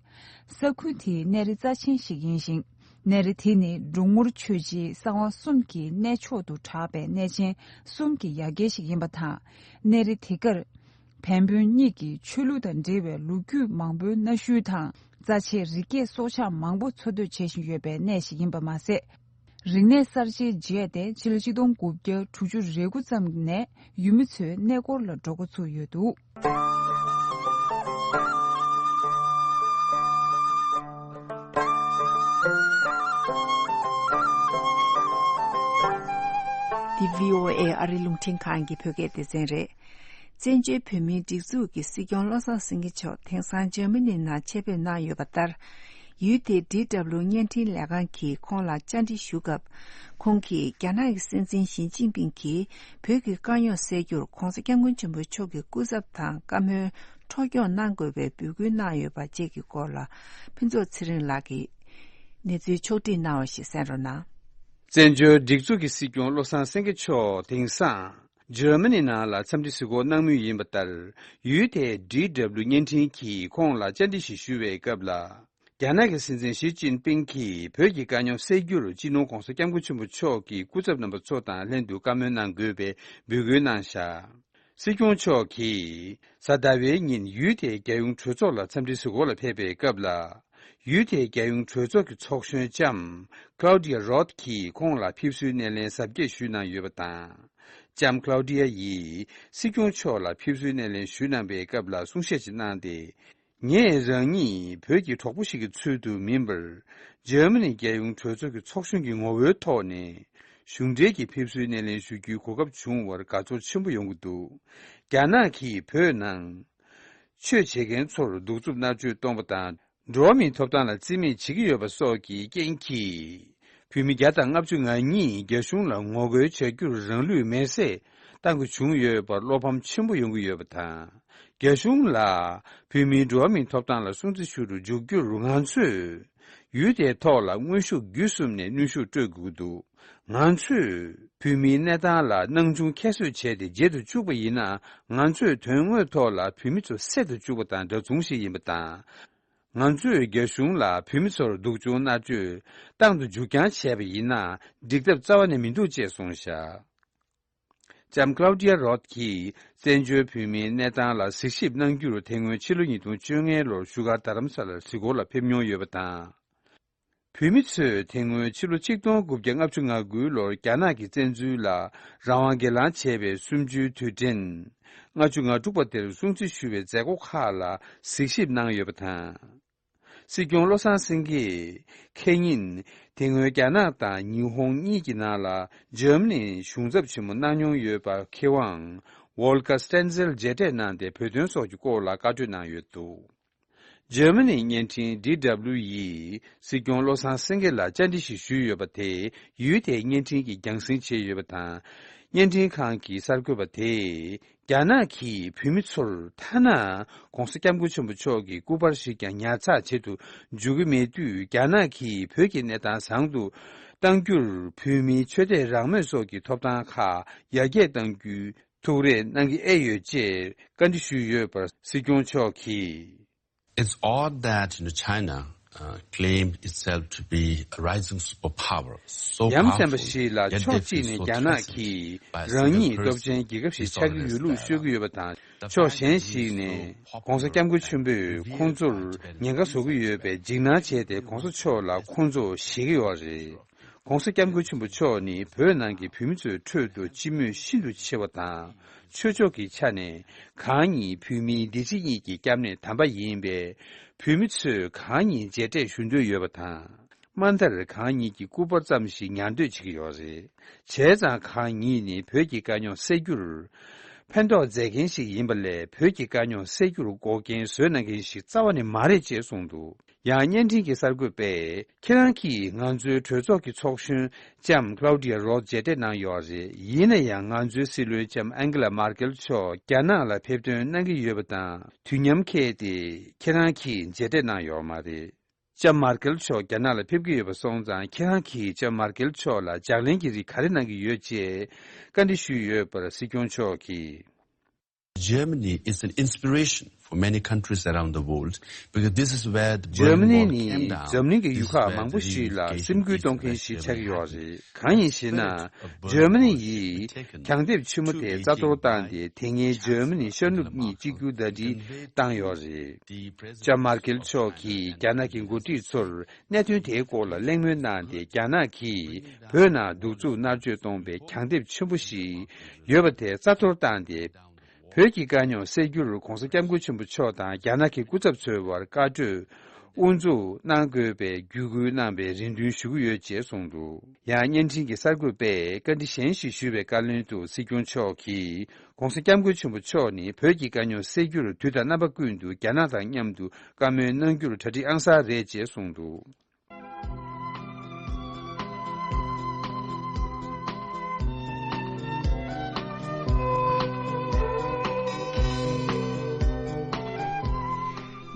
ས་ཁུལ་དེའི་གནས་རི་རྩ་ཆེན་ཞིག་ཡིན་ཞིང་། གནས་རི་དེ་ནི་འབྲོང་ངུར་ཆོས་རྗེའི་གསང་བ་གསུམ་གྱི་གནས་མཆོག་ཏུ་གྲགས་པའི་གནས་ཆེན་གསུམ་གྱི་ཡ་གྱལ་ཞིག་ཡིན་པ་དང་། གནས་རི་དེ་གར་བན་བོན་གཉིས་ཀྱི་ཆོས་ལུགས་དང་འབྲེལ་བའི་ལོ་རྒྱུས་མང་པོའི་གནའ་ཤུལ་དང་། རྩ་ཆེའི་རི་སྐྱེས་སྲོག་ཆགས་མང་པོ་འཚོ་སྡོད་བྱེད་བཞིན་ཡོད་པའི་གནས་ཤིག་ཡིན་པ་མ་ཟད། རིག་གནས་གསར་བརྗེའི་རྗེས་ཏེ་ཕྱི་ལོ་ཆིག་སྟོང་དགུ་བརྒྱ་དྲུག་ཅུ་རེ་དགུ་ཙམ་ནས་ཡུལ་མི་ཚོས་གནས་སྐོར་ལ་འགྲོ་འགོ་ཚུགས་ཡོད་འདུག་འདི་བྷི་ཨོ་ཨེ་ཨ་རིའི་རླུང་འཕྲིན་ཁང་གི་བོད་སྐད་སྡེ་ཚན་རེད། བཙན་བྱོལ་བོད་མིའི་སྒྲིག་འཛུགས་ཀྱི་སྲིད་སྐྱོང་བློ་བཟང་སེང་གེ་མཆོག་དེང་སང་འཇར་མ་ནི་ནང་ཆེད་ཕེབས་གནང་ཡོད་པ་ལྟར། ཡུལ་དེའི་ཌི་ཌབ་ལིའུ་བརྙན་འཕྲིན་ལས་ཁང་གིས་ཁོང་ལ་བཅར་འདྲི་ཞུ་སྐབས། ཁོང་གིས་རྒྱ་ནག་གི་སྲིད་འཛིན་ཞི་ཅིན་ཕིང་གིས་བོད་ཀྱི་དཀའ་རྙོག་སེལ་རྒྱུར་༧གོང་ས་༧སྐྱབས་མགོན་ཆེན་པོ་མཆོག་གི་སྐུ་ཚབ་དང་བཀའ་མོལ་འཕྲོ་སྐྱོང་གནང་དགོས་པའི་འབོད་སྐུལ་གནང་ཡོད་པ་བཅས་ཀྱི་སྐོར་ལ་ཕུན་ཚོགས་ཚེ་རིང་ལགས་ཀྱིས་གནས་ཚུལ་ཕྱོགས་བསྒྲིགས་གནང་བ་ཞིག་གསན་རོགས་གནང་། བཙན་བྱོལ་སྒྲིག་འཛུགས་ཀྱི་སྲིད་སྐྱོང་བློ་བཟང་སེང་གེ་མཆོག་དེང་སང་། འཇར་མ་ནི་ནང་ལ་འཚམས་འདྲི་གཟིགས་སྐོར་གནང་མུས་ཡིན་པ་ལྟར། ཡུལ་དེའི་ཌི་ཌབ་ལིའུ་བརྙན་འཕྲིན་གྱིས་ཁོང་ལ་བཅར་འདྲི་ཞིག་ཞུ་བའི་སྐབས་ལ། རྒྱ་ནག་གི་སྲིད་འཛིན་ཞི་ཅིན་ཕིང་གིས་བོད་ཀྱི་དཀའ་རྙོག་སེལ་རྒྱུར་སྤྱི་ནོར་༧གོང་ས་༧སྐྱབས་མགོན་ཆེན་པོ་མཆོག་གི་སྐུ་ཚབ་རྣམ་པ་ཚོ་དང་ལྷན་དུ་བཀའ་མོལ་གནང་དགོས་པའི་འབོད་སྐུལ་གནང་བཞག་སྲིད་སྐྱོང་མཆོག་གིས་གཟའ་ཟླ་བའི་ཉིན་ཡུལ་དེའི་རྒྱལ་ཡོངས་གྲོས་ཚོགས་ལ་འཚམས་འདྲི་གཟིགས་སྐོར་ལ་ཕེབས་པའི་སྐབས་ལ། ཡུལ་དེའི་རྒྱལ་ཡོངས་གྲོས་ཚོགས་ཀྱི་ཚོགས་གཞོན་ལྕམ་Claudia Roth གྱིས་ཁོང་ལ་ཕེབས་བསུའི་སྣེ་ལེན་གཟབ་རྒྱས་ཞུས་གནང་ཡོད་པ་དང་། ལྕམ་Claudia ཡིས་སྲིད་སྐྱོང་མཆོག་ལ་ཕེབས་བསུའི་སྣེ་ལེན་ཞུས་གནང་པའི་སྐབས་ལ་གསུང་བཤད་ཅིག་གནང་སྟེ། ངས་རང་ཉིད་བོད་ཀྱི་གྲོགས་པོ་ཞིག་གི་ཚུལ་དུ་མིན་པར། འཇར་མ་ནི་རྒྱལ་ཡོངས་གྲོས་ཚོགས་ཀྱི་ཚོགས་གཞོན་གྱི་ངོ་བོའི་ཐོག་ནས། གཞུང་འབྲེལ་གྱི་ཕེབས་བསུའི་སྣེ་ལེན་ཞུ་རྒྱུའི་གོ་སྐབས་བྱུང་བར་དགའ་ཚོར་ཆེན་པོ་ཡོང་གི་འདུག་རྒྱ་ནག་གིས་བོད་ནང་ཆོས་བྱེད་མཁན་ཚོར་གདུག་རྩུབ་མནར་གཅོད་གཏོང་པ་དང་། འགྲོ་བ་མིའི་ཐོབ་ཐང་ལ་བརྩི་མེད་བྱེད་ཀྱི་ཡོད་པ་སོགས་ཀྱི་རྐྱེན་གྱིས། བོད་མི་བརྒྱ་དང་ལྔ་བཅུ་ང་གཉིས་རྒྱ་གཞུང་ལ་ངོ་རྒོལ་བྱ་རྒྱུར་རང་ལུས་མེར་སྲེག་བཏང་དགོས་བྱུང་ཡོད་པར་བློ་ཕམ་ཆེན་པོ་ཡོང་གི་ཡོད་པ་དང་། རྒྱ་གཞུང་ལ་བོད་མིའི་འགྲོ་བ་མིའི་ཐོབ་ཐང་ལ་སྲུང་བརྩི་ཞུ་རུ་འཇུག་རྒྱུར་ང་ཚོས་ཡུལ་དེའི་ཐོག་ལ་དངོས་ཤུགས་བརྒྱུད་གསུམ་ནས་གནོན་ཤུགས་སྤྲོད་དགོས་ཀྱི་འདུག་ང་ཚོས་བོད་མིའི་གནས་སྟངས་ལ་སྣང་ཆུང་ཁྱད་གསོད་བྱས་ཏེ་བརྗེད་དུ་བཅུག་པ་ཡིན་ན། ང་ཚོས་དོན་དངོས་ཐོག་ལ་བོད་མི་ཚོ་བསད་དུ་བཅུག་པ་དང་འདྲ་མཚུངས་ཤིག་ཡིན་པ་དང་། ང་ཚོས་རྒྱ་གཞུང་ལ་བོད་མི་ཚོར་སྡུག་སྦྱོང་མནར་གཅོད་བཏང་དུ་འཇུག་རྐྱང་བྱས་པ་ཡིན་ན། འགྲིག་ཐབས་རྩ་བ་ནས་མི་འདུག་ཅེས་གསུངས་བཞག་ལྕམ་Claudia Roth གྱིས་བཙན་བྱོལ་བོད་མིའི་གནས་སྟངས་ལ་གཟིགས་ཞིབ་གནང་རྒྱུར་དེ་སྔོན་ཕྱི་ལོ་ཉིས་སྟོང་བཅོ་ལྔ་ལོར་བཞུགས་སྒར་རྡ་རམ་ས་ལར་གཟིགས་སྐོར་ལ་ཕེབས་མྱོང་ཡོད་པ་དང་། བོད་མི་ཚོས་དེ་སྔོན་ཕྱི་ལོ་ཆིག་སྟོང་དགུ་བརྒྱ་ལྔ་བཅུ་ང་དགུ་ལོར་རྒྱ་ནག་གི་བཙན་འཛུལ་ལ་རང་དབང་སྒེར་ལངས་བྱས་པའི་གསུམ་བཅུའི་དུས་དྲན། ལྔ་བཅུ་ང་དྲུག་པ་དེར་སྲུང་བརྩི་ཞུ་བའི་མཛད་སྒོ་ཁག་ལ་གཟིགས་ཞིབ་གནང་ཡོད་པ་དང་། སྲིད་སྐྱོང་བློ་བཟང་སེང་གེས་ཁེ་ཉིན་དེ་སྔོན་རྒྱ་ནག་དང་ཉི་ཧོང་གཉིས་ཀྱི་ནང་ལ་འཇར་མ་ནི་གཞུང་ཚབ་ཆེན་མོ་གནང་མྱོང་ཡོད་པ་མཁས་དབང་ཝོལ་ཀ་སྟན་ཛེལ་མཇལ་འཕྲད་གནང་སྟེ་བོད་དོན་སོགས་ཀྱི་སྐོར་ལ་བཀའ་གྲོས་གནང་ཡོད་འདུག་འཇར་མ་ནིའི་བརྙན་འཕྲིན་ཌི་ཌབ་ལིའུ་ཡིས་སྲིད་སྐྱོང་བློ་བཟང་སེང་གེ་ལ་བཅར་འདྲི་ཞིག་ཞུས་ཡོད་པ་དེ་ཡུལ་དེའི་བརྙན་འཕྲིན་གྱིས་རྒྱང་སྲིང་བྱས་ཡོད་པ་དང་། བརྙན་འཕྲིན་ཁང་གི་གསར་འགོད་པ་དེས་རྒྱ་ནག་གིས་བོད་མི་ཚོར་ཐ་ན་༧གོང་ས་༧སྐྱབས་མགོན་ཆེན་པོ་མཆོག་གི་སྐུ་པར་ཞིག་ཀྱང་ཉར་ཚགས་བྱེད་དུ་འཇུག་གི་མེད་དུས། རྒྱ་ནག་གིས་བོད་ཀྱི་གནས་སྟངས་བཟང་དུ་གཏང་རྒྱུར་བོད་མིའི་ཆོས་དད་རང་མོས་སོགས་ཀྱི་ཐོབ་ཐང་ཁག་ཡར་རྒྱས་གཏང་རྒྱུའི་ཐུགས་རེ་གནང་གི་ཨེ་ཡོད་ཅེས་བཀའ་འདྲི་ཞུས་ཡོད་པར་སྲིད་སྐྱོང་མཆོག་གིས། It's odd that, you know, China, uh, claimed itself to be a rising superpower, so ཡ་མཚན་པ་ཞིག་ལ་ཕྱོགས་གཅིག་ནས་རྒྱ་ནག་གིས་རང་ཉིད་སྟོབས་ཆེན་རྒྱལ་ཁབ་ཞིག་ཆགས་ཀྱི་ཡོད་ལུགས་ཤོད་ཀྱི་ཡོད་པ་དང་། ཕྱོགས་གཞན་ཞིག་ནས་༧གོང་ས་༧སྐྱབས་མགོན་ཆེན་པོས་ཁོང་ཚོར་ཉེན་ཁ་བཟོ་གི་ཡོད་པའི་འཇིགས་སྣང་བྱས་ཏེ་༧གོང་ས་མཆོག་ལ་ཁོང་ཚོ་ཞེད་ཀྱི་ཡོད་རེད། ༧གོང་ས་༧སྐྱབས་མགོན་ཆེན་པོ་མཆོག་ནི་བོད་ནང་གི་བོད་མི་ཚོའི་ཁྲོད་དུ་སྤྱི་མོས་ཤིན་ཏུ་ཆེ་བ་དང་། ཆོས་ཕྱོགས་ཀྱི་ཆ་ནས་གང་ཉིད་བོད་མིའི་འདི་ཕྱི་གཉིས་ཀྱི་སྐྱབས་གནས་དམ་པ་ཡིན་པས། བོད་མི་ཚོས་གང་ཉིད་མཇལ་འཕྲད་ཞུ་འདོད་ཡོད་པ་དང་། མ་མཐར་གང་ཉིད་ཀྱི་སྐུ་པར་ཙམ་ཞིག་ཉར་འདོད་བྱེད་ཀྱི་ཡོད་རེད། བྱས་ཙང་གང་ཉིད་ནི་བོད་ཀྱི་དཀའ་རྙོག་སེལ་རྒྱུར་ཕན་ཐོགས་མཛད་མཁན་ཞིག་ཡིན་པ་ལས། བོད་ཀྱི་དཀའ་རྙོག་སེལ་རྒྱུར་འགོག་རྐྱེན་བཟོས་གནང་མཁན་ཞིག་རྩ་བ་ནས་མ་རེད་ཅེས་གསུངས་འདུག་ཡང་བརྙན་འཕྲིན་གྱི་གསར་འགོད་པས། ཁྱེད་རང་གིས་ང་ཚོའི་གྲོས་ཚོགས་ཀྱི་ཚོགས་གཞོན་ལྕམ་Claudia Roth་མཇལ་འཕྲད་གནང་ཡོད་རེད། ཡིན་ན་ཡང་ང་ཚོའི་སྲིད་བློན་ལྕམ་Angela Merkel་མཆོག་རྒྱ་ནག་ལ་ཕེབས་ཐོན་གནང་གི་ཡོད་པ་དང་། དུས་མཉམ་འཁེལ་ཏེ་ཁྱེད་རང་གིས་མཇལ་འཕྲད་གནང་ཡོད་མ་རེད། ལྕམ་Merkel་མཆོག་རྒྱ་ནག་ལ་ཕེབས་ཀྱི་ཡོད་པ་སོང་ཙང་། ཁྱེད་རང་གིས་ལྕམ་Merkel་མཆོག་ལ་ལྗགས་ལན་གྱི་རིགས་ག་རེ་གནང་གི་ཡོད་ཅེས་བཀའ་འདྲི་ཞུས་ཡོད་པར་སྲིད་སྐྱོང་མཆོག་གིས། Germany is an inspiration for many countries around the world because this is where the འཇར་མ་Berlin Wall ནི་came down. འཛམ་གླིང་གི་ཡུལ་ཁག་མང་པོ་ཞིག་ལ་སེམས་འགུལ་གཏོང་མཁན་ཞིག་ཆགས་ཀྱི་ཡོད་རེད། གང་ཡིན་ཞེ་ན། འཇར་མ་ནི་ཡིས་གྱང་ལྡེབས་ཆེན་མོ་དེ་རྩ་གཏོར་བཏང་སྟེ། དེ་སྔའི་འཇར་མ་ནི་ཤར་ནུབ་གཉིས་གཅིག་གྱུར་ཟླ་སྒྲིལ་བཏང་ཡོད་རེད། ལྕམ་Merkel་མཆོག་གིས་རྒྱ་ནག་གི་འགོ་ཁྲིད་ཚོར་གནད་དོན་དེའི་སྐོར་ལ་གླེང་མོལ་གནང་སྟེ། རྒྱ་ནག་གིས་བོད་ནང་གདུག་རྩུབ་མནར་གཅོད་གཏོང་པའི་གྱང་ལྡེབས་ཆེན་པོ་ཞིག་ཡོད་པ་དེ་རྩ་གཏོར་བཏང་སྟེ། བོད་ཀྱི་དཀའ་རྙོག་སེལ་རྒྱུར་༧གོང་ས་༧སྐྱབས་མགོན་ཆེན་པོ་མཆོག་དང་རྒྱ་ནག་གི་སྐུ་ཚབ་ཚོའི་བར་བཀའ་གྲོས་དབུ་འཛུགས་གནང་དགོས་པའི་བརྒྱུད་སྐུལ་གནང་བའི་རེ་འདུན་ཞུ་གི་ཡོད་ཅེས་གསུངས་འདུག་ཡང་བརྙན་འཕྲིན་གྱི་གསར་འགོད་པས་བཀའ་འདྲི་གཞན་ཞིག་ཞུས་པའི་བཀའ་ལན་དུ། སྲིད་སྐྱོང་མཆོག་གིས་༧གོང་ས་༧སྐྱབས་མགོན་ཆེན་པོ་མཆོག་ནི་བོད་ཀྱི་དཀའ་རྙོག་སེལ་རྒྱུར་དུས་དང་རྣམ་པ་ཀུན་ཏུ་རྒྱ་ནག་དང་མཉམ་དུ་བཀའ་མོལ་གནང་རྒྱུར་གྲ་སྒྲིག་ཨང་གསར་རེད་ཅེས་གསུངས་འདུག་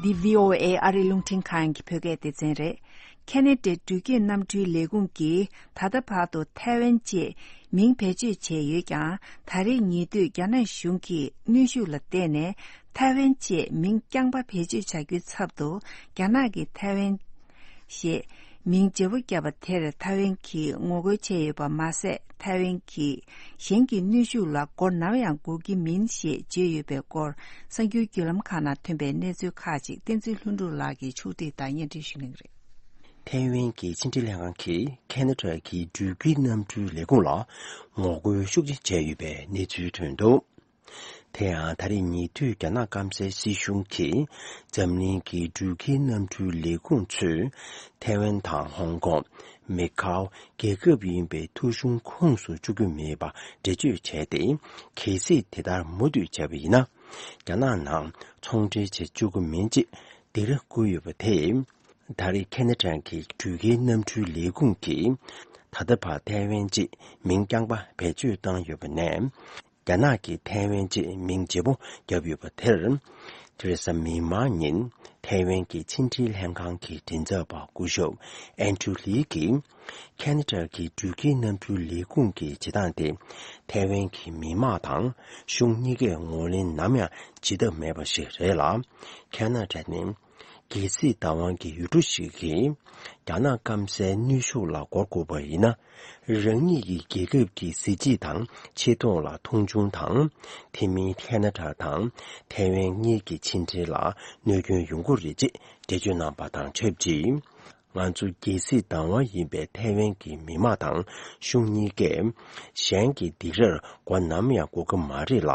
འདི་བྷི་ཨོ་ཨེ་ཨ་རིའི་རླུང་འཕྲིན་ཁང་གི་བོད་སྐད་སྡེ་ཚན་རེད། ཁེ་ན་ཌའི་འགྲུལ་སྐྱེལ་གནམ་གྲུའི་ལས་ཁུངས་ཀྱིས་ད་ལྟ་བར་དུ་ཐའེ་ཝན་ཅེས་མིང་བེད་སྤྱོད་བྱས་ཡོད་ཀྱང་། ད་རེས་ཉེ་དུས་རྒྱ་ནག་གཞུང་གིས་གནོན་ཤུགས་ལ་བརྟེན་ནས་ཐའེ་ཝན་ཅེས་མིང་རྐྱང་པ་བེད་སྤྱོད་བྱ་རྒྱུའི་ཚབ་ཏུ། རྒྱ་ནག་གིས་ཐའེ་ཝན་ཞེས་མིང་བརྗེ་པོ་བརྒྱབ་པ་དེར་ཐའེ་ཝན་གྱིས་ངོ་རྒོལ་བྱས་ཡོད་པ་མ་ཟད། ཐའེ་ཝན་གྱིས་གཞན་གྱི་གནོན་ཤུགས་ལ་མགོ་ནམ་ཡང་སྒུར་གྱི་མིན་ཞེས་བརྗོད་ཡོད་པའི་སྐོར། གསར་འགྱུར་བརྒྱུད་ལམ་ཁག་ནང་ཐོན་པའི་གནས་ཚུལ་ཁག་ཅིག་བསྟན་འཛིན་ལྷུན་གྲུབ་ལགས་ཀྱིས་ཕྱོགས་སྒྲིག་དང་སྙན་སྒྲོན་ཞུ་གནང་གི་རེད། ཐའེ་ཝན་གྱི་ཕྱི་འབྲེལ་ལྷན་ཁང་གིས་ཁེ་ན་ཌ་གི་འགྲུལ་སྐྱེལ་གནམ་གྲུའི་ལས་ཁུངས་ལ་ངོ་རྒོལ་ཤུགས་ཆེ་བྱས་ཡོད་པའི་གནས་ཚུལ་ཐོན་འདུག་དེ་ཡང་ད་རེས་ཉེ་དུས་རྒྱ་ནག་སྐམ་སའི་སྲིད་གཞུང་གིས་འཛམ་གླིང་གི་འགྲུལ་སྐྱེལ་གནམ་གྲུའི་ལས་ཁུངས་ཚོས་ཐའེ་ཝན་དང་ཧོང་ཀོང་། མེ་ཁའོ་རྒྱལ་ཁབ་ཡིན་པའི་ཐོ་གཞུང་ཁོངས་སུ་བཅུག་རྒྱུ་མེད་པ་འགྲེལ་བརྗོད་བྱས་ཏེ། གལ་སྲིད་དེ་ལྟར་མུ་མཐུད་བྱས་པ་ཡིན་ན། རྒྱ་ནག་ནང་ཚོང་འབྲེལ་བྱེད་བཅུག་གི་མིན་ཅེས་སྡིགས་ར་བསྐུལ་ཡོད་པ་དེས། ད་རེས་ཁེ་ན་ཌ་གི་འགྲུལ་སྐྱེལ་གནམ་གྲུའི་ལས་ཁུངས་ཀྱིས་ད་ལྟ་བར་ཐའེ་ཝན་ཅེས་མིང་རྐྱང་པ་བེད་སྤྱོད་བཏང་ཡོད་པ་ནས། རྒྱ་ནག་གིས་ཐའེ་ཝན་ཅེས་མིང་བརྗེ་པོ་བརྒྱབ་ཡོད་པ་དེར། ཐེ་རེ་ས་མིག་དམར་ཉིན་ཐའེ་ཝན་གྱི་ཕྱི་འབྲེལ་ལྷན་ཁང་གི་མགྲིན་ཚབ་པ་སྐུ་ཞབས་ཨན་ཌྲུ་ལི་གིས། ཁེ་ན་ཌ་གི་འགྲུལ་སྐྱེལ་གནམ་གྲུའི་ལས་ཁུངས་ཀྱི་བྱེད་སྟངས་དེ། ཐའེ་ཝན་གྱི་མི་དམངས་དང་གཞུང་གཉིས་ཀས་ངོས་ལེན་ནམ་ཡང་བྱེད་ཐབས་མེད་པ་ཞིག་རེད་ལ། ཁེ་ན་ཌ་ནི། གལ་སྲིད་བདག་དབང་གི་ཡུལ་གྲུ་ཞིག་གིས་རྒྱ་ནག་སྐམ་སའི་གནོན་ཤུགས་ལ་མགོ་སྒུར་བ་ཡིན་ན། རང་ཉིད་ཀྱི་རྒྱལ་ཁབ་ཀྱི་གཟི་བརྗིད་དང་ཆེ་མཐོང་ལ་མཐོང་ཆུང་དང་། དེ་མིན་ཁེ་ན་ཌ་དང་ཐའེ་ཝན་གཉིས་ཀྱི་ཕྱི་འབྲེལ་ལ་གནོད་སྐྱོན་ཡོང་གི་རེད་ཅེས་འགྲེལ་བརྗོད་གནང་པ་དང་ཆབས་ཅིག་ང་ཚོ་རྒྱལ་སྲིད་བདག་དབང་ཡིན་པའི་ཐའེ་ཝན་གྱི་མི་དམངས་དང་གཞུང་གཉིས་ཀས་གཞན་གྱི་སྡིགས་རར་མགོ་ནམ་ཡང་སྒུར་གྱི་མ་རེད་ལ།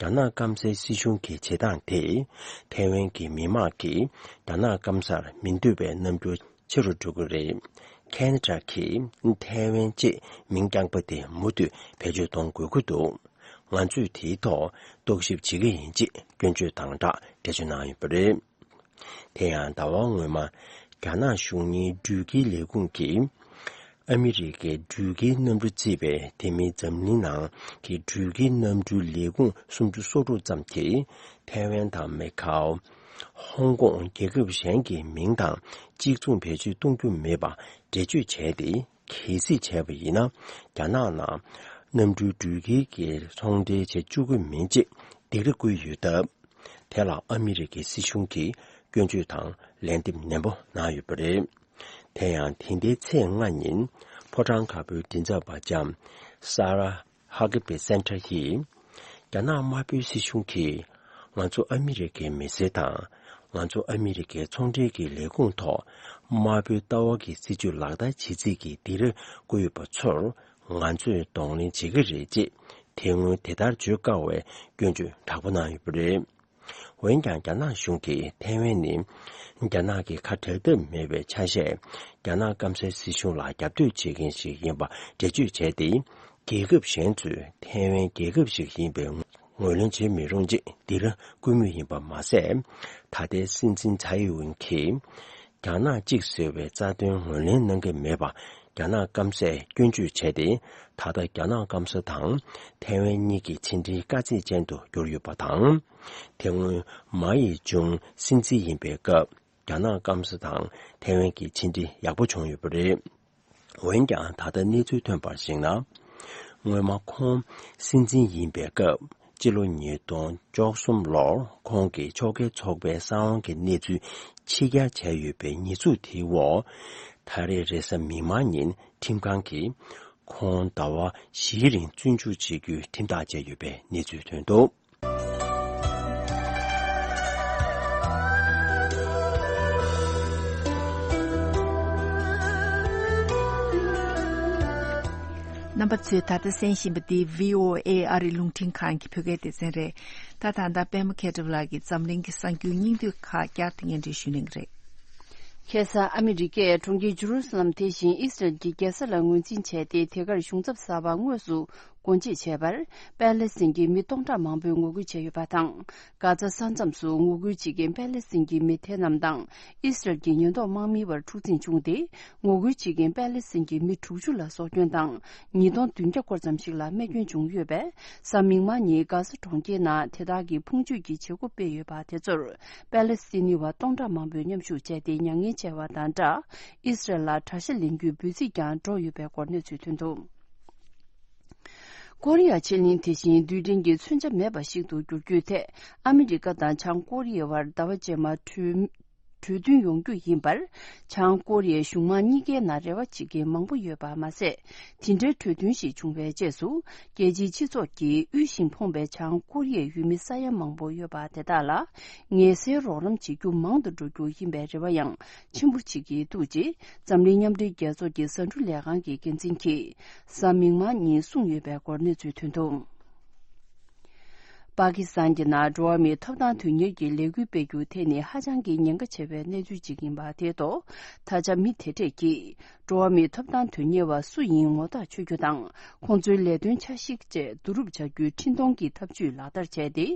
རྒྱ་ནག་སྐམ་སའི་སྲིད་གཞུང་གི་བྱེད་སྟངས་དེས་ཐའེ་ཝན་གྱི་མི་དམངས་ཀྱིས་རྒྱ་ནག་སྐམ་སར་མི་འདོད་པའི་རྣམ་འགྱུར་ཆེ་རུ་འགྲོ་གི་རེད། ཁེ་ན་ཌ་གིས་ཐའེ་ཝན་ཅེས་མིང་བརྐྱངས་པ་དེ་མུ་མཐུད་བེད་སྤྱོད་གཏོང་དགོས་ཀྱི་འདུག་ང་ཚོས་དེའི་ཐོག་རྟོག་ཞིབ་བྱེད་ཀྱི་ཡིན་ཅེས་སྐྱོན་བརྗོད་དང་སྦྲགས་འགྲེལ་བརྗོད་གནང་ཡོད་པ་རེད། དེ་ཡང་ཟླ་བ་སྔོན་མ། རྒྱ་ནག་གཞུང་གཉིས་འགྲུལ་སྐྱེལ་ལས་ཁུངས་ཀྱིས། ཨ་མི་རི་ཀའི་འགྲུལ་སྐྱེལ་གནམ་གྲུ་བརྩིས་པའི་དེ་མིན་འཛམ་གླིང་ནང་གི་འགྲུལ་སྐྱེལ་གནམ་གྲུའི་ལས་ཁུངས་སུམ་ཅུ་སོ་དྲུག་ཙམ་གྱིས་ཐའེ་ཝན་དང་མེ་ཁའོ། ཧོང་ཀོང་རྒྱལ་ཁབ་གཞན་གྱི་མིང་དང་གཅིག་མཚུངས་བེད་སྤྱོད་གཏོང་རྒྱུ་མེད་པ་འགྲེལ་བརྗོད་བྱས་ཏེ། གལ་སྲིད་བྱས་པ་ཡིན་ན། རྒྱ་ནག་ནང་གནམ་གྲུའི་འགྲུལ་སྐྱེལ་གྱི་ཚོང་འབྲེལ་བྱེད་བཅུག་གི་མིན་ཅེས་སྡིགས་ར་བསྐུལ་ཡོད་སྟབས། དེ་ལ་ཨ་མི་རི་ཀའི་སྲིད་གཞུང་གིས་སྐྱོན་བརྗོད་དང་ལན་འདེབས་ནན་པོ་གནང་ཡོད་པ་རེད། དེ་ཡང་དེ་ཟླའི་ཚེས་ལྔ་ཉིན་ཕོ་བྲང་དཀར་པོའི་མགྲིན་ཚབ་པ་ལྕམ་Sarah Huckabee Sanders་ཡིས། རྒྱ་ནག་དམར་པོའི་སྲིད་གཞུང་གིས་ང་ཚོ་ཨ་མི་རི་ཀའི་མི་སེར་དང་། ང་ཚོ་ཨ་མི་རི་ཀའི་ཚོང་འབྲེལ་གྱི་ལས་ཁུངས་ཐོག་དམར་པོའི་ལྟ་བ་གི་སྲིད་བྱུས་ལག་བསྟར་བྱེད་རྩིས་ཀྱི་སྡིགས་ར་བསྐུལ་ཡོད་པ་ཚོར། ང་ཚོས་གདོང་ལེན་བྱེད་ཀྱི་རེད་ཅེས་དེ་སྔོན་དེ་ལྟར་བརྗོད་དཀའ་བའི་སྐྱོན་བརྗོད་དྲག་པོ་གནང་ཡོད་པ་རེད། འོན་ཀྱང་། རྒྱ་ནག་གཞུང་གིས་ཐའེ་ཝན་ནི་རྒྱ་ནག་གི་ཁ་བྲལ་ཐབས་མེད་པའི་ཆ་ཤས། རྒྱ་ནག་སྐམ་སའི་སྲིད་གཞུང་ལ་རྒྱབ་གཏོད་བྱེད་མཁན་ཞིག་ཡིན་པ་འགྲེལ་བརྗོད་བྱས་ཏེ། རྒྱལ་ཁབ་གཞན་ཚོས་ཐའེ་ཝན་རྒྱལ་ཁབ་ཞིག་ཡིན་པའི་ངོས་ལེན་བྱེད་མི་རུང་ཅེས་སྡིགས་ར་བསྐུལ་མུས་ཡིན་པ་མ་ཟད། ད་ལྟའི་སྲིད་འཛིན་ཚའེ་ཨིན་ཝེན་གྱིས། རྒྱ་ནག་གཅིག་ཟེར་བའི་རྩ་དོན་ངོས་ལེན་གནང་གི་མེད་པ། རྒྱ་ནག་སྐམ་སས་སྐྱོན་བརྗོད་བྱས་ཏེ། ད་ལྟ་རྒྱ་ནག་སྐམ་ས་དང་ཐའེ་ཝན་གཉིས་ཀྱི་ཕྱི་འབྲེལ་དཀའ་ཚེགས་ཅན་དུ་གྱུར་ཡོད་པ་དང་། དེ་སྔོན་མའོ་ཡེ་ཅུང་སྲིད་འཛིན་ཡིན་པའི་སྐབས། རྒྱ་ནག་སྐམ་ས་དང་ཐའེ་ཝན་གྱི་ཕྱི་འབྲེལ་ཡག་པོ་བྱུང་ཡོད་པ་རེད། འོན་ཀྱང་། ད་ལྟ་གནས་ཚུལ་ཐོན་པར་གཞིགས་ན། སྔོན་མ་ཁོང་སྲིད་འཛིན་ཡིན་པའི་སྐབས། སྤྱི་ལོ་ཉིས་སྟོང་བཅུ་གསུམ་ལོར་ཁོང་གིས་ཕྱོགས་འགལ་ཚོགས་པའི་གསང་བའི་གནས་ཚུལ་ཕྱི་གྱར་བྱས་ཡོད་པའི་ཉེས་འཛུགས་དེའི་འོག་ད་རེས་རེས་གཟའ་མིག་དམར་ཉིན་ཁྲིམས་ཁང་གིས་ཁོང་ཟླ་བ་བཞིའི་རིང་བཙོན་འཇུག་བྱེད་རྒྱུའི་ཁྲིམས་ཐག་བཅད་ཡོད་པའི་གནས་ཚུལ་ཐོན་འདུག་རྣམ་པ་ཚོས་ད་ལྟ་གསན་བཞིན་པ་འདི་བྷི་ཨོ་ཨེ་ཨ་རིའི་རླུང་འཕྲིན་ཁང་གི་བོད་སྐད་སྡེ་ཚན་རེད། ད་ད་ལྟ་པད་མ་མཁས་གྲུབ་ལགས་ཀྱིས་འཛམ་གླིང་གི་གསར་འགྱུར་སྙིང་བསྡུས་ཁག་བསྐྱར་དུ་སྙན་སྒྲོན་ཞུ་གནང་གི་རེད། ཁ་སང་ཨ་མི་རི་ཀས་གྲོང་ཁྱེར་ཇུ་རུ་ས་ལམ་དེ་བཞིན་ཨི་སི་རལ་གྱི་རྒྱལ་ས་ལ་ངོས་འཛིན་བྱས་ཏེ། དེ་གར་གཞུང་ཚབ་གསར་པ་དངོས་སུ་སྒོ་འབྱེད་བྱས་པར། པེ་ལེ་སི་ཐན་གྱི་མི་སྟོང་ཕྲག་མང་པོས་ངོ་རྒོལ་བྱས་ཡོད་པ་དང་། གྷ་ཛ་ས་མཚམས་སུ་ངོ་རྒོལ་བྱེད་མཁན་པེ་ལེ་སི་ཐན་གྱི་མི་དེ་རྣམས་དང་ཨི་སི་རལ་གྱི་ཉེན་རྟོག་དམག་མིའི་བར་འཁྲུག་འཛིང་བྱུང་སྟེ། ངོ་རྒོལ་བྱེད་མཁན་པེ་ལེ་སི་ཐན་གྱི་མི་དྲུག་ཅུ་ལ་སྲོག་སྐྱོན་དང་། ཉིས་སྟོང་བདུན་བརྒྱ་སྐོར་ཙམ་ཞིག་ལ་རྨས་སྐྱོན་བྱུང་ཡོད་པས། གཟའ་མིག་དམར་ཉིན་གྷ་ཟ་གྲོང་ཁྱེར་ནང་དེ་དག་གི་ཕུང་མཆོད་ཀྱི་བྱེད་སྒོ་སྤེལ་ཡོད་པ་དེ་ཚོར། པེ་ལེ་སི་ཐན་བ་སྟོང་ཕྲག་མང་པོས་མཉམ་ཞུགས་བྱས་ཏེ། མྱ་ངན་བྱས་པ་དང་སྦྲགས། ཨི་སི་རལ་ལ་དགྲ་ཤ་ལེན་རྒྱུའི་འབོད་ཚིག་ཀྱང་སྒྲོག་ཡོད་པའི་སྐོར་གནས་ཚུལ་ཐོན་འདུག་ཀོ་རི་ཡ་ཕྱེད་གླིང་དེ་བཞིན་རྡུལ་ཕྲན་གྱི་མཚོན་ཆ་མེད་པ་ཞིག་ཏུ་འགྱུར་རྒྱུའི་ཐད། ཨ་མི་རི་ཀ་དང་བྱང་ཀོ་རི་ཡའི་བར་ཟླ་བ་རྗེས་མར་གྲོས་གྲོས་མཐུན་ཡོང་རྒྱུ་ཡིན་པར། བྱང་ཀོ་རི་ཡའི་གཞུང་མང་གཉིས་ཀའི་ནང་རེ་བ་བྱེད་མཁན་མང་པོ་ཡོད་པ་མ་ཟད། དེ་འདྲའི་གྲོས་མཐུན་ཞིག་བྱུང་བའི་རྗེས་སུ། རྒྱལ་སྤྱིའི་སྤྱི་ཚོགས་ཀྱིས་དབུལ་ཞིང་ཕོངས་པའི་བྱང་ཀོ་རི་ཡའི་ཡུལ་མི་ས་ཡ་མང་པོ་ཡོད་པ་དེ་དག་ལ། ངལ་སེལ་རོགས་རམ་བྱེད་རྒྱུ་མང་དུ་འགྲོ་རྒྱུ་ཡིན་པའི་རེ་བ་ཡང་ཆེན་པོ་བྱེད་ཀྱི་འདུག་ཅེས། འཛམ་གླིང་མཉམ་འབྲེལ་རྒྱལ་ཚོགས་ཀྱི་ཟ་འབྲུ་ལས་ཁང་གི་འགན་འཛིན་གྱིས། གཟའ་མིག་དམར་ཉིན་གསུངས་ཡོད་པའི་སྐོར་གནས་ཚུལ་ཐོན་འདུག་པ་ཀི་སི་ཐན་གྱི་ནང་འགྲོ་བ་མིའི་ཐོབ་ཐང་དོན་གཉེར་གྱི་ལས་འགུལ་སྤེལ་རྒྱུ་དེ་ནི་ཧ་ཅང་གི་ཉེན་ཁ་ཆེ་བའི་གནས་ཚུལ་ཅིག་ཡིན་པ་དེ་ཐོག་ད་ཆ་མི་དེ་གྲས་ཀྱིས། འགྲོ་བ་མིའི་ཐོབ་ཐང་དོན་གཉེར་བ་སུ་ཡིན་ངོ་ཐག་ཆོད་རྒྱུ་དང་། ཁོང་ཚོའི་ལས་དོན་འཆར་གཞི་བཅས་བསྡུ་རུབ་བྱ་རྒྱུའི་འཕྲིན་གཏོང་གི་ཐབས་ཇུས་ལག་བསྟར་བྱས་ཏེ།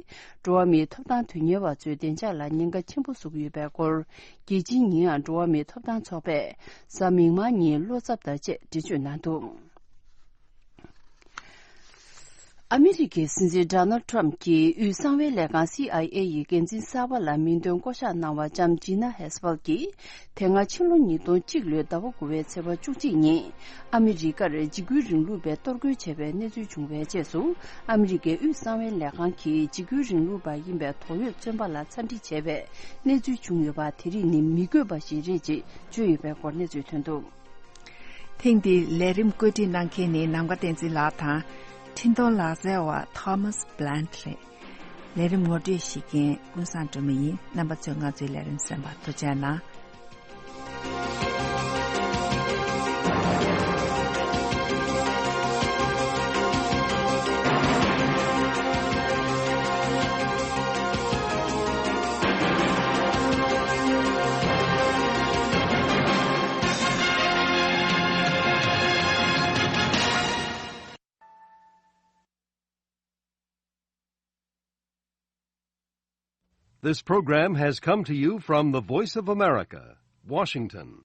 འགྲོ་བ་མིའི་ཐོབ་ཐང་དོན་གཉེར་བ་ཚོའི་བདེ་འཇགས་ལ་ཉེན་ཁ་ཆེན་པོ་བཟོ་གི་ཡོད་པའི་སྐོར། རྒྱལ་སྤྱིའི་ཉིན་ཡང་འགྲོ་བ་མིའི་ཐོབ་ཐང་ཚོགས་པས་གཟའ་མིག་དམར་ཉིན་བློ་འཚབ་དང་བཅས་འགྲེལ་བརྗོད་གནང་འདུག་ཨ་མི་རི་ཀའི་སྲིད་འཛིན་ཌོ་ནལ་ཌི་ཊརམ་ཕི་གྱིས་དབུས་གསང་བའི་ལས་ཁང་སི་ཨའི་ཨེ་ཡི་འགན་འཛིན་གསར་པ་ལ་མིང་འདོན་བསྐོ་གཞག་གནང་བ་ལྕམ་ཇི་ན་ཧེ་སི་པལ་གྱིས། དེ་སྔ་ཕྱི་ལོ་ཉིས་སྟོང་གཅིག་ལོའི་ཟླ་བ་དགུ་པའི་ཚེས་པ་བཅུ་གཅིག་ཉིན། ཨ་མི་རི་ཀར་འཇིགས་སྐུལ་རིང་ལུགས་པས་གཏོར་རྒོལ་བྱས་པའི་གནས་ཚུལ་བྱུང་བའི་རྗེས་སུ། ཨ་མི་རི་ཀའི་དབུས་གསང་བའི་ལས་ཁང་གིས་འཇིགས་སྐུལ་རིང་ལུགས་པ་ཡིན་པའི་དོགས་ཡོད་བཙོན་པ་ལ་འཚམས་འདྲི་བྱས་པའི་གནས་ཚུལ་བྱུང་ཡོད་པ། དེ་རིགས་ནི་མི་དགོས་པ་ཞིག་རེད་ཅེས་བརྗོད་ཡོད་པའི་སྐོར་གནས་ཚུལ་ཐོན་འདུག་ཐེངས་འདིའི་ལས་རིམ་བཀོད་སྒྲིག་གནང་མཁན་ནི་ནམ་མཁའ་བསྟན་འཛིན་ལགས་དང་། འཕྲིན་གཏོང་ལག་རྩལ་བ་Thomas Blunt་རེད། ལས་རིམ་ངོ་སྤྲོད་ཞུ་མཁན་ཀུན་བཟང་སྒྲོལ་མ་ཡིན། རྣམ་པ་ཚོས་ང་ཚོའི་ལས་རིམ་གསན་པར་ཐུགས་རྗེ་གནང་། This program has come to you from the Voice of America, Washington.